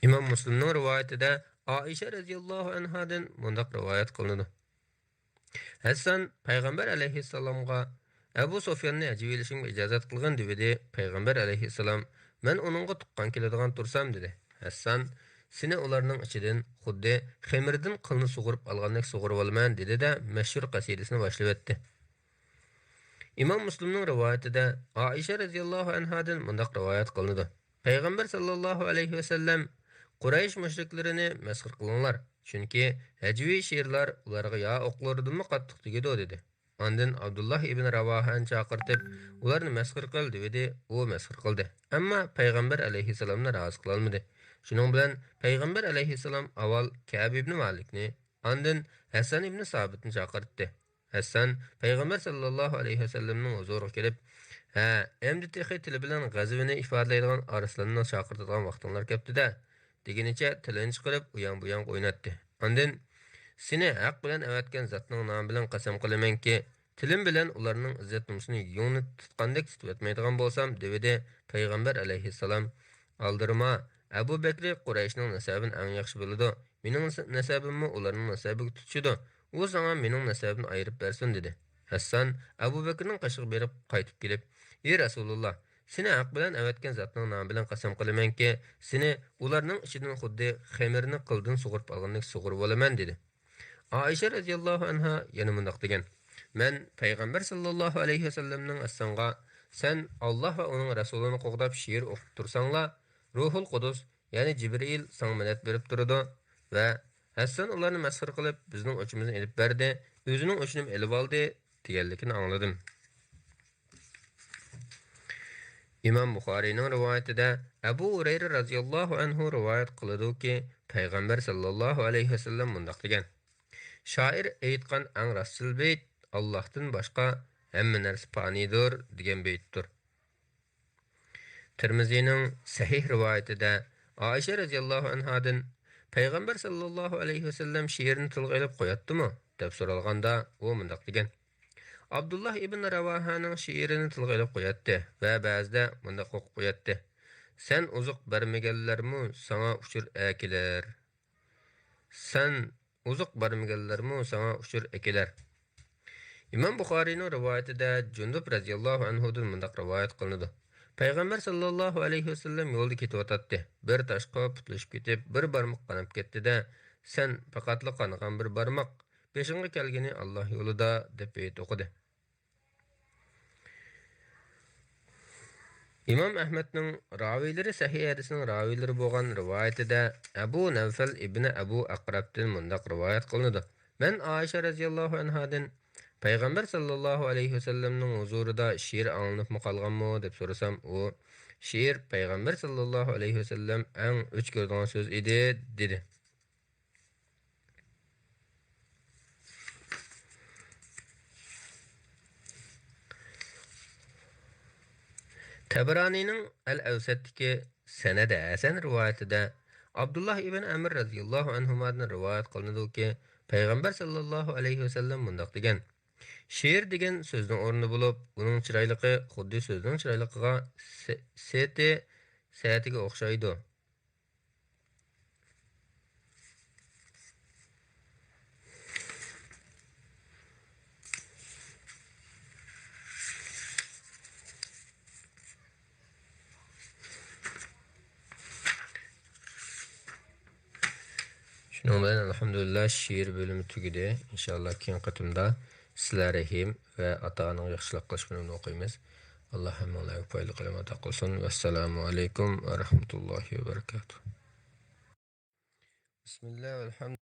ئىمام مۇسلىمنىڭ رىۋايىتىدە ئائىشە رەزىياللاھۇ ئەنھادىن مۇنداق رىۋايەت قىلىنىدۇ: ھەسسان پەيغەمبەر ئەلەيھىسسالامغا، ئەبۇ سۇفياننى ھەجۋىيلىشىڭگە ئىجازەت قىلغىن، دېۋىدى. پەيغەمبەر ئەلەيھىسسالام، مەن ئۇنىڭغا تۇغقان كېلىدىغان تۇرسام، دېدى. ھەسسان، سېنى ئۇلارنىڭ ئىچىدىن خۇددى خېمىردىن قىلنى سۇغۇرۇپ ئالغاندەك سۇغۇرۇۋالىمەن، دېدى-دە، مەشھۇر قەسىدىسىنى باشلىۋەتتى. ئىمام مۇسلىمنىڭ رىۋايىتىدە ئائىشە رەزىياللاھۇ ئەنھادىن مۇنداق رىۋايەت قىلىنىدۇ: پەيغەمبەر ساللاللاھۇ ئەلەيھى ۋەسەللەم قۇرەيش مۇشرىكلىرىنى مەسخىرە قىلىڭلار، چۈنكى ھەجۋىي شېئىرلار ئۇلارغا يا ئوقلىرىدىنمۇ قاتتىق تېگىدۇ، دېدى. ئاندىن ئابدۇللاھ ئىبن راۋاھەنى چاقىرتىپ، ئۇلارنى مەسخىرە قىل، دېۋىدى. ئۇ مەسخىرە قىلدى، ئەمما پەيغەمبەر ئەلەيھىسسالامنى رازى قىلالمىدى. شۇنىڭ بىلەن پەيغەمبەر ئەلەيھىسسالام ئاۋۋال كەئب ئىبن مالىكنى، ئاندىن ھەسسان ئىبن سابىتنى چاقىرتتى. ھەسسان پەيغەمبەر ساللاللاھۇ ئەلەيھى ۋەسەللەمنىڭ ھۇزۇرىغا كېلىپ، ھە، ئەمدى تېخى تىلى بىلەن غەزىۋىنى ئىپادىلەيدىغان ئارسلاننى چاقىرتىدىغان ۋاقتىڭلار كەپتۇ-دە، دېگىنىچە تىلىنى چىقىرىپ ئۇيان-بۇيانغا ئويناتتى. ئاندىن، سېنى ھەق بىلەن ئەۋەتكەن زاتنىڭ نامى بىلەن قەسەم قىلىمەنكى، تىلىم بىلەن ئۇلارنىڭ ئىززەت-نومۇسىنى يۇڭنى تۇتقاندەك تۇتۇۋەتمەيدىغان بولسام، دېۋىدى. پەيغەمبەر ئەلەيھىسسالام، ئالدىرىما، ئەبۇ بەكرى قۇرەيشنىڭ نەسەبىنى ئەڭ ياخشى بىلىدۇ. مېنىڭ نەس-، نەسەبىممۇ ئۇلارنىڭ نەسەبىگە تۇتىشىدۇ. ئۇ ساڭا مېنىڭ نەسەبىمنى ئايرىپ بەرسۇن، دېدى. ھەسسان ئەبۇ بەكرىنىڭ قېشىغا بېرىپ قايتىپ كېلىپ، ئى رەسۇلۇللا، سېنى ھەق بىلەن ئەۋەتكەن زاتنىڭ نامى بىلەن قەسەم قىلىمەنكى، سېنى ئۇلارنىڭ ئىچىدىن خۇددى خېمىرنى قىلدىن سۇغۇرۇپ ئالغاندەك سۇغۇرۇۋالىمەن، دېدى. ئائىشە رەزىياللاھۇ ئەنھا يەنە مۇنداق دېگەن، مەن پەيغەمبەر ساللاللاھۇ ئەلەيھى ۋەسەللەمنىڭ ھەسسانغا، سەن ئاللاھ ۋە ئۇنىڭ رەسۇلىنى قوغداپ شېئىر ئوقۇپ تۇرساڭلار، روھۇل قۇدۇس، يەنى جىبرىئىل ساڭا مەدەت بېرىپ تۇرىدۇ ۋە ھەسسان ئۇلارنى مەسخىرە قىلىپ، بىزنىڭ ئۆچىمىزنى ئېلىپ بەردى، ئۆزىنىڭ ئۆچىنىمۇ ئېلىۋالدى، دېگەنلىكىنى ئاڭلىدىم. ئىمام بۇخارىينىڭ رىۋايىتىدە ئەبۇ ھۇرەيرە رەزىياللاھۇ ئەنھۇ رىۋايەت قىلىدۇكى، پەيغەمبەر ساللاللاھۇ ئەلەيھى ۋەسەللەم مۇنداق دېگەن، شائىر ئېيتقان ئەڭ راستچىل بېيىت، ئاللاھتىن باشقا ھەممە نەرسە پانىيدۇر، دېگەن بېيىتتۇر. تىرمىزىنىڭ سەھىھ رىۋايىتىدە ئائىشە رەزىياللاھۇ ئەنھادىن، پەيغەمبەر ساللاللاھۇ ئەلەيھى ۋەسەللەم شېئىرنى تىلغا ئېلىپ قوياتتىمۇ؟ دەپ سورالغاندا، ئۇ مۇنداق دېگەن، ئابدۇللاھ ئىبن راۋاھانىڭ شېئىرىنى تىلغا ئېلىپ قوياتتى ۋە بەزىدە مۇنداق ئوقۇپ قوياتتى، سەن ئوزۇق بەرمىگەنلەرمۇ ساڭا ئۇچۇر ئەكېلەر. سەن ئوزۇق بەرمىگەنلەرمۇ ساڭا ئۇچۇر ئەكېلەر. ئىمام بۇخارىينىڭ رىۋايىتىدە جۇندۇب رەزىياللاھۇ ئەنھۇدىن مۇنداق رىۋايەت قىلىنىدۇ: پەيغەمبەر ساللاللاھۇ ئەلەيھى ۋەسەللەم يولدا كېتىۋاتاتتى. بىر تاشقا پۇتلىشىپ كېتىپ، بىر بارمىقى قاناپ كەتتى-دە، سەن پەقەتلا قانىغان بىر بارماق، بېشىڭغا كەلگىنى ئاللا يولىدا، دەپ بېيىت ئوقۇدى. ئىمام ئەھمەدنىڭ راۋىيلىرى سەھىھ ھەدىسنىڭ راۋىيلىرى بولغان رىۋايىتىدە ئەبۇ نەۋفەل ئىبنى ئەبۇ ئەقرەبتىن مۇنداق رىۋايەت قىلىنىدۇ: مەن ئائىشە رەزىياللاھۇ ئەنھادىن پەيغەمبەر ساللاللاھۇ ئەلەيھى ۋەسەللەمنىڭ ھۇزۇرىدا شېئىر ئاڭلىنىپمۇ قالغانمۇ دەپ سورىسام، ئۇ شېئىر پەيغەمبەر ساللاللاھۇ ئەلەيھى ۋەسەللەم ئەڭ ئۆچ كۆرىدىغان سۆز ئىدى، دېدى. تەبرانىنىڭ ئەل ئەۋسەتتىكى سەنەدى ھەسەن رىۋايىتىدە ئابدۇللا ئىبن ئەمر رەزىياللاھۇ ئەنھۇمادىن رىۋايەت قىلىنىدۇكى، پەيغەمبەر ساللاللاھۇ ئەلەيھى ۋەسەللەم مۇنداق دېگەن: شېئىر دېگەن سۆزنىڭ ئورنى بولۇپ، ئۇنىڭ چىرايلىقى خۇددى سۆزنىڭ چىرايلىقىغا سې-، سېتى سەتىگە ئوخشايدۇ. شۇنىڭ بىلەن ئەلھەمدۇلىللا شېئىر بۆلۈمى تۈگىدى. ئىنشائاللا كېيىنكى قېتىمدا سىلە رەھىم ۋە ئاتا-ئانىڭغا ياخشىلىق قىلىش بۆلۈمىنى ئوقۇيمىز. ئاللا ھەممىڭلارغا پايدىلىق ئىلىم ئاتا قىلسۇن. ۋەسسالامۇ ئەلەيكۇم ۋە رەھمەتۇللاھى ۋە بەرىكاتۇھ. بىسمىللا ۋەلھەمدۇ